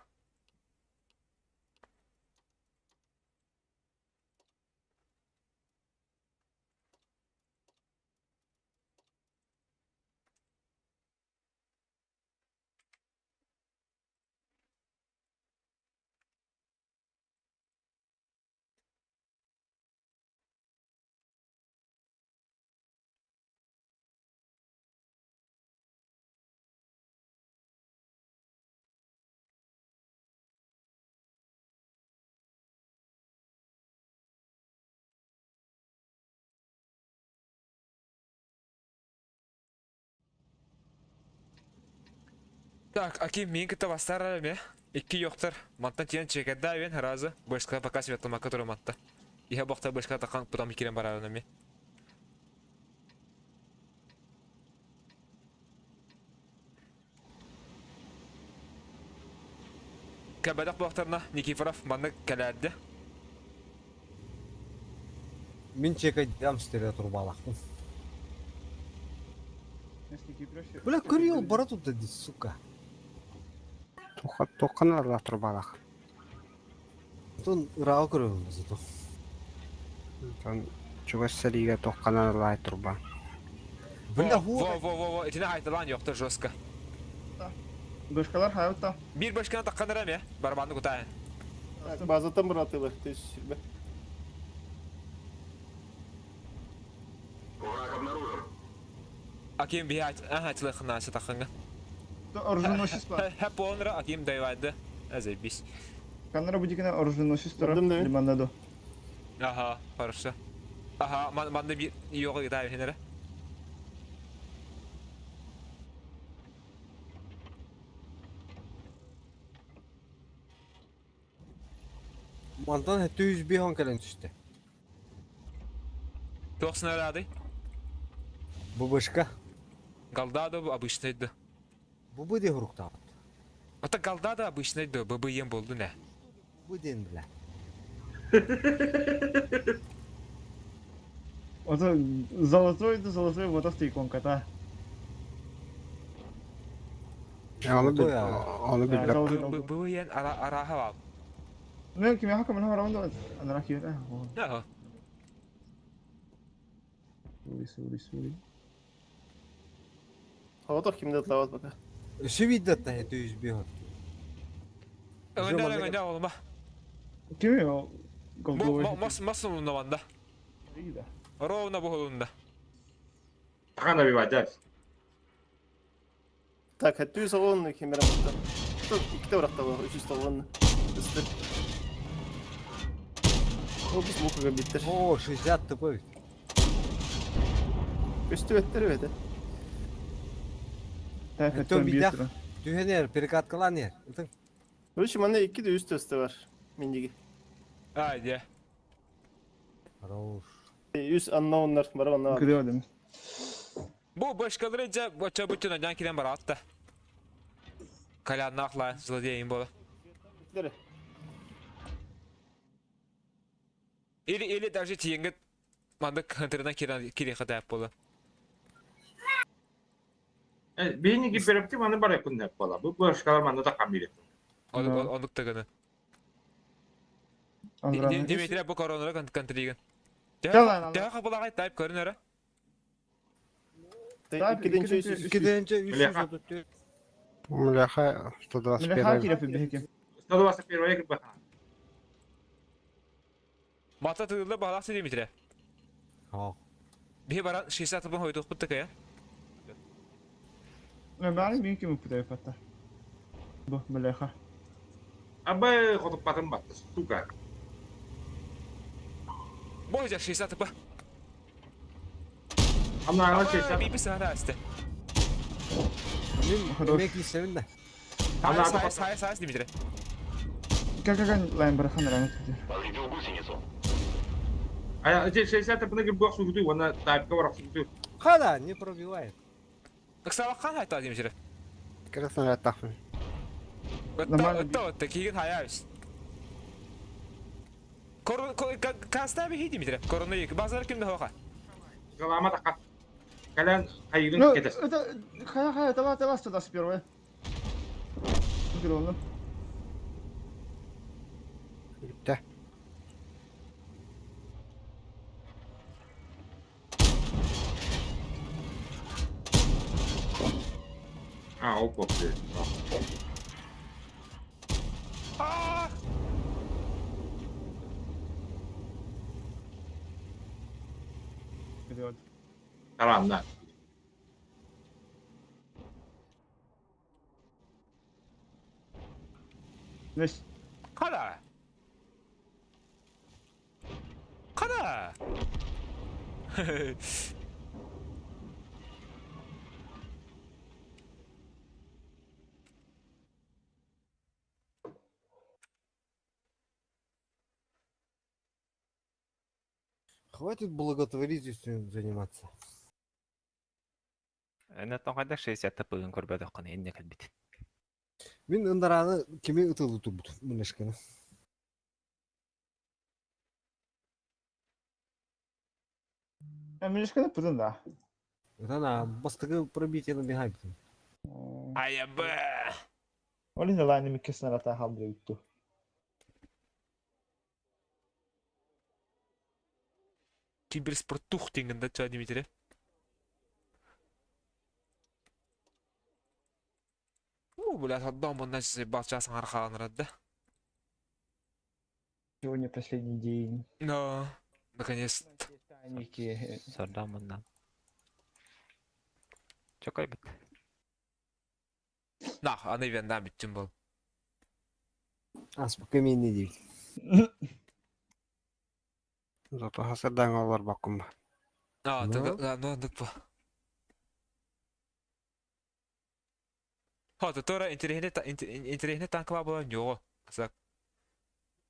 Так, Аким миин кытта бастар эме. Икки йоктар. Мантан тиен чекерда мен разы. Бышка пока светломакка туру матта. Иһэ бохта бышка тахан потом кирен барарын эме. Кэбэдэх буохтарына Никифоров маннык кэлээрдэ. Мин чекайдам стере турбалахпын. Бля, көрү бара турда ди, сука. Тоққан арла турбалах. Тун ырааҕы көрөбүн зато. Тон чугас сэлиигэ тоққан аралай турба. Бля, Во, во, во, во, итини хайталаан йоктор жестко. Бышкалар хайутта. Биир башканы таххан эрэ барабанны кутаайын. Базаттан быратылар, төс сүрбе. Враг обнаружен. Аким биһи аха чылыхына тахханга. Оруженосец бар. Хэп онра Аким дайвайды. Заебись. Канара будикина оруженосец тура. Көрдүм да. Лимонадо. Ага, хорошо. Ага, манны бир йоҕу ытаайын хинere. Мантан 101 хон кэлэн түстэ. Туох снаряды? ББшка. Голда да обычный да. Бу де хуруктаабыт. Ата голда да обычный да, ББМ болду не. Бу ден бля. Ото золотой да золотой вот авто иконка та. Оны Золотой, а. Оны билбэп. Золотой. ББМ ара араха бал. Ну, ким яха кам раунд ана рахир. Ага. Сури, сури, сури. Хаватох кимде атлават пока. Өсө виддат 101 хон. Өндө өндө олма. Ким yo голдовый. Мас мас манда. Ровно буһулунда. Тахан абибайдар. Так, төс оғын кемера матта. Тут икки быракта бар, 390. Үсті. О, біз лукага биттер. О, 60 ТП. Үсті беттер беті. Так, Это это бедах. быстро. Түһэнер, перекаткалан ер. Ытың. Короче, мана икки де үсті үсті бар. Мендеги. Ай, де. Хорош. Үс unknownlar бар ана. Кыдыва демес. Бу башкалары жа бача бүтүн адан кирен баратта. Каляннахла злодейин бола. Или или даже тиеңге мандык хантердан кирен кире хатап бола. Бейни гиперепти маны бар якын бала. Бу башкалар манда да камилет. Ондук тагыны. Димитрий бу коронара контриген. Жалан, Тәһә кабылагай тайп көрүнөрө. Иккиденче үс. Иккиденче Бляха. 334. Мляха Мляха 121. киреп бехеке. 121 кирбаха. Мата тыгылды баласы Димитрий. Хо. Бихи баран 60 бун хойдук буттык я. Мен бары мен ким путаю фата. Бу мляха. Абай хотуп батын батты, сука. Бой 60 ба. Амна ана 60. Би бис ара асты. Мен Хорош. мен кисемин да. Ана Сайс сайс сайс Димитрий. Как как лайн барахан рамет. Повредил гусеницу. Ая, 60 бына кирбак сугду, вона тайпка барак сугду. Хада, не пробивает. Ыксалаккан хайта Димитрий. Красный тахын. Нормально. Отта отта киген хаяс. Корон каста би Димитрий. Корона ек. Базар кимде хока. Галама така. Кэлэн хайыгын Ну, кэтэс. это... Хая, хая, это это вас туда первое. Кыдыгы. Бүттэ. А, ол попты. Кыдыгы. Таранна. Нес. Қара! Қара! Хватит благотворительностью заниматься. Эн тоҕайда 60 тапыгын көрбөтөххүнэ инне кэлбит. Мин ындараны кими ытылы турбут мынешканы. Мишканы пытын да. Ытана бастыгы пробитие набегай бутун. Аябы! Ол ине лайны миккесин арата халдыра үттү. Киберспорт тух дегенде ча Дмитрий. У, бля, одном он значит балчасын арқаланырады. Сегодня последний день. Но, наконец-то. Титаники. Сордамыннан. Чокой бит. На, аны вендан бүттім бұл. А, спокойно değil. Зато хасырдан олар баккум. А, Ну. тогда, ну, андык бұл. Ха, тора интересный танкла была него. Сак.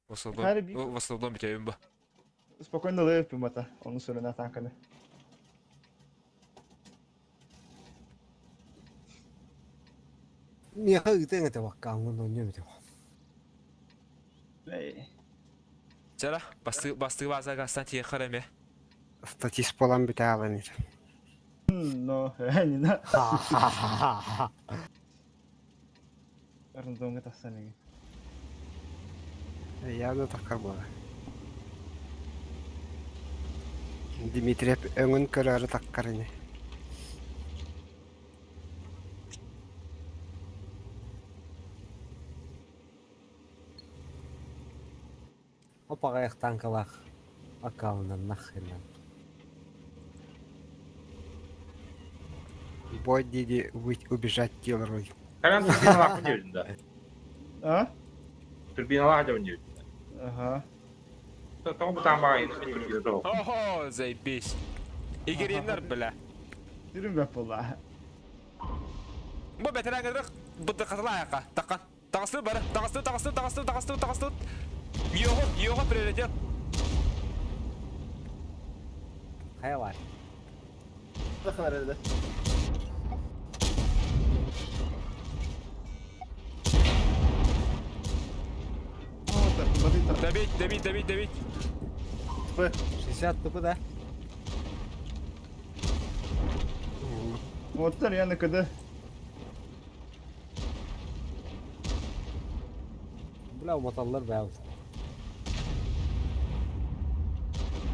В основном, Харби. в основном битеем ба. Спокойно лепим это. Он сүрүнэ танканы. Меха ытын это ваккаңын оньо бит. Эй. Чара, басты басты база гастан тие хараме. Статист болан бүтэ алан ир. Но, не на. Ха-ха-ха-ха. Рандомга тахсан Явно такар була. Дмитриев өңін көрөрі таккар ини. Опа танкалах аккаунтан нахрен. Бой диди убежать деларой. Кэлэн турбиналаах диэбитин да. А? Турбиналаах диэбитин да. Ага. Тоҕо бутаан баҕайы турбина тоҕо. Охо, заебись. Игориннер, бля. Түрүн бәп була. Бу бәтерән кырдык, бу катыла аяққа. Таққан. Тағысты бары, тағысты, тағысты, тағысты, тағысты, тағысты. Його, його приоритет. Хайа бар. Bakın herhalde. Добить, добить, добить, добить. 60 тп да? Оттар яны кыды. Бля, моталлар бәу.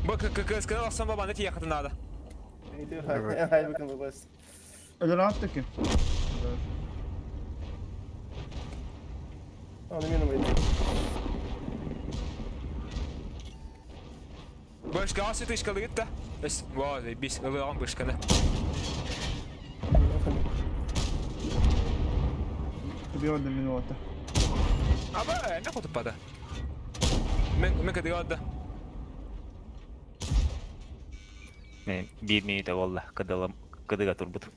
Бу ККС алсам бабаны тие надо. Haydi bakın babası. Öyle rahat ki. Onu minimum. Башка асы тышкалы гитте. Бес, ва, заебись, ылыган башканы. Кыды одна минута. Аба, не хоту пада. Мен мен кыды одда. Мен бир минута болла кыдылым кыдыга турбут.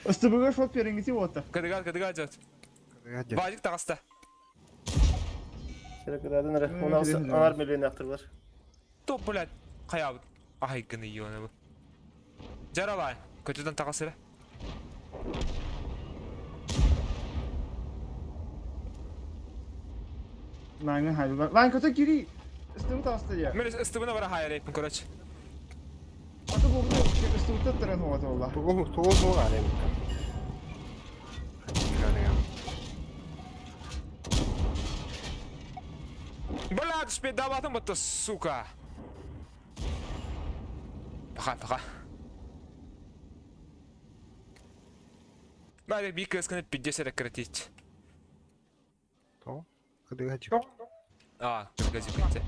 Ыстыбыга шот периңити ота. Кыдыга, кыдыга жат. Бажык тағыста. Şöyle kadar nere? 16 anar milyon yaptırdılar. Топ, блядь. Кая Ай, гыны ёны бу. Жаралай. Көтөдөн тагасы Лайны хайдылар. Лайн көтө кири. Ыстыбы тасты я. Мен ыстыбына бара хайыр айпын, короче. Аты бу ыстыбыттан хуата болла. Тугу тугу тугу арем. Бля, спидаватым это, сука. Пока, пока. Бля, бик кысканы 50 сократить. То? Кыдыга чик. А, гази битте.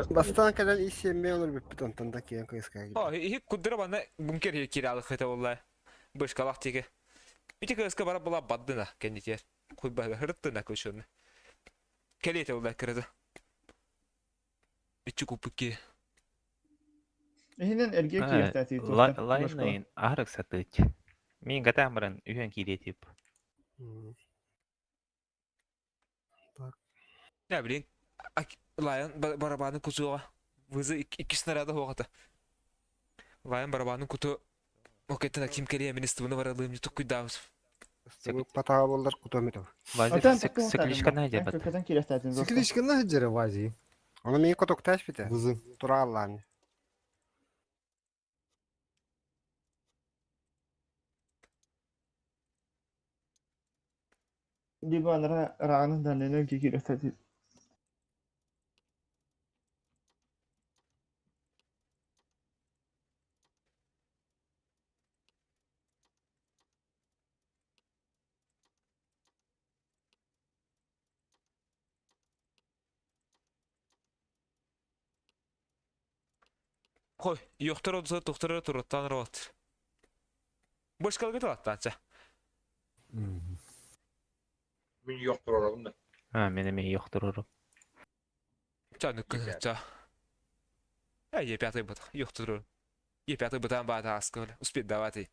Бастан кэлэн исиэммэ олор бүппүт онтон да киэн кыыска О, их куддыра бана бункер хе киралы хыта болла. Бышкалах тиге. Ити кыска бара була баддына кендитер. Куйба хырыттына көшөмө. Келете болла кырды. Ичи купуки. Иһинен эрге кииртээти Лайнайын арык сатыч. Мин гатамран үйен киретип. Не блин. Лайон барабанын кутуга. Вызы икки снаряда хуагата. Лайон барабанын куту Океттен ким келе министрını баралым не тукуйдабыз. Патаа боллар кутомитов. Цикличка найдя бат. Катан кииртээти. Цикличка жere вази. Оны мин котокташ бите. Вызы. Тура аллаан. Либо анара рааны даннена кииртээти. Хой, yoxtor olsa doktora туруттан робот. Башкалга талаттанча. Мин yoxtur oralım da. А, мен эме yoxtur ору. Ча нүккүн ча. Э, е пятый бут. Yoxtur. Е пятый бутан бата аскы. Успеть давать.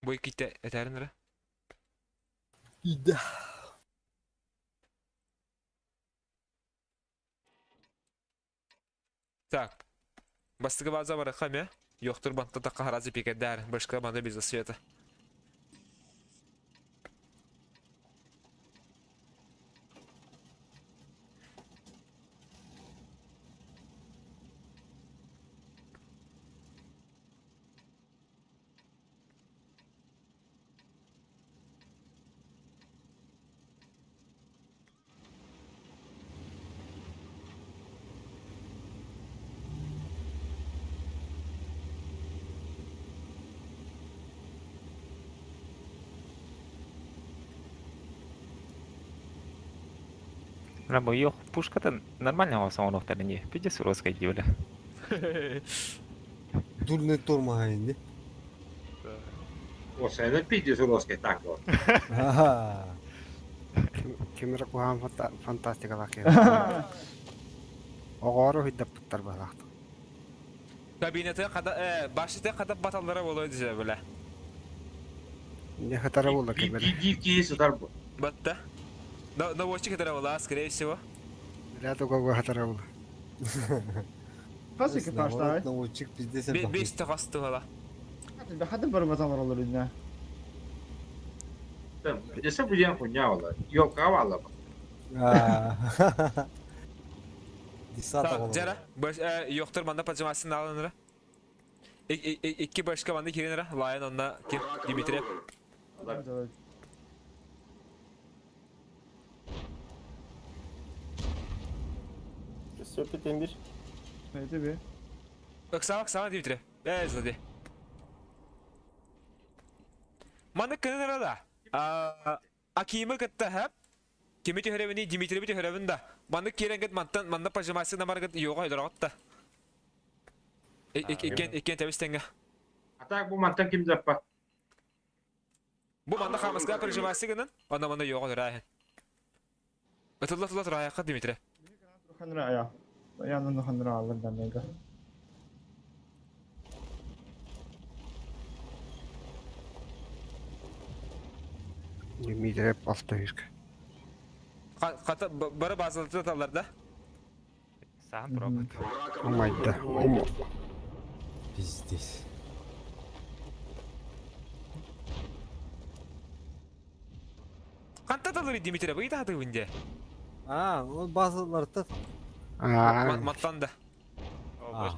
Бой китте этәрин Да. Так. Бастыгы база бар хаме. Yoxtur бантта такка харазы пикедер. Башка банда без света. Бля, бу yox пушкатын нормально алсаң оноқтар не. Пиде суроска дивля. Дурный тормоз не. О, сен пиде суроска танк. Ага. Кемер кухан фантастикалах ке. Оҕоору хуйдаппыттар балаахта. Кабинete када башыта када баталлара болой десе биле. Не хатара болла кемер. Дип ки сатар бу. Батта. На наводчик это была, скорее всего. Бля туга хатара болла. Хас экипаж Наводчик пиздец. Беш тахасты ала. Хадын барбатан олор инна. Десе бу ден хуйня ола. Йолка вала. Десятого. Так, жара. Баш yoxtur манда пажамасын алыныр. Икки башка банда киренер. Лайон онна ким Дмитрий. Сөпетен bir. Neydi be? Оксана, Оксана Дмитрий. Э, злоди. Маны кыныр да. А Акимы кытта хәп. Кими төһөрәбени Дмитрий төһөрәбен да. Маны кирәнгәт мантан манда пажамасы намаргат юга йдырагатта. Иккен иккен тәбистәнгә. А так бу мантан ким заппа? Бу манда хамаска прижимасы гынан, анда манда юга дыраа. Атылла тылла тырая Дмитрий. Ханра я. Янын ханра алыр даннега. Дмитрий алта хүск. Хата бары базалары таллар да? Сахан турабыт. Умайда. Пиздец. Ханта талыр Дмитрий, быйта хатыбын де. А, ол базаларда. Маттан да.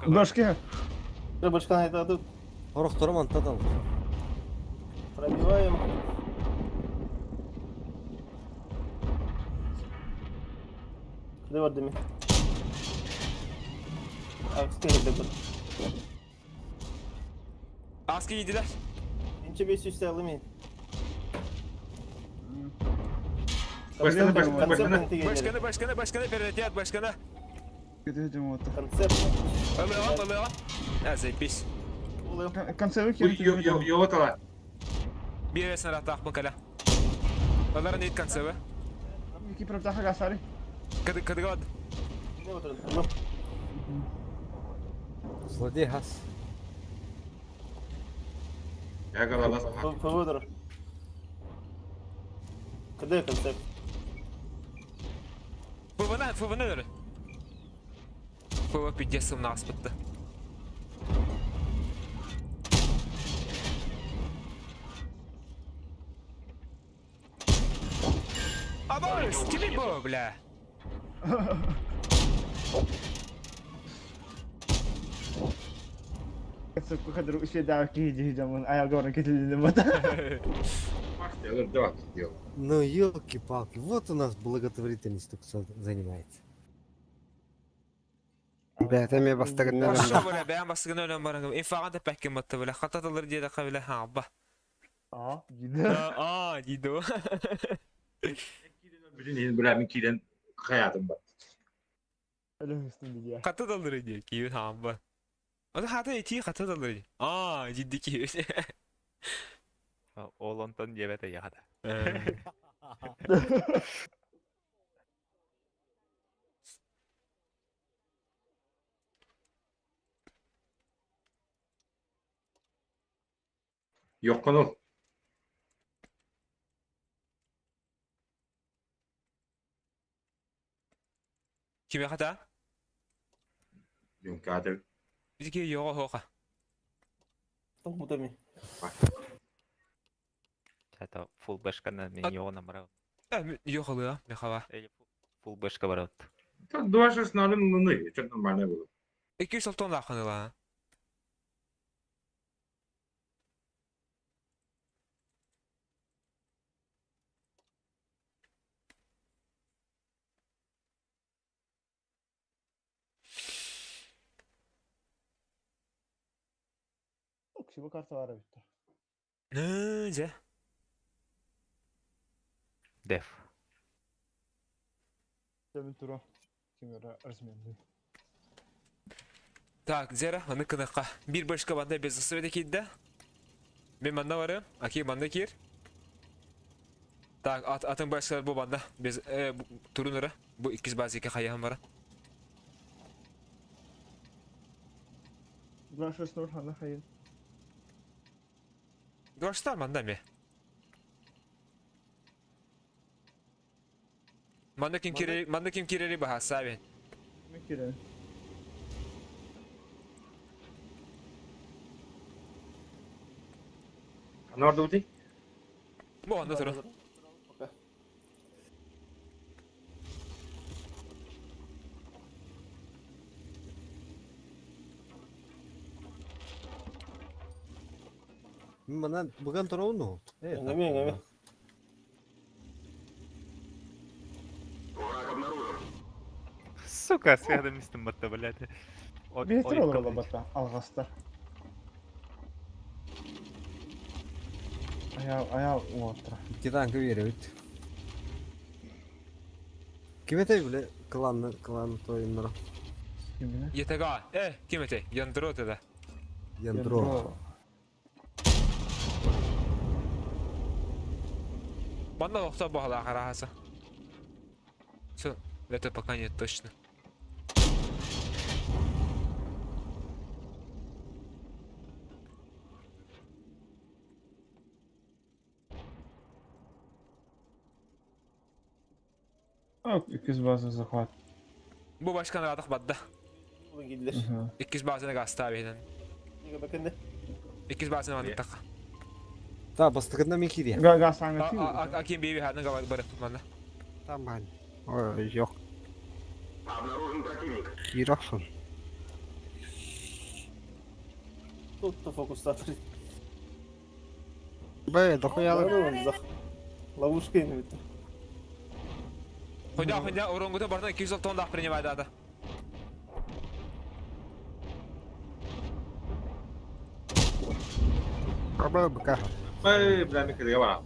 Башка. Башка хайдады. Хорохтору манта дал. Пробиваем. Куда бардым? Акска кирде. Аска yediler. Инче 500 алым. Başkanı başkanı başkanı. Başkanı başkanı başkanı перетят başkanı. Kötü отто. Концепт. Ылыган ылыган. Я заебись. Концевик Йо тала. Bir resmen rahat akın kala. Onların ilk konsevi. Ki правда гасари. Кыды кыды гад. Злодей хас. Я голова. Поводор. Кыды концепт? ФВН, ФВН дөрө. ФВ пиздец сымнагас бытты. Абас, кими бу, бля? Кадр үше да ки жаман аял кетилди бата. Ну, елки-палки, вот у нас благотворительностью кто занимается. Бәтә ме бастыгын Хорошо, бля, бәян басыгын өлөн барың. Инфаган да пәккем батты, бля. Хататалар диде кабиле, ха, ба. А, диде. А, диде. Бүтүн иһин бля мин киирэн хаятым бар. Өлөн үстүн диде. Хататалар диде, кийин ха, ба. Ата хата ити хататалар диде. А, диде кийин. Ол онтон диэбэт яхата. Йоккону. Киме хата? Юнкатер. Бизге його хока. Тоңмутами. Это фул бэшканы мен йоҕуна барабын. Йох алыа, мехава. Или фул бэшка барабыт. Два шесть ноль ну, что нормально было. 200 лаханыла. Окси бу карта бар бит. Нэ, Деф. Дәмин тура. Кемера разменный. Так, Зера, аны кыныкка. Бир башка банда без засывет кидде. Мен манда барым, аки манда кир. Так, ат атын башкалар бу банда. Без турунура. Бу икиз базы ике хаяхым бара. 2-6-0 хана хайын. Дуаштар манда ме. Манда ким кирери, манда ким кирери баха сабин. Мен кирем. Норду ути? Бу анда туру. Манан буган турауну. Эңеме, эңеме. Враг обнаружен. Сука, сыядым истин батта, блядь. Бетер olur бата алгастар. Аял аял отра. Икки танка беребит. Ким этэй биле клан клан тойыннара. Кимине? ЕТГ. Ким эте? Яндро тогда. Яндро. Манда охта бахала харахаса. Все, это пока нет точно. Иккис база захват. Бу башкан ыраатах барда. Иккис базаны гастаа биһинэн. Иккис базаны манныктахха. Та бастакында мен киирия. Гастаҥа Аким биби ханна габар барык манна. Таман. Ой, yok. Обнаружен противник. Киир охсон. Тут фокустатор. Бэй, дохуялар. Ловушка ини бит. Хуйда хуйда оронгута бартан 200 тонн дах принимай дата. Аба быка. Эй, бля, мен кыдыга бара.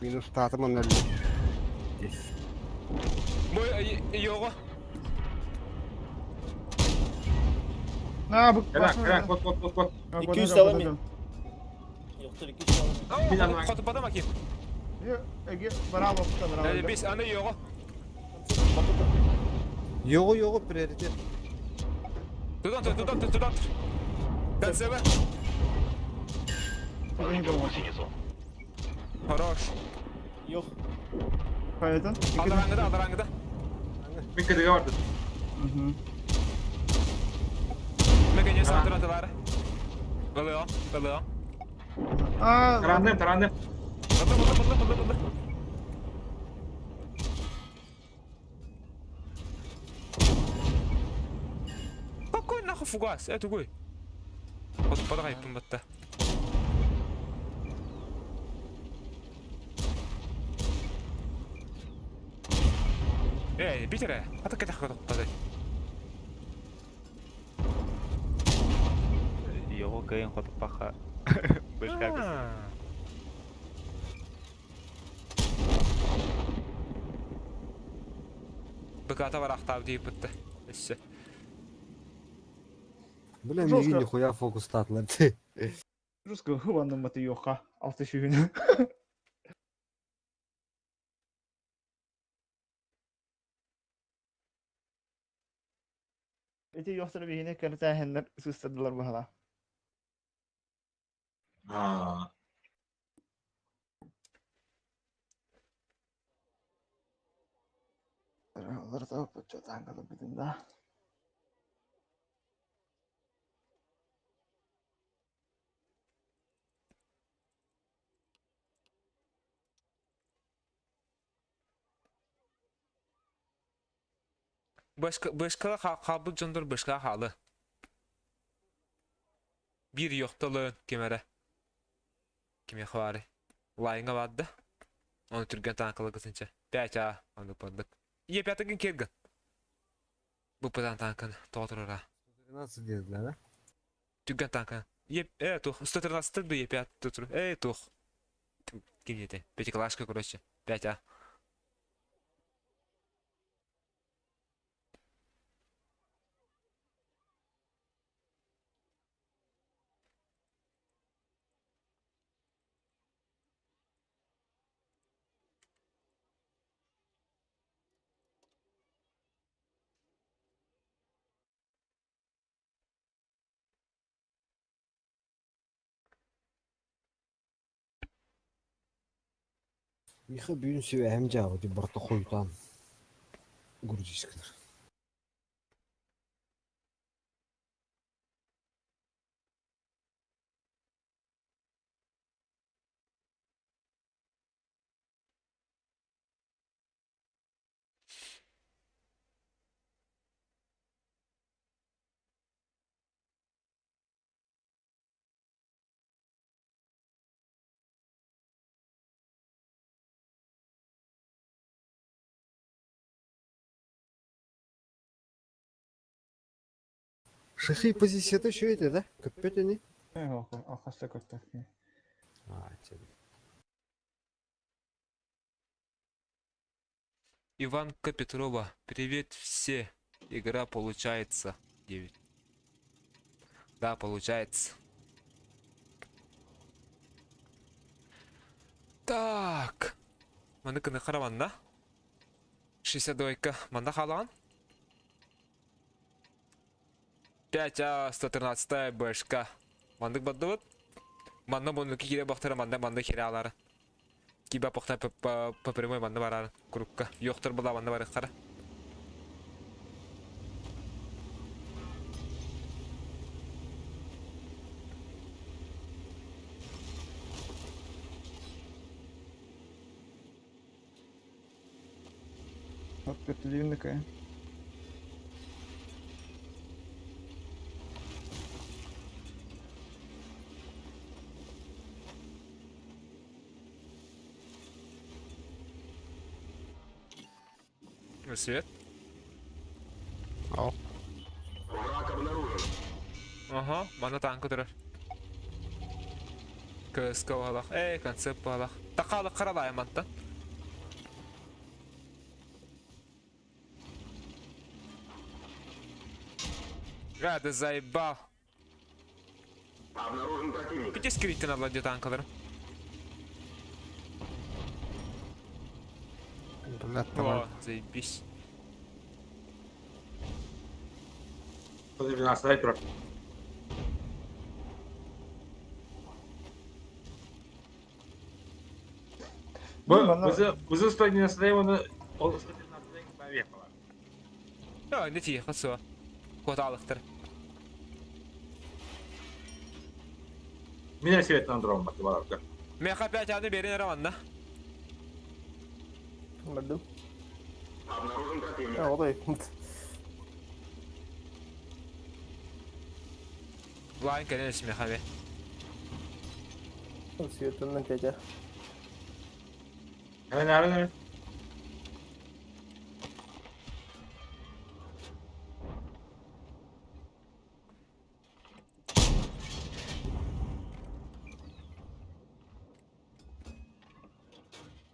Минус татым он өлдү. Бу його. На, бу Кэлэн, кэлэн, кот, кот, кот, кот. 200 аламын. Yoxdur 200 alamın. Хоту потом аким. Эге, браво, браво. Бис аны його. Йоҕу йоҕу приоритет. Тутан тур, тутан тур, тутан тур. Концеве. Получил гусеницу. Хорош. Yox. Хайда? Алдараңгыда, алдараңгыда. Мен кыдыга барды. Мекене сантыратылары. Ылыам, ылыам. А, Таранным, таранным. Ылы, ылы, ылы, ылы, ылы. Какой нахуй фугас? Это гой. Вот подавай, пымбатта. Эй, Питере, а так это хотел Його кыйын хотуппаха. Бышка кыз. Быката барахтав дейіп бітті. Өссө. Бля, Жестко. миигин нихуя фокустаатылар. Жестко хыванным баты йоха. Алты шүйін. Эти йохтар бихине кәртәһеннәр сыстырдылар баһала. Аа. Олар тауып чатан калып битин да. Бышка қалбы жондор бышка халы. Бир йоқталы кемере. Кеме хвары. Лайыңа бадды. Оны түрген танкылы кысынча. Пять а, аны пандык. Е пятыгын келгін. Бу пытан танкын тоғытырыра. 13 dediler да? Түрген танкын. Е, э, тух. 113 ду е 5 тұтыр. Эй, тух. Ким ете? Пятиклашка, короче. 5 а. Миха бүгүн сүбэһэм дьаабыт барта хойутаан грузискалар. Шихи позицията еще это, да? Көппөт эни? Алхаста көттөр. А, тебе. Иванка Петрова. Привет все. Игра получается. 9. Да, получается. Так. Маны кыны караванда. 62 манда халан. 5 А 113 бшк. Мандык баддыбыт. Манна бұны кире бақтары манда манда хире алары. Киба похта по прямой манна барар курукка. Йохтор була манна барыхтара. Подтвердим такая. Свет. Ал. Враг обнаружен. Ага, мана танка турар. КСК балах. Эй, концепт балах. Такалы каралай мантан. Гада заебал. Обнаружен противник. Где скрыть на владе танкалар? Блядь, давай. О, заебись. 112 турар. Бу бызы 111 оны ол 112 бавехала. Да, не тихо, все. Коталыктыр. Меня свет на дрон батыбаларга. Меха опять аны берин романна. Бардым. Обнаружен противник. А, одай. Лайн, конечно, меха бе. Светынан тетя. Хана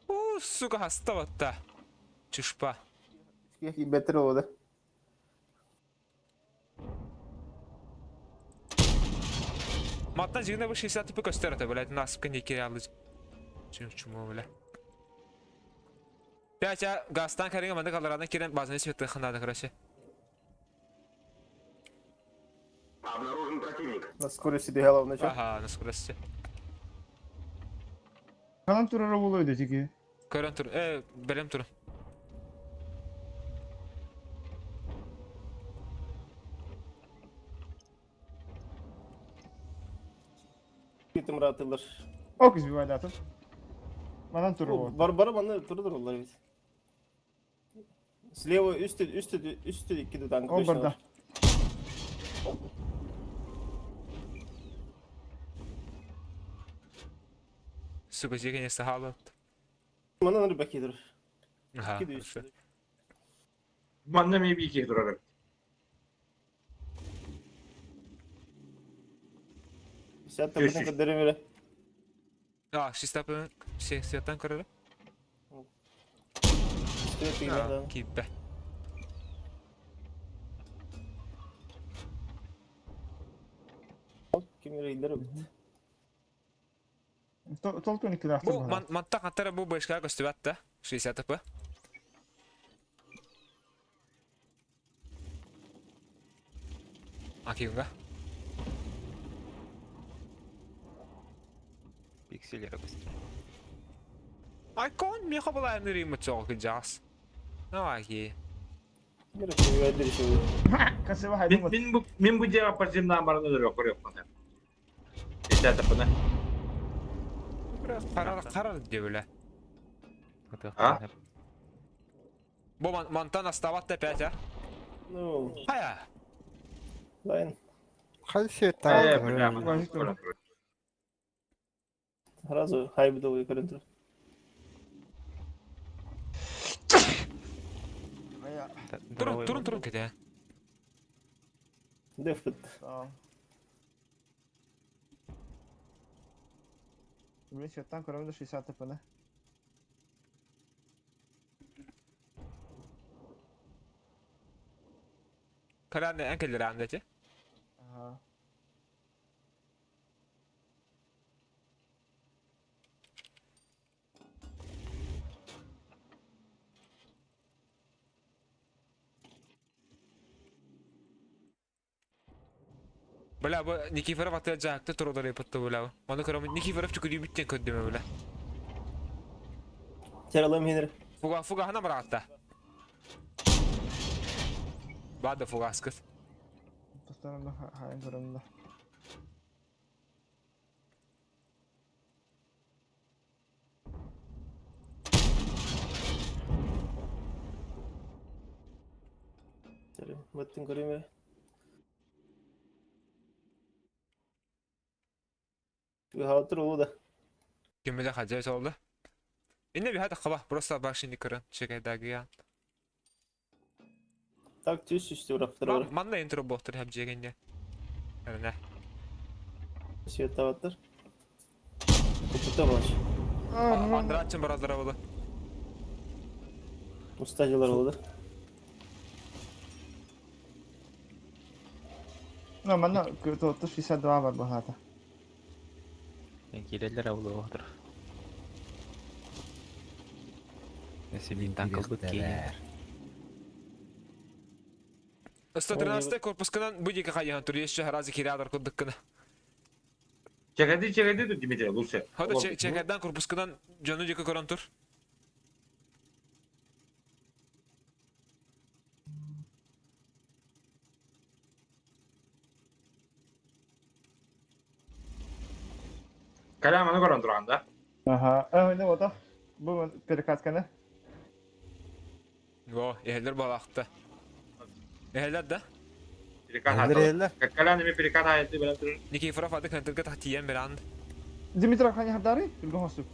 У, сука, хаставатта. Чушпа. Бетер oldu. Маттан жигіне bu 60 типі көстер ата, блядь, насыпка не кере Чум чумо, бля. Пять а гастан каринга манда каларана кирен базаны светы ханады, короче. Обнаружен противник. На скорости бегала в начале. Ага, на скорости. Канан турара болойду тики. Көрөн тур, белем тур. Gittim rahatılır. Ок избивай дату. Манан туру бол. Бар бар bana durdur onlar biz. Слева üstü üstü üstü iki de tank. Ол барда. Сука, жигіне сахалы. Bana ne bakıyordur. Ага, İki de хорошо. üstü. Манна ми бики турар. Sen tabii kadar öyle. А, 60 60-тан көрөрө. Üstü А, Киппе. Kim yere bitti. Толку не кидах. Бу мантта хаттара бу башка көстүбәт 60 типі. Акиунга. Пикселері көстер. Айкон меха была нырим цог джаз. Ну аки. Yere koyuyor şey. Касыба хайдым. Мин бу мин бу жага подземна барны дөрө көрөп калам. Эта тапына. Карар карар деп А? Бу мантан остават опять, а? Ну, Хая. лайн. Хай свет Э, бля, там. Сразу хайбдовый yukarı dur. Турун турун турун кете. Def bitti. Блин, светтан көрөм 60 типіне. Каран энкелер андачы. Ага. Бля, бу Никифоров аты жакты турулар япытты бля. Оны көрөм Никифоров чүкүдү бүттен көндүмө бля. Тералым хинер. Фуга, фугаһына быраатта. Бада фугаскыт. Тастарымда хайын көрөмдө. Баттын көрүмэ. Хаалтыр улу да. Кимиле хажай солду. Инне биһа таххаба, просто башини көрөн, чекайдагыян. Так түс үстү быраптыр. Манна интро боқтыр хәп жегенде. Әне. Света баттыр. Купута баш. Андратчын баралдара болу. Устажылар болду. Ну, манна 62 бар бахата. Киреллер авлы отыр. Если танк быт кейер. 113 корпускынан бу дике хайян тур еще разы кирядыр куддыккына. Чекеди чекеди тут Дмитрий, лучше. Хода чекерден корпускынан жону дике көрөн тур. Калям аны көрөн турган да. Ага, э, не вот. Бу перекатканы. Во, эхелер балакты. Эхелер да? Перекат Андрей, Калям неме перекат айты белем тур. Никифоров ады көнтөргө тахтиен беран. Дмитрий хани хардары, түргөн хосуп.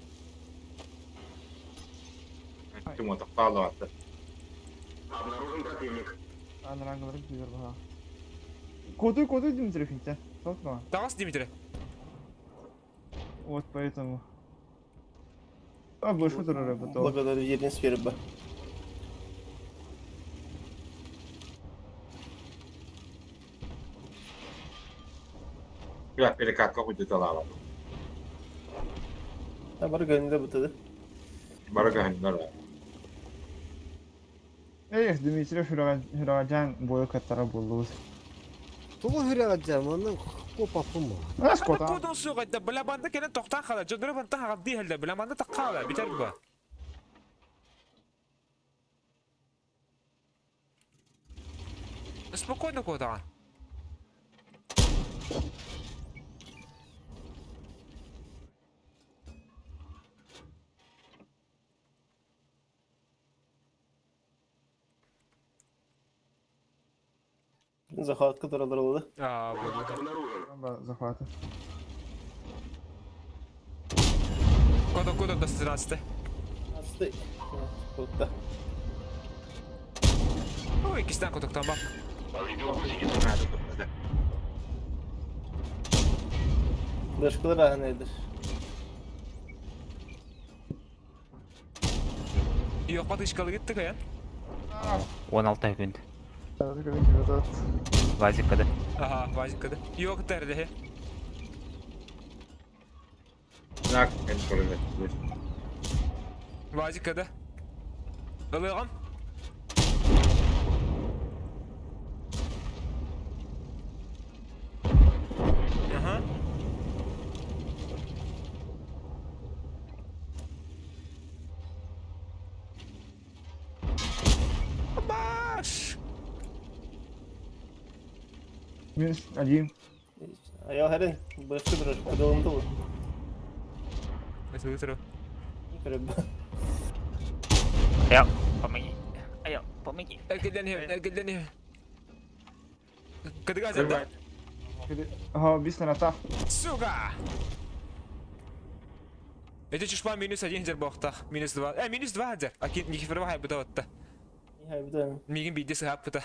Тим отактаалы атты. Обнаружен противник. Анрангалар бир баха. Коду коду Дмитрий хинте. Сотма. Тагас Дмитрий. Вот поэтому. А, больше турары потом. Благодарю жерден сфера ба. Бля, перекатка куйду талаба. Ha бар gönlünde бутады. Барыга ханнар. Эх, Дмитрий Хюраджан бою каттара болду. Тугу хүрәгәдә, моны копа пума. А, скота. Кодон сугайда бля банда келен токтан хала, жодура банда хагды хелде бля банда таккала, битер бу. Спокойно кодаган. Захватка туралар болду. А, бу. Враг обнаружен. Захваты. Кодон кодон до 113. Асты. Кутта. Ой, кистен котоктан бак. Повредил гусеницу. Башкалар ахнедир. Yok bat ışkalı gittik ya. 16 күн. Вазикада. Aha, vazikada. Yok derdi. Nak en көрөмөт. Vazikada. Ылыгым. Aha. Baş. Минус один. Аял хәрен башка турар кадалымды бу. Mesela götürü. Көрөп. Аял, помоги. Аял, помоги. Erkeden erkeden Кыдыга зерде. Ага, бис на та. Сука! Это чушпа минус один хер бохтах. Минус два. Минус два хер. А кин Никифорова хай буда отта. Хай бутан. Мигин бидде сахап бута.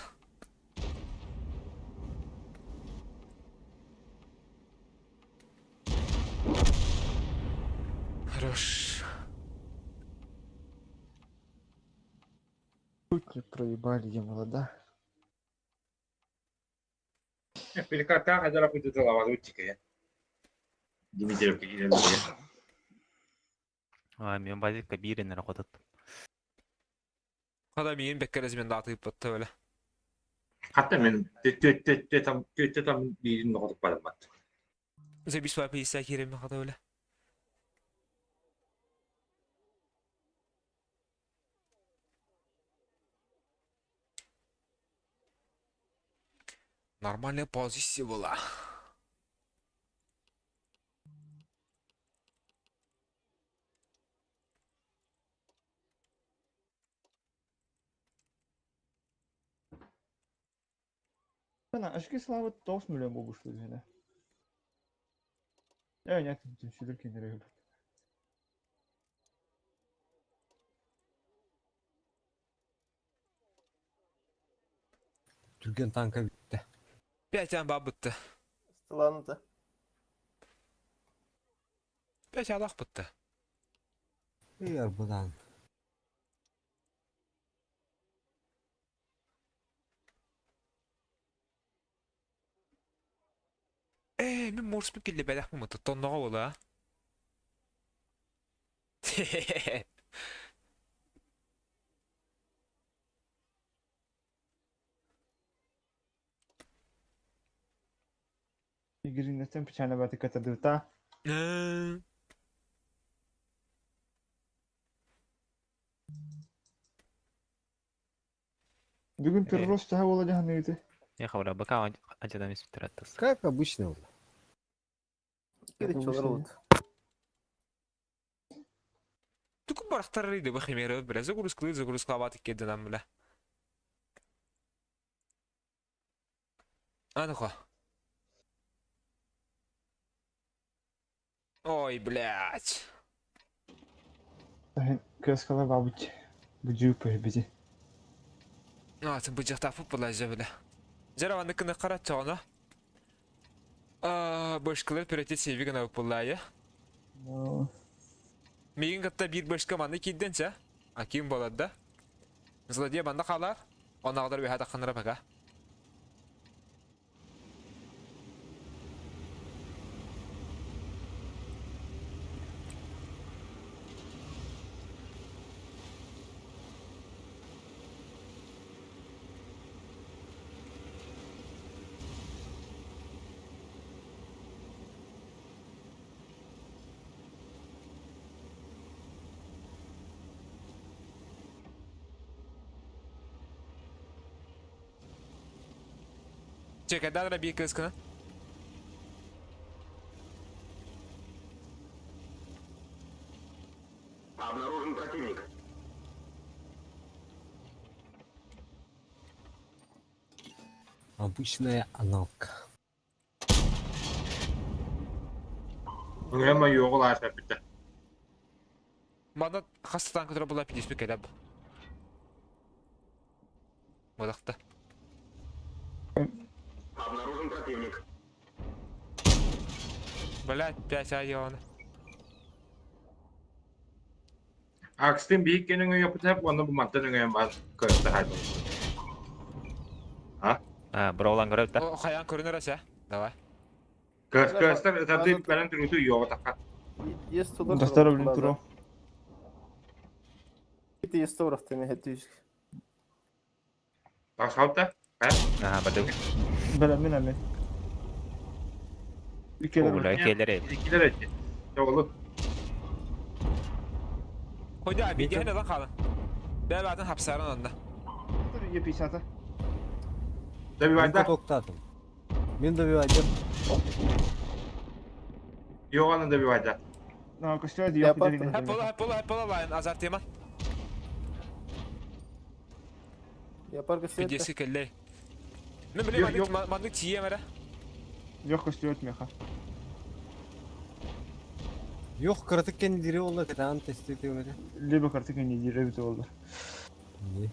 Хорош. Суки проебали, я молода. Перекатка хадара куйду талаба утчика. Дмитрий кирелер. А, мен вазикка бирин работат. Хада мигин беккерез мен датып батты öyle. Hatta мен төттө там төттө там бирин ноготуп барам бат. Bize bir swap ise kirim хада öyle. Нормальная позиция была. Ашки слава 9 миллион болбушту дегене. Э, нет, сүдүр кенере. Түрген танка бүтті. Пять амба бытты. Стыланды. Пять алах бытты. Эй, арбадан. Э, мен морспы келе бәләк мымыты, тоннаға бола, а? Игринеттен печально баты катадыта. Бүгүн перрост таha бола жаһаныйты. Не хабара, бака анчадан испитираттас. Как обычно. Кири чолар oldu. Түкүн барахтар иди бу химера бile загрузкалыы загрузкалабат иккединан бile. Аны Ой, блядь. Кыскала бабыч. Бу пөһбити. А, сен бу жакта футбол ажа бile. Жара кыны карат чоғына. А, башкалар перетет себи гана буллая. Мигин катта бир башка манны кидденче. А ким болады да? Злодей банда қалар. Онағдар бе хата пока. Чекай, дай бир кыскını. Обнаружен противник. Обычная аналка. Ngema yoğul aysa bitti. Мана хастан көтөрө була пидеспе келеп. Бодакта. Обнаружен противник. Блядь, пять айон. Акстын бийик кенен yapıp onu bu mantan öngöyen var. Köfte haydi. А, броулан көрөт да. О, хаян көрүнөр аса. Давай. Köz köster tabi benen türütü yoğu taka. Есть тулар. Достар блин туро. Бити есть тур теме хетүш. Ташалта. Аха, бардык. Бela мен мен. Икелер. Ула келер. İkiler etti. Yoğulu. Койду abi, gene lan kalın. Бәбәтин хапсарын онда. Е50. Tabi Мен varda. токтатым. Мен добивайдым. Yoğanın da bir varda. На костер дио Yapar. Хеп бола, хеп бола, хеп бола лайын азар тема. Yapar göster. Пидеси келлей. Мен билем, Yok, yok. маннык тием эре. Yok костер меха. Yok кырытык кендири олла кытаан тести темеде. Либо картык не диребит oldu. Не.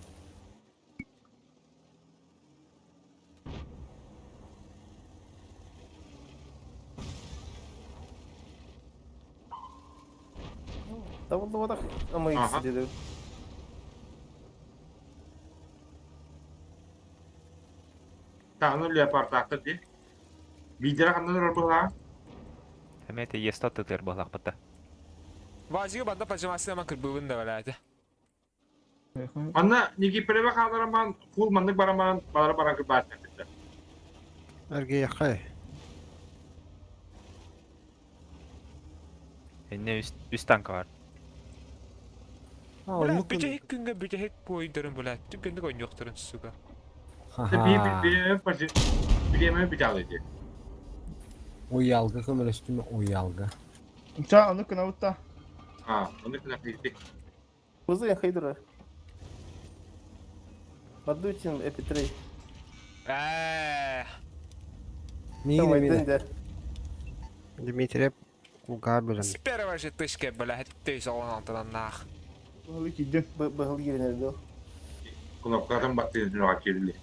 Давullu badak ama Aha. ikisi dedi. Tanrı yapar taktı di. Bidire kandan rol Эмете есто тытыр болак бата. Вазига банда пажамасы аман кырбыбын да балады. Anna niki preve kadaraman full mandık baraman balara baran kırbaç bitti. Эрге яхай. Энне үс танка бар. А, Бля, оннук бүтехик күнгө бүтехик бойдырын бля. Түкөндүк ойнуктырын сука. Bir bir bir bir. Бириэмэ бүтэ дии. Уйалга көмөлөстүм уйалга. Ча, ону кынабытта. А, ону кына кыйдык. Вызовем Хейдера. Подуйтин Эпитрей. Ээ. Миигин эмиэ. Дмитрий кулгаар бөлөм. С первой же тычки, бля, ты солон нах. Баһылы киирдим. Быһыл киирэн эрдэ. Кнопкатын баттыыр киирли.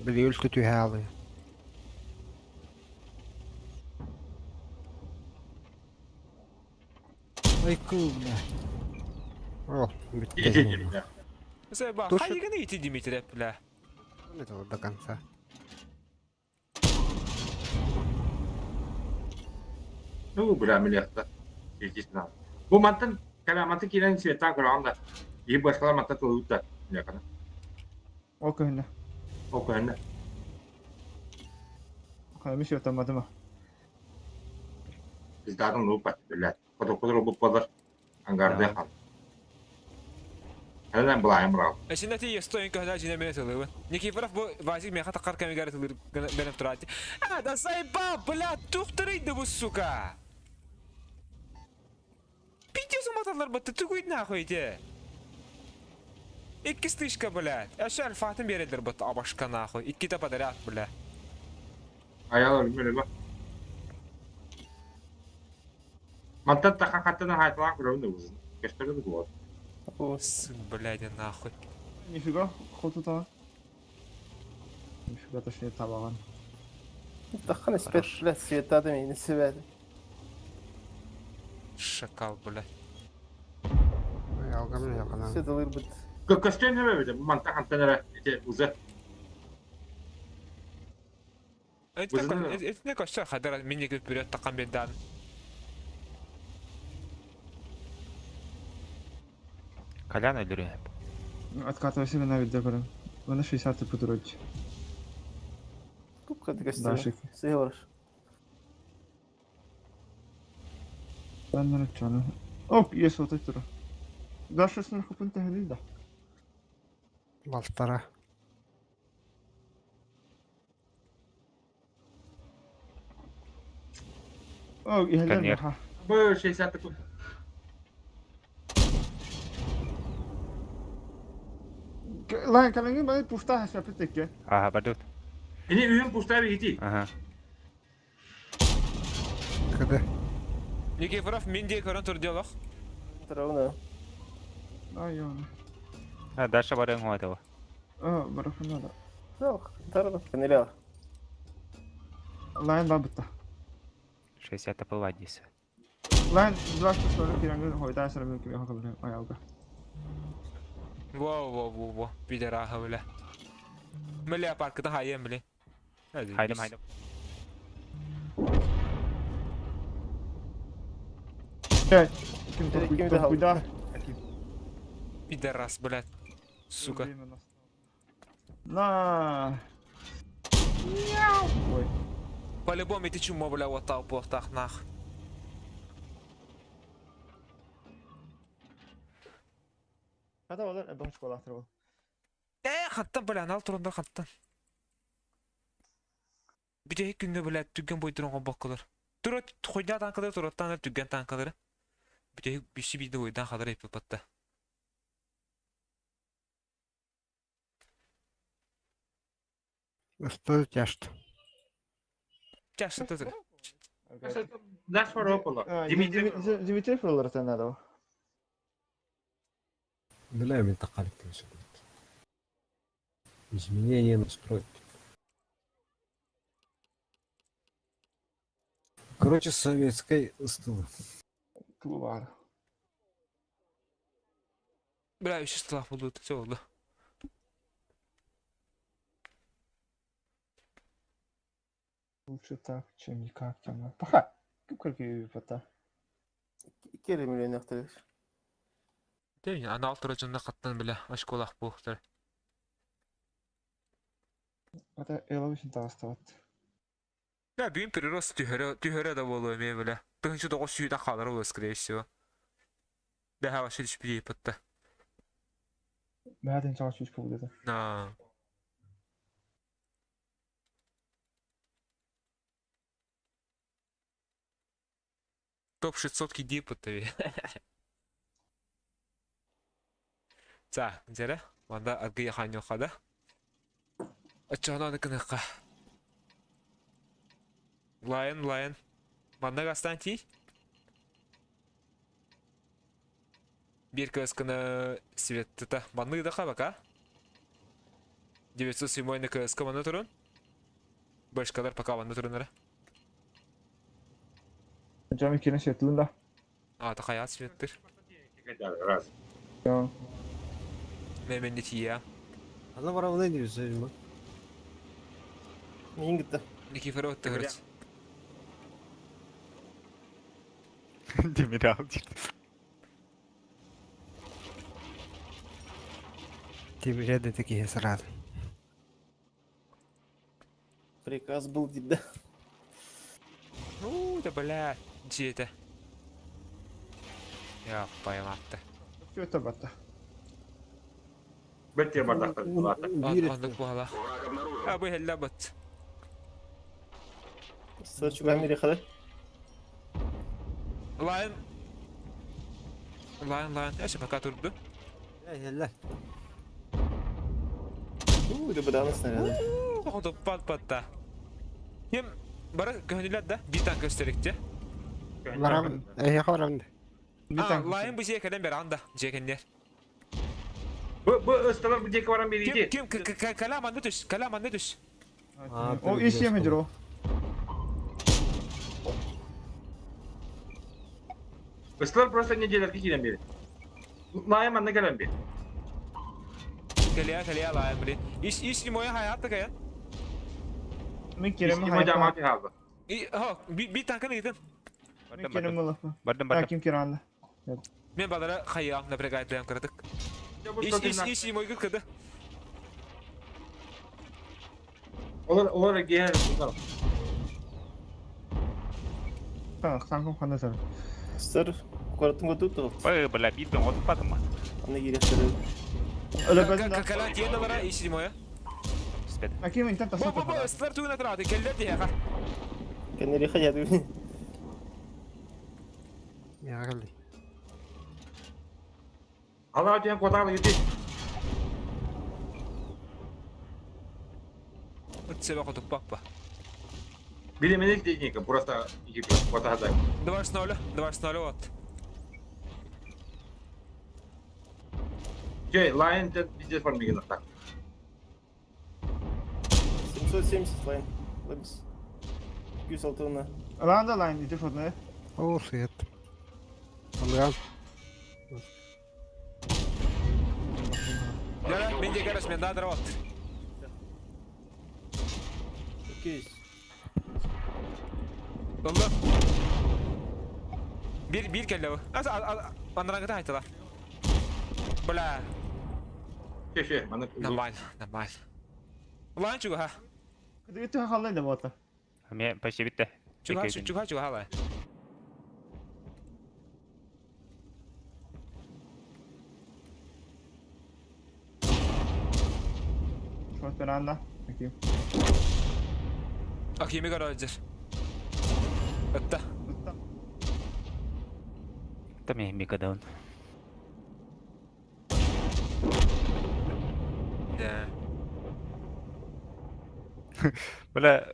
Били үлтү түһэ алыы. Ой кыл бля. О, бүттэ. Заеба, Туша- хайыгын ити Дмитрий, бля. Это вот до конца. Ну, бля, милехта. Естественно. Бу мантан каламаты киирэн света көрөҕүн да. И башкалар мантан тылыбыт да. Милехана. Ол көһүннэ. Ол көһүннэ. Хайа миссия тамматыма. Пиздатын лупат, блядь. Хотоккутар бу болар. Ангарды хал. Ханан булайым брал. Эсинэ ти естоин көһнә жинэ мене тылыбын. Никифоров бу Васик меха такар кэмигэр тылыр бенеп турати. А, да заебал, бля, тухтырыйды бу сука. Пиздец уматалар бытты, түгүйд нахуй те. Икки стычка, блядь. Әші альфатын берелер бытты, абашка нахуй. Икки подряд, бля. Аял өлмөр ба. Мантан таха хаттан хайталан көрөм да узун. Кештер да вот. Сын, блядь, нахуй. Нифига, хоту та. Нифига точнее табаган. Таххан спет, бля, света да мени себәді. Шакал, бля. Уйалга мен якынан. Света бит. Көстөн неме бит? Мантан хаттан эре эте узы. Это не костер, хадара мини вперед такам бедан. Колян өлөрү. Откатывайся на видео көрөм. Мына 60 путуруч. Купка дегестер. Дашик. Сыйлар. Ben чаны. Оп, ес отой тура. Даша сын хупын тәһлил да. Балтара. О, иһэллэр Коньяк. ха. Бу 60 такой. Лайн калыңы бай пушта хасапы текке. Ага, бардут. Ini үйün пустая бити. Ага. Кыды. Никифоров минде көрөн тур диалог. Травна. Ай, яны. А, дальше барың хуатова. А, барахана да. Жоқ, тарды. Канеля. Лайн бабыта. 60 тапыла дейсі. Лайн 240 кирәнгә хойта сара мөмкин яхы белән аялга. Во, во, во, во. Пидораха, бля. Миле паркыдан хайым, бля. Хайдым, хайдым. Э, ким Ким токуй куда? Пидорас, блядь. Сука. На. Ой. По-любому ты чумо, бля, вот так, вот так, нах. Хата олар эбэн школа атыр. Э, хаттан, бля, анал турундар хаттан. Бите күнгө, бля, түгген бой турун баккалар. Турат хуйда танкалар, тураттан түгген танкалары. Бите биши биде ойдан хадыр эпи патта. Ысты тяжт. Чашы тызыр. Наш фаропола. Дмитрий. Дмитрий фролар надо. Бля, мен тақалып Изменение настройки. Короче, советской ыстылы. Клубар. Бля, еще столах будут, все oldu. Лучше так, чем никак, тема. Паха. Кып пата. 2 миллион яқтырыр. Değil анал турачында хаттан, бля, ашколах буктар. Ата эловишин тагыстабат. Бля, бүгүн прирост түһөрө, түһөрө да болуо эме, бля. Тыгынчы тоғыз сүйден қалыр ол, скорее всего. Бәһә башы түшпи патта. Бәден чагы чүч булды. На. Топ 600 киди пытты. Та, дьэрэ, манда аргыйа хаанньуохха да. Оччоҕуна аны гыныахха. Лайон, Лайон. Манна гастаан тиий. Биир кыасканы Светта. Маннык да хабака. 907 на кыаска манна турун. Башкалар пока манна турунара. Дьон киирэн светлын да. Аата хайаат светтыр. Раз. Я. Мен тиийэ. Ана барабына диyorsun. Миин кытта. Никифоров тыгырыц. Демир ал дейді. Тимире да такие сразу. Приказ был да. Ну, да бля, дьиэтэ. Я пойматты. Все это батта. Бетте бардактар. Биир Оннук буола. Враг обнаружен. А бу хеллэ бат. Сочуга мири хады. Лайон. Лайон, Лайон. Эше пока турду. Элле. Уу, да баданы снаряды. Хоту пат патта. Ким бары көһүнүлэр да биир танк көстөрүктэ. Барам, э, барам. А, Лайон бу жиэ кэлэн бер анда жиэкэннер. Бу ысталар бу диэки баран Ким бириити. ким кала манны түс, кала манны түс. О, ис еме жүр Ысталар просто неделерге киирэн бири. Лайым анна кэлэн бир. Кэлиэ кэлиэ Лайон били. Ис ис моя хаятта каян. Мен керем Ис жамааты хаалба. И хо, би танканы ыытын. Мен Бардым, керем бардым. мылапы. Бардым, А, бардым. ким керанды. Мен балара хайям напрягайдым кырдык. Ис ис ис мой кыды. Олар олар гер. Санком ханда сар. Сыр куораттын көтүп тугут. Ой, бля, биир отуп бардым. Аны киирехтер. Өлө бәсін. Кала тиен алара ис моя. Түспеді. А ким интен Бо таса. бо бо ыстылар тугuna турады. Келдер дие ха. Кеннери хаяды. Я кэлли. Алар диэн куотаалы юти. Өтсебе хотуп папа. Билеменек техника просто куотаада. 2-0, 2-0 вот. Жей, лайын тен пиздец бар миген так. 770 лайн. Лабис. 206 на. Ланда лайн ити фотны. О, свет. Анган. Яра, мен де гараж мен дадыр вот. 200. Долду. Bir bir келді бу. Ас андраңгыта айтыла. Бля, Ше, ше, маны. нормально, нормально. Лайн чуга ха. Кыды ити халлай да бота. Мен почти бітті. Чуга чуга чуга лай. Шот беранда. Аким. Акими гаражыр. Өттә. Там я мегадаун. Да. Бля,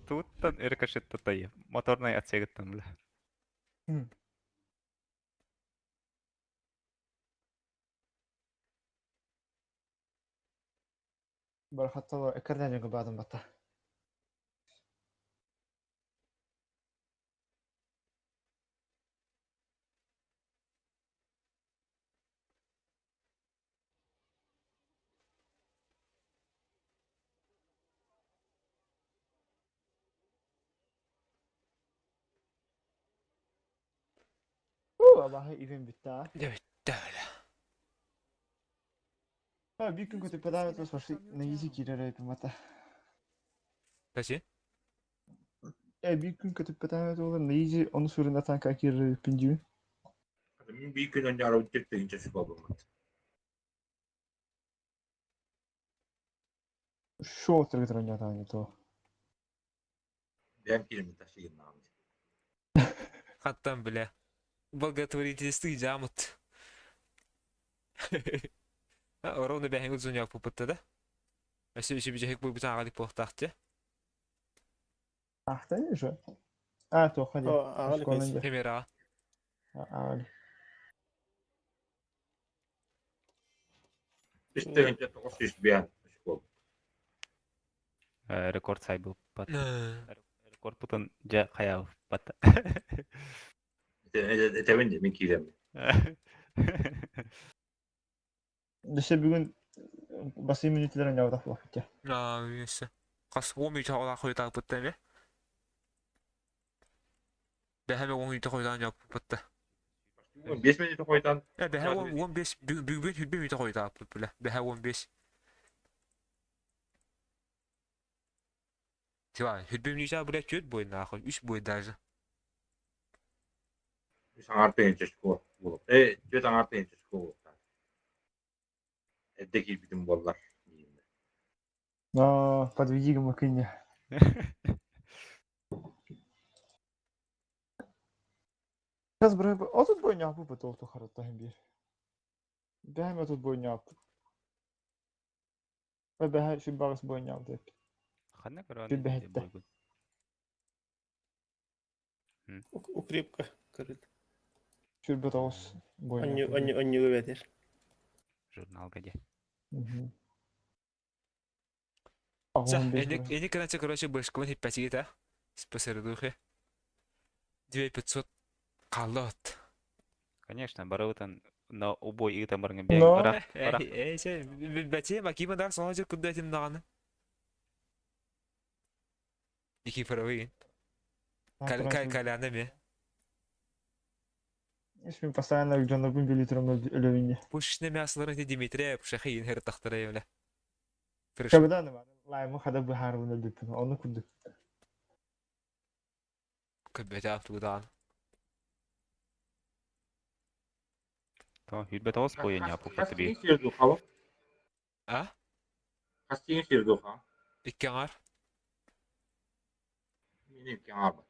туттан рикошет тутайы. Моторный отсегіттен, бля. Бар хаттала экерден жеңге бадым бата. Аллахы ивен битта. Дәле. А, bir gün kötü pedal etmez başı ne yüzü girer hep mata. Тәси? E bir gün kötü pedal et olur ne yüzü onu sürün atan girer hep Мен бир күн önce арабы тепте инче болдум. Şu otur götürün yatağını to. Бәм кирем ташыгын нам. Хантан бля. Благотворительный жамыт. Ровно бэһиҥ зуняк пупутта да. Өссө үсү бүжэһик буйбутан аҕалик буолтаахчы. Ахтан же. А, туохха диэн. О, аҕалик Оскуолан диэн. Химера. Аҕалик. 3905 очко. Рекорд сайбыппат. Рекорд путун дьэ хайаабыппат. Этэбин дии, мин киирэммин. Десе бүгүн басыы мүнүүтүлэрин дьабытах буолбут Аа, өссө. Хас 10 мүнүүтэ олаах хойутаабытта эми. Бэһэме 10 мүнүүтэ хойутаан дьаппытта. 5 мүнүүтэ хойутаан. Э, бэһэ 15 бүгүн хүрбэ мүнүүтэ хойутааппыт бile. Бэһэ 15. Тива, хүрбэ мүнүүтэ бile 4 бой нахуй, 3 бой даже. Үс аҥаар тыһыынча очко буолуо. Э, түөрт аҥаар тыһыынча очко буолуохтаах. Эрдэ киирбитим буоллар. Но подведи гомокиня. Сейчас бро, отут бойняпы потолту хараттаһын биир. Бэһэм отут бойняпы. Бэһэ сүрбаҕыс бойняп деп. Ханна көрөн Сүрбэһэттэ. бойгун. Укрепка көрүт. Сүрбэ тоҕус Онньу бойняп. онньу онньугу бэтэр. Журналга де. Ча, эни короче, короче, бышкабын хиппэтигит а. Спасердухе. 2500 қаллот. Конечно, барыбытан на убой ыытан барыңа бэйэҥ Но. ырах ырах Э, че, бәте, макима дар соңа жер күнді этим нағаны. Никифоровый. Каляна ме. Мен постоянно жонорбун били турам өлөбүнне. Пушечное мясоларын те Дмитрия пушахи инхер тахтара евле. Кабыдан лаймы хада быһаарбын өлбүппүн. Ону курдук. Көбөтө автудан. То хүрбэ тоҕус бойун яппыт би. Хас сир А? Хас тиҥ сир духа? Икки аңар. Мин икки аҥарбат.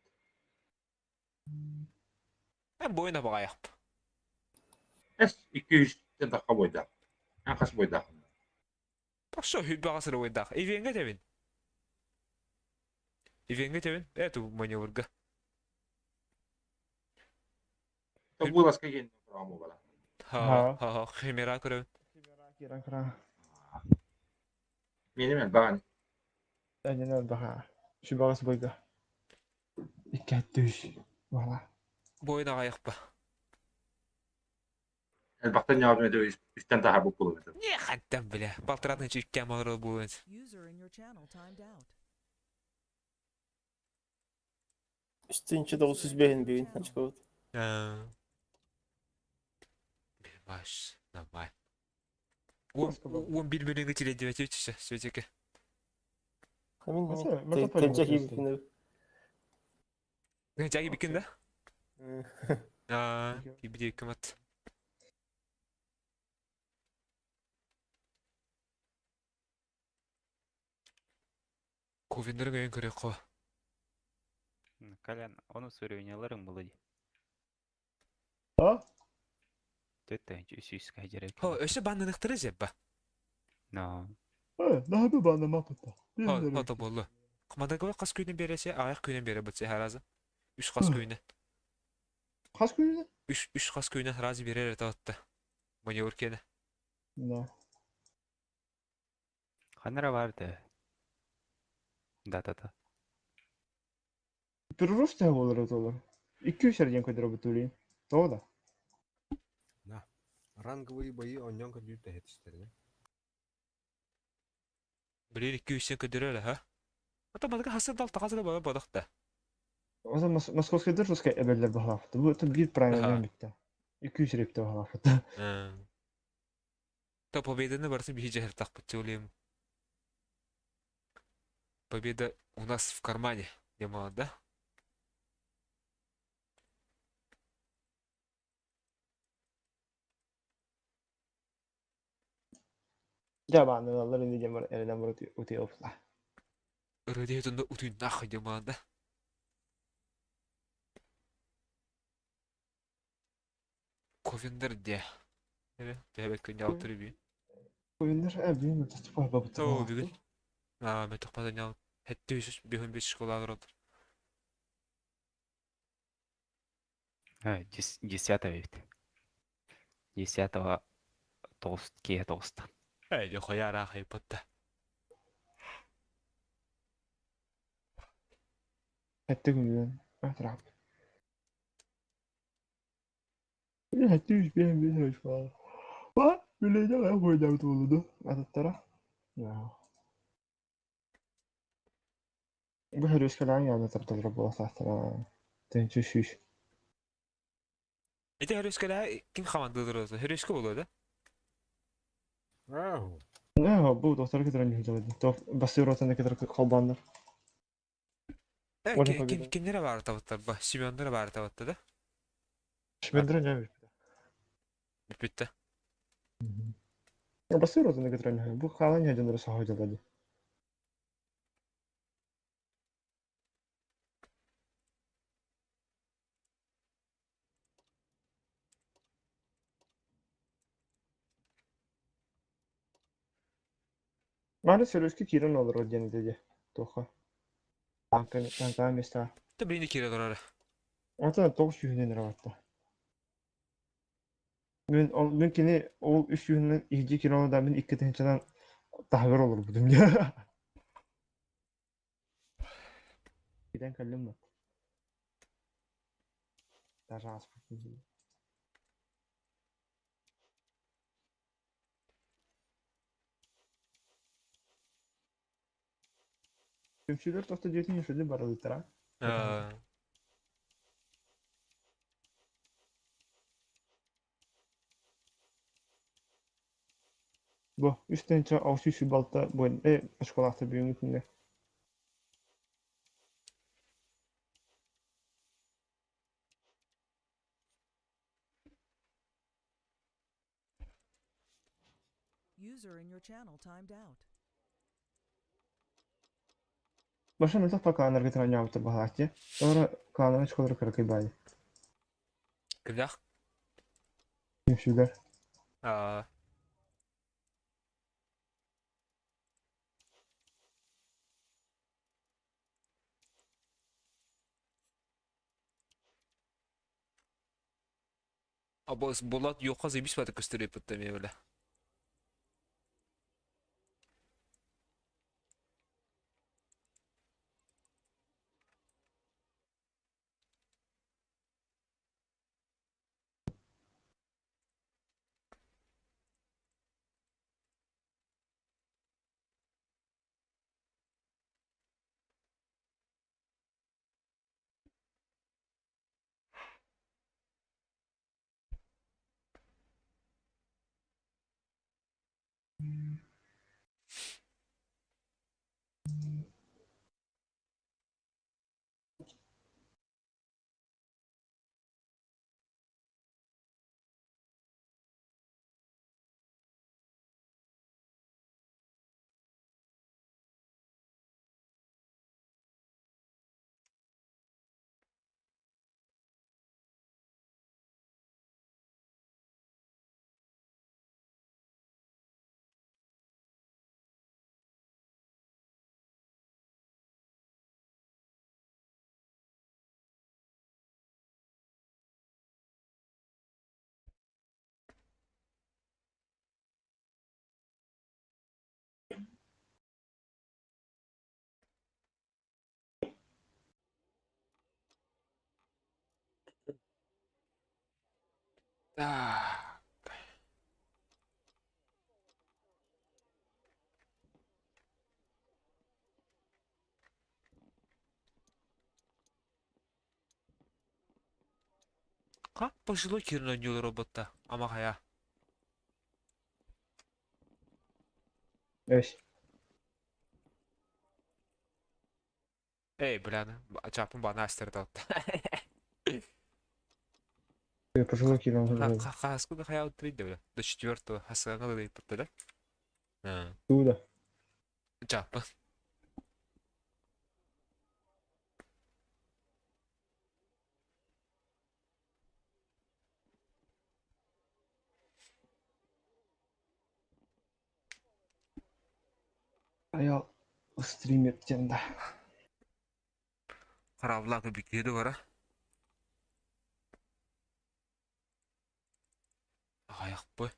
Мен бойына бағаяқпы. Эс 200 тахха бойдаах. Эн хас бойдаахын? Пошо хүббэ ағасыр ойдақ. Ивенге тебин. Ивенге тебин. Эту маневрга. Тобуласка киэн программа бала. Ха, ха, ха, химера көрөбүн. Киран кара. Миэним элбэҕин. Әнен баха. Сүрбаҕыс бойга. Икки түс. Вала. Бойын ағаяқпы. Элбэхтэн ньаабын этэ үстэн таһаарбыт буолуом этэ. Не хаттан бля. Балтыратын чүккә мағырыл буын. User in your channel timed out. Үстүнче 905 бүгүн очко. Маш, давай. Он bir bölümü тиле деп өтүші сөйтеке. Амин. Тенче кийбитин. Жаги бикен да? Аа, кибиде кымат. Ковендерин өйін көрек қо. Колян, ону сөрүняларың булы ди. А? Төттө үс кайжерек. Хо, өші баннынықтыры жеп ба? Но. Э, нахабы бана мапыта. Хо, хо, то болу. Қымадагы қас күйінен бересе, аяқ күйінен бере бітсе харазы. Үш қас күйінен. Хас күйүнэ? Үш, үш қас күйінен разы берер етті. Маневр кені. Да. Ханара барды. Да-да-да. Перерос та болар олар. 200 серден көдөрө бүтүлүн. Того да. На. Ранговые бои онньон көрдүүр тэһэтистерин. Білер 200 көдөрөлө, ха? Ата бадыга хасы дал тағазы бала бадықта. Оза московский русский эбеллер бахлафты. Бу это бир правильно битте. 200 репте бахлафты. Та победаны барсын бихи жахыр тақпыт ойлаймын. Победа у нас в кармане, демала, да? Жабаны алар инде жамар элен бар ути опла. Рөде тунда утуй нахуй демала, да? Ковендер де. Төһөбөт күн ялтыр би. Ковендер бүгүн тастыпа бабыта. О, бүгүн. Аа, мен тохпадан ял. Хетте үсүс бихун бис школалар отыр. Десятого ведь. Десятого тоғыз кие тоғызда. Эй, де хояра хайпатта. Хетте күн бүгүн. Атырап. Хетте үс бихун бис школа. Ба, билейде гай койдабыт болду. Ататтара. Я. Бу хөрүскэлээн яна тарталра буола саастара. Тэнчү шүш. Эти хөрүскэлэ ким хамандыдыр өзі? Хөрүскэ болуо да? Ау. Не, бу доктор кетирен жүзөдү. Басыр отаны кетир колбандар. Э, Оля ким победа. кимнere бар табыттар ба? Семендere бар табытты да? Шмендре не Бүтті. Басыр отаны кетирен Бу халан жадыныр сахожалады. Маны сөрөскө кирен олор диэн деди. Тоха. Танка танка места. Та блин кире дорары. Онтон тоғыз сүүһүнэн эрэ барта. Мин ол мин кини ол үс сүүһүнэн иһдьи кирен да мин икки тыһынчанан таһыгар олорбутум дьэ. Китен кэллим бат. Даже ааспыт. Түмсүүлэр тоста дьиэтин үсүлү баралыттара. Бу үс тыһынча алты үс балта буон оскуолаахта бүгүҥҥү күҥҥэ. User in your channel timed out. Баша мөлтөх кланнарга транньаабыттар баһааччы. Тоҕо кланнар оскуолара кыракый баайы. Кимдах? Түмсүүлэр. Аа. Абы Булат юққа зибис баты көстөрөп бутта мен биле. Так. Ка пожилой кирна роботта. Ама хая. Эс. Эй, бляны, чапын бана астырды. Пожилой кирен олорор. Хаскуда хая утрит бля. До четвертого хасана да иппа да? А. Туда. Чапын. Аял стример диэн да. Хараабылаах киһи бара. Аҕайах бой.